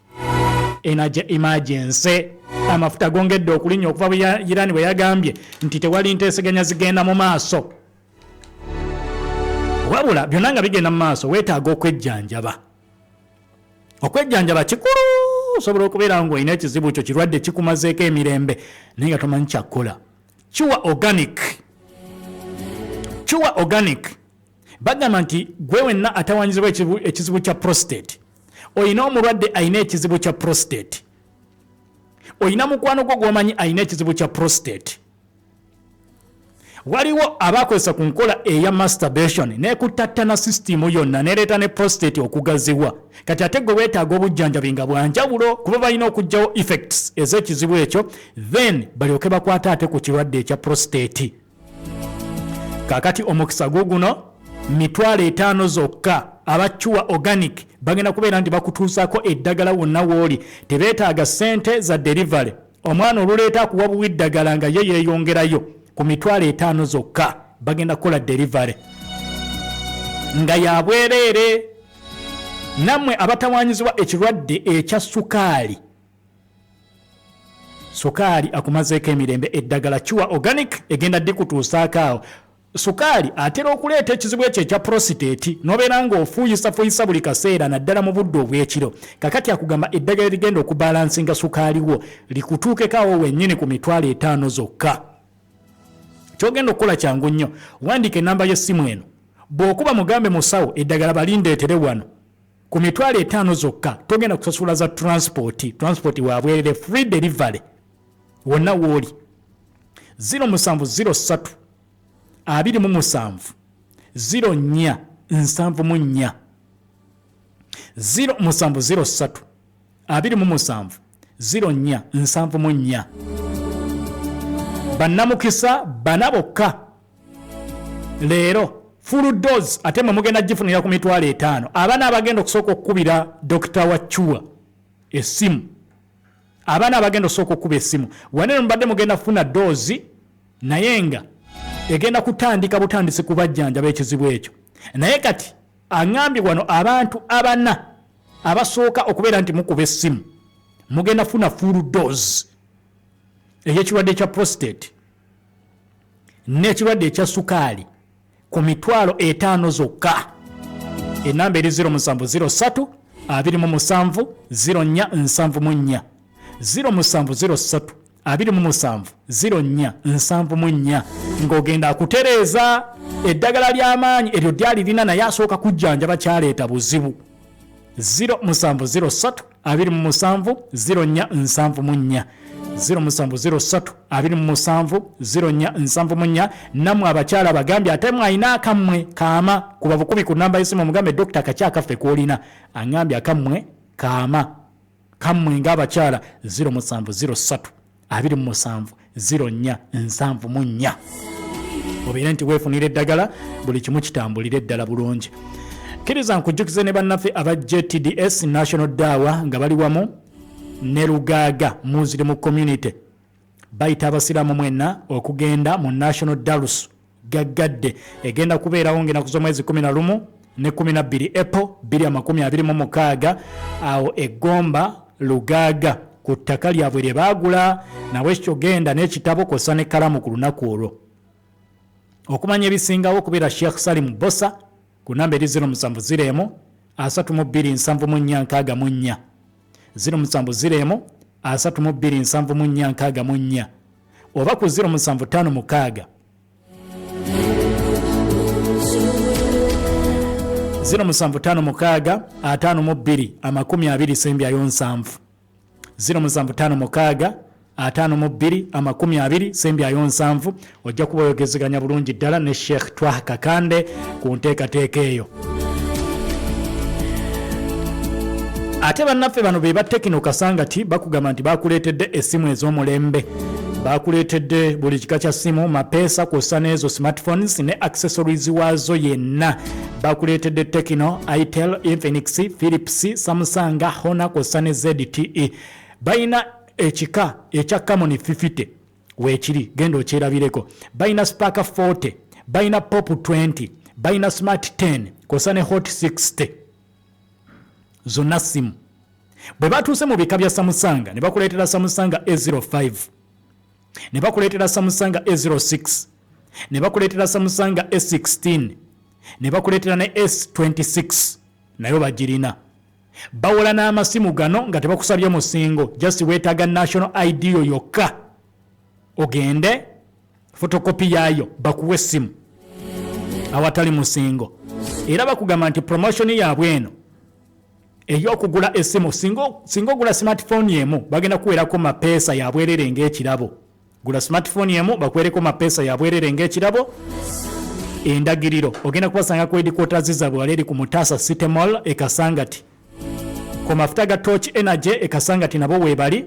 energy emergency. Amafuta gongedde okulinnya okuva bwe Iran bwe yagambye nti tewali nteeseganya zigenda mu maaso. Wabula byonna nga bigenda mu maaso, weetaaga okwejjanjaba. Okwejjanjaba kikulu. Osobola okubeera ng'olina ekizibu kyo, kirwadde kikumazeeko emirembe, naye nga tomanyi kyakkola. Cure Organic, Cure Organic bagamba nti gwe wenna atawanyizibwa ekizibu kya prostate, olina omulwadde alina ekizibu kya prostate, olina mukwano gwo gw'omanyi alina ekizibu kya prostate, waliwo abakozesa ku nkola eya masturbation nekutattana sisitimu yonna nereeta ne prostate okugaziwa. Kati ate gwe weetaaga obujjanjabi nga bwanjawulo, kuba balina okuggyawo effects ez'ekizibu ekyo, then balyoke bakwate ate ku kirwadde ekya prostate. Kaakati omukisa guguno, 50,000 zokka, aba Cure Organic bagenda kubeera nti bakutuusaako eddagala wonna w'oli. Tebeetaaga ssente za delivery. Omwana oluleeta akuwa buwi ddagala nga ye yeeyongerayo. Ku 50,000 zokka bagenda kukola delivery nga yabwereere. Nammwe abatawanyizibwa ekirwadde ekya sukaali, sukaali akumazeeko emirembe, eddagala Cure Organic egenda dikutuusaako awo. Sukaali atera okuleeta ekizibu ekyo ekya prostate, n'obeera ng'ofuuyisafuuyisa buli kaseera, naddala mu budde obw'ekiro. Kakati akugamba eddagala erigenda okubalansinga sukaali wo likutuukeko awo wennyini ku 50,000 zokka. Kyogenda okukola kyangu nnyo, wandiika enamba y'essimu eno, bw'okuba mugambe musawo eddagala balindeetere wano ku 50,000 zokka. Togenda kusasula za transport, transport wabwerere, free delivery wonna wooli. 0703 27 04 74, 0703 27 04 74. Bannamukisa bana bokka leero, full dose, ate mwe mugenda gifunira ku 50,000. Abaana abagenda okusooka okukubira dokita wa Cure essimu, abaana abagenda osooka okukuba essimu wanene, mubadde mugenda kufuna dose, naye nga egenda kutandika butandisi kubajjanjaba ekizibu ekyo. Naye kati aŋŋambye wano abantu abana abasooka okubeera nti mukuba essimu mugenda kufuna full dose ey'ekirwadde kya prostate n'ekirwadde ekya sukaali ku 50,000 zokka. Enamba eri 0703 27 04 74, 0703 27 04 74, ng'ogenda akutereeza eddagala ly'amaanyi eryo lyali lina, naye asooka kujjanjaba kyaleeta buzibu. 0703 27 04 74, 0703 27 04 74. Nammwe abakyala bagambye ate mwalina akammwe kaama, kuba bukubi ku namba y'essimu mugambe dokita kaki akaffe kwolina, aŋŋambye akammwe kaama kammwe ng'abakyala, 0703 27 04 74, obeere nti weefunira eddagala, buli kimu kitambulire eddala bulungi. Kkiriza nkujjukize ne bannaffe aba JTDS National Dawa nga bali wamu ne Lugaaga Muslim Community bayita abasiraamu mwenna okugenda mu National Darus gaggadde egenda kubeerawo ng'enaku z'omwezi 11 ne 12 April 2026 awo e Gomba Lugaaga ku ttaka lyabwe lye baagula nabwekityo genda n'ekitabo kw'ossa n'ekkalamu ku lunaku olwo. Okumanya ebisingawo kubira Sheikh Salim Bbosa ku namba eri 0701 32 74 64 0701 32 74 64 oba ku 0756 0756 52 20 sembyayo 7 0756 52 20 sembyayo 7 ojja kuba oyogezeganya bulungi ddala ne Sheikh Twaha Kakande ku nteekateeka eyo. Ate bannaffe bano be ba Tekino Kasangati bakugamba nti bakuleetedde essimu ez'omulembe. Bakuleetedde buli kika kya ssimu, mapeesa kw'ossa n'ezo smartphones ne accessories waazo yenna. Bakuleetedde Tekino, Itel, Infinix, Philips, Samsung, Honor kw'ossa ne ZTE. Balina ekika ekya Camon 50 weekiri, genda okyerabireko. Balina Spark 40, balina Pop 20, balina Smart 10 kw'ossa ne Hot 60. Zonna ssimu. Bwe batuuse mu bika bya Samusanga ne bakuleetera Samusanga A05, ne bakuleetera Samusanga A06, ne bakuleetera Samusanga A16, ne bakuleetera ne S26 nayo bagirina. Bawola n'amasimu gano nga tebakusabye musingo, just weetaaga national ID yo yokka ogende fotokopi yaayo bakuwe essimu awatali musingo. Era bakugamba nti promotion yaabwe eno ey'okugula essimu, singa ogula smartphone emu bagenda kuweerako mapeesa ya bwerere ng'ekirabo. Gula smartphone emu bakuweereko mapeesa ya bwerere ng'ekirabo. Endagiriro ogenda kubasanga ku headquarters zaabwe wali eri ku Mutaasa City Mall e Kasangati, ku mafuta ga Torch Energy e Kasangati nabo weebali.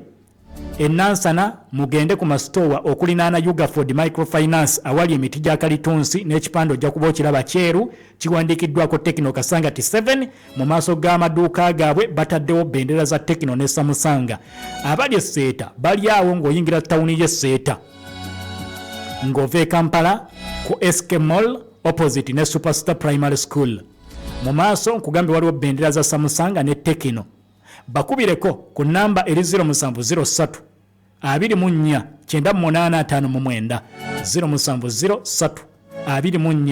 E Nansana mugende ku masitoowa okulinaana Ugaford Microfinance awali emiti gya kalitunsi n'ekipande ojja kuba okiraba kyeru kiwandiikiddwako Tecno Kasangati 7. Mu maaso g'amaduuka gaabwe bataddewo bendera za Tecno ne Samusanga. Abali e Seeta bali awo ng'oyingira tawuni y'e Seeta ng'ova e Kampala ku SK Mall opposite ne Superstar Primary School. Mu maaso nkugambye waliwo bendera za Samusanga ne Tecno. Bakubireko ku nnamba eri 0703 24 98 59 0703 24 98 54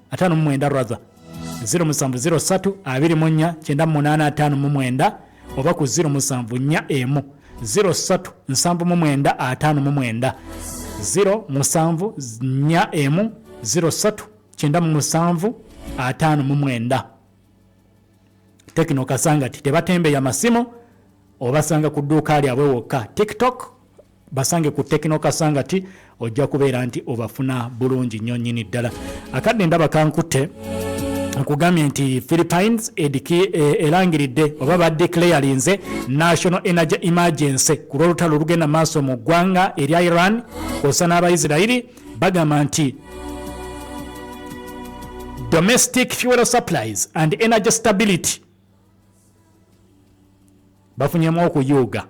59 rather 0703 24 98 59 oba ku 0741 03 79 59 0741 03 97 59. Tekino Kasangati tebatembeya masimu, obasanga ku dduuka lyabwe wokka. TikTok basange ku Tekino Kasangati, ojja kubeera nti obafuna bulungi nnyo nnyini ddala. Akadde ndaba kankutte, nkugambye nti Philippines erangiridde oba badeclarinze National Energy Emergency ku lw'olutalo olugenda maaso mu ggwanga erya Iran kw'ossa n'Abaisirairi. Bagamba nti domestic fuel supplies and energy stability bafunyemu okuyuuga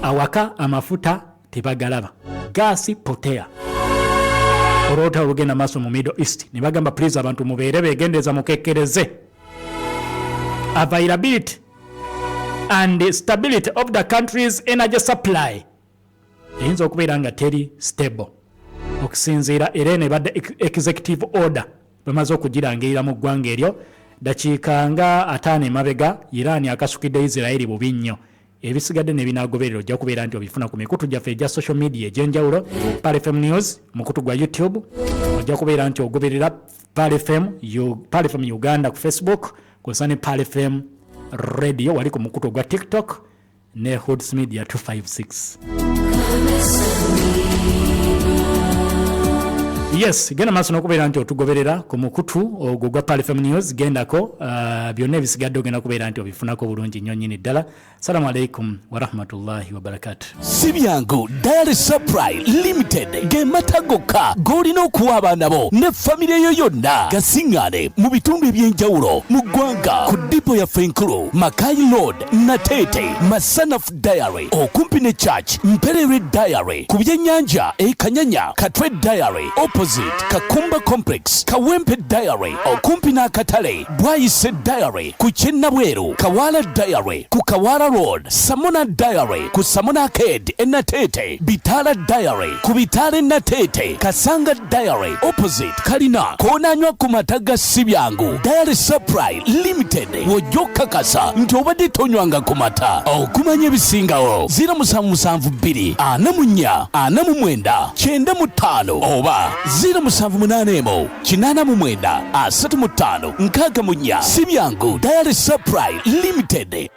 awaka, amafuta tebagalaba, gaasi potea olwolutalo olugenda maaso mu Middle East. Ne bagamba please abantu mubeere begendereza, mukekkereze availability and stability of the country's energy supply eyinza okubeera nga teri stable okusinziira era eno ebadde executive order bamaze okugirangirira mu ggwanga eryo dakiika nga 50 emabega. Iran akasukidde Israeli bubi nnyo. Ebisigadde ne binaagoberera ojja kubeera nti obifuna ku mikutu gyaffe egya social media egy'enjawulo. Pearl FM News mukutu gwa YouTube, ojja kubeera nti ogoberera Pearl FM, Pearl FM Uganda ku Facebook kw'ossa ne Pearl FM Radio wali ku mukutu ogwa TikTok ne Hoods Media 256. Yes, genda maaso n'okubeera nti otugoberera ku mukutu ogwo gwa Pearl FM News. Gendako, byonna ebisigadde ogenda kubeera nti obifunako bulungi nnyo nnyini ddala. Salamu aleikum warahmatullahi wabarakatu. Si byangu. Dairy Supply Limited ge mata gokka g'olina okuwa abaana bo ne famire yo yonna. Gasiŋŋaane mu bitundu eby'enjawulo mu ggwanga ku dipo yaffe enkulu, Makai Road, Nateete, Masanaf Dairy okumpi ne church, Mpererwe Dairy ku byennyanja e Kanyanya, Katwe Dairy opposite Kakumba Complex, Kawempe Dairy okumpi n'akatale, Bwayise Dairy ku Kyennabweru, Kawala Dairy ku Kawala Road, Samona Dairy ku Samona Arcade e Nateete, Bitala Dairy ku Bitala e Nateete, Kasanga Dairy opposite Kalina. Koonanywa ku mata ga Si Byangu Dairy Supply Limited, wojja okukakasa nti obadde tonywanga ku mata. Okumanya ebisingawo, 0772 44 49 95 oba 0781 89 35 64. Si Byangu Dairy Supply Limited.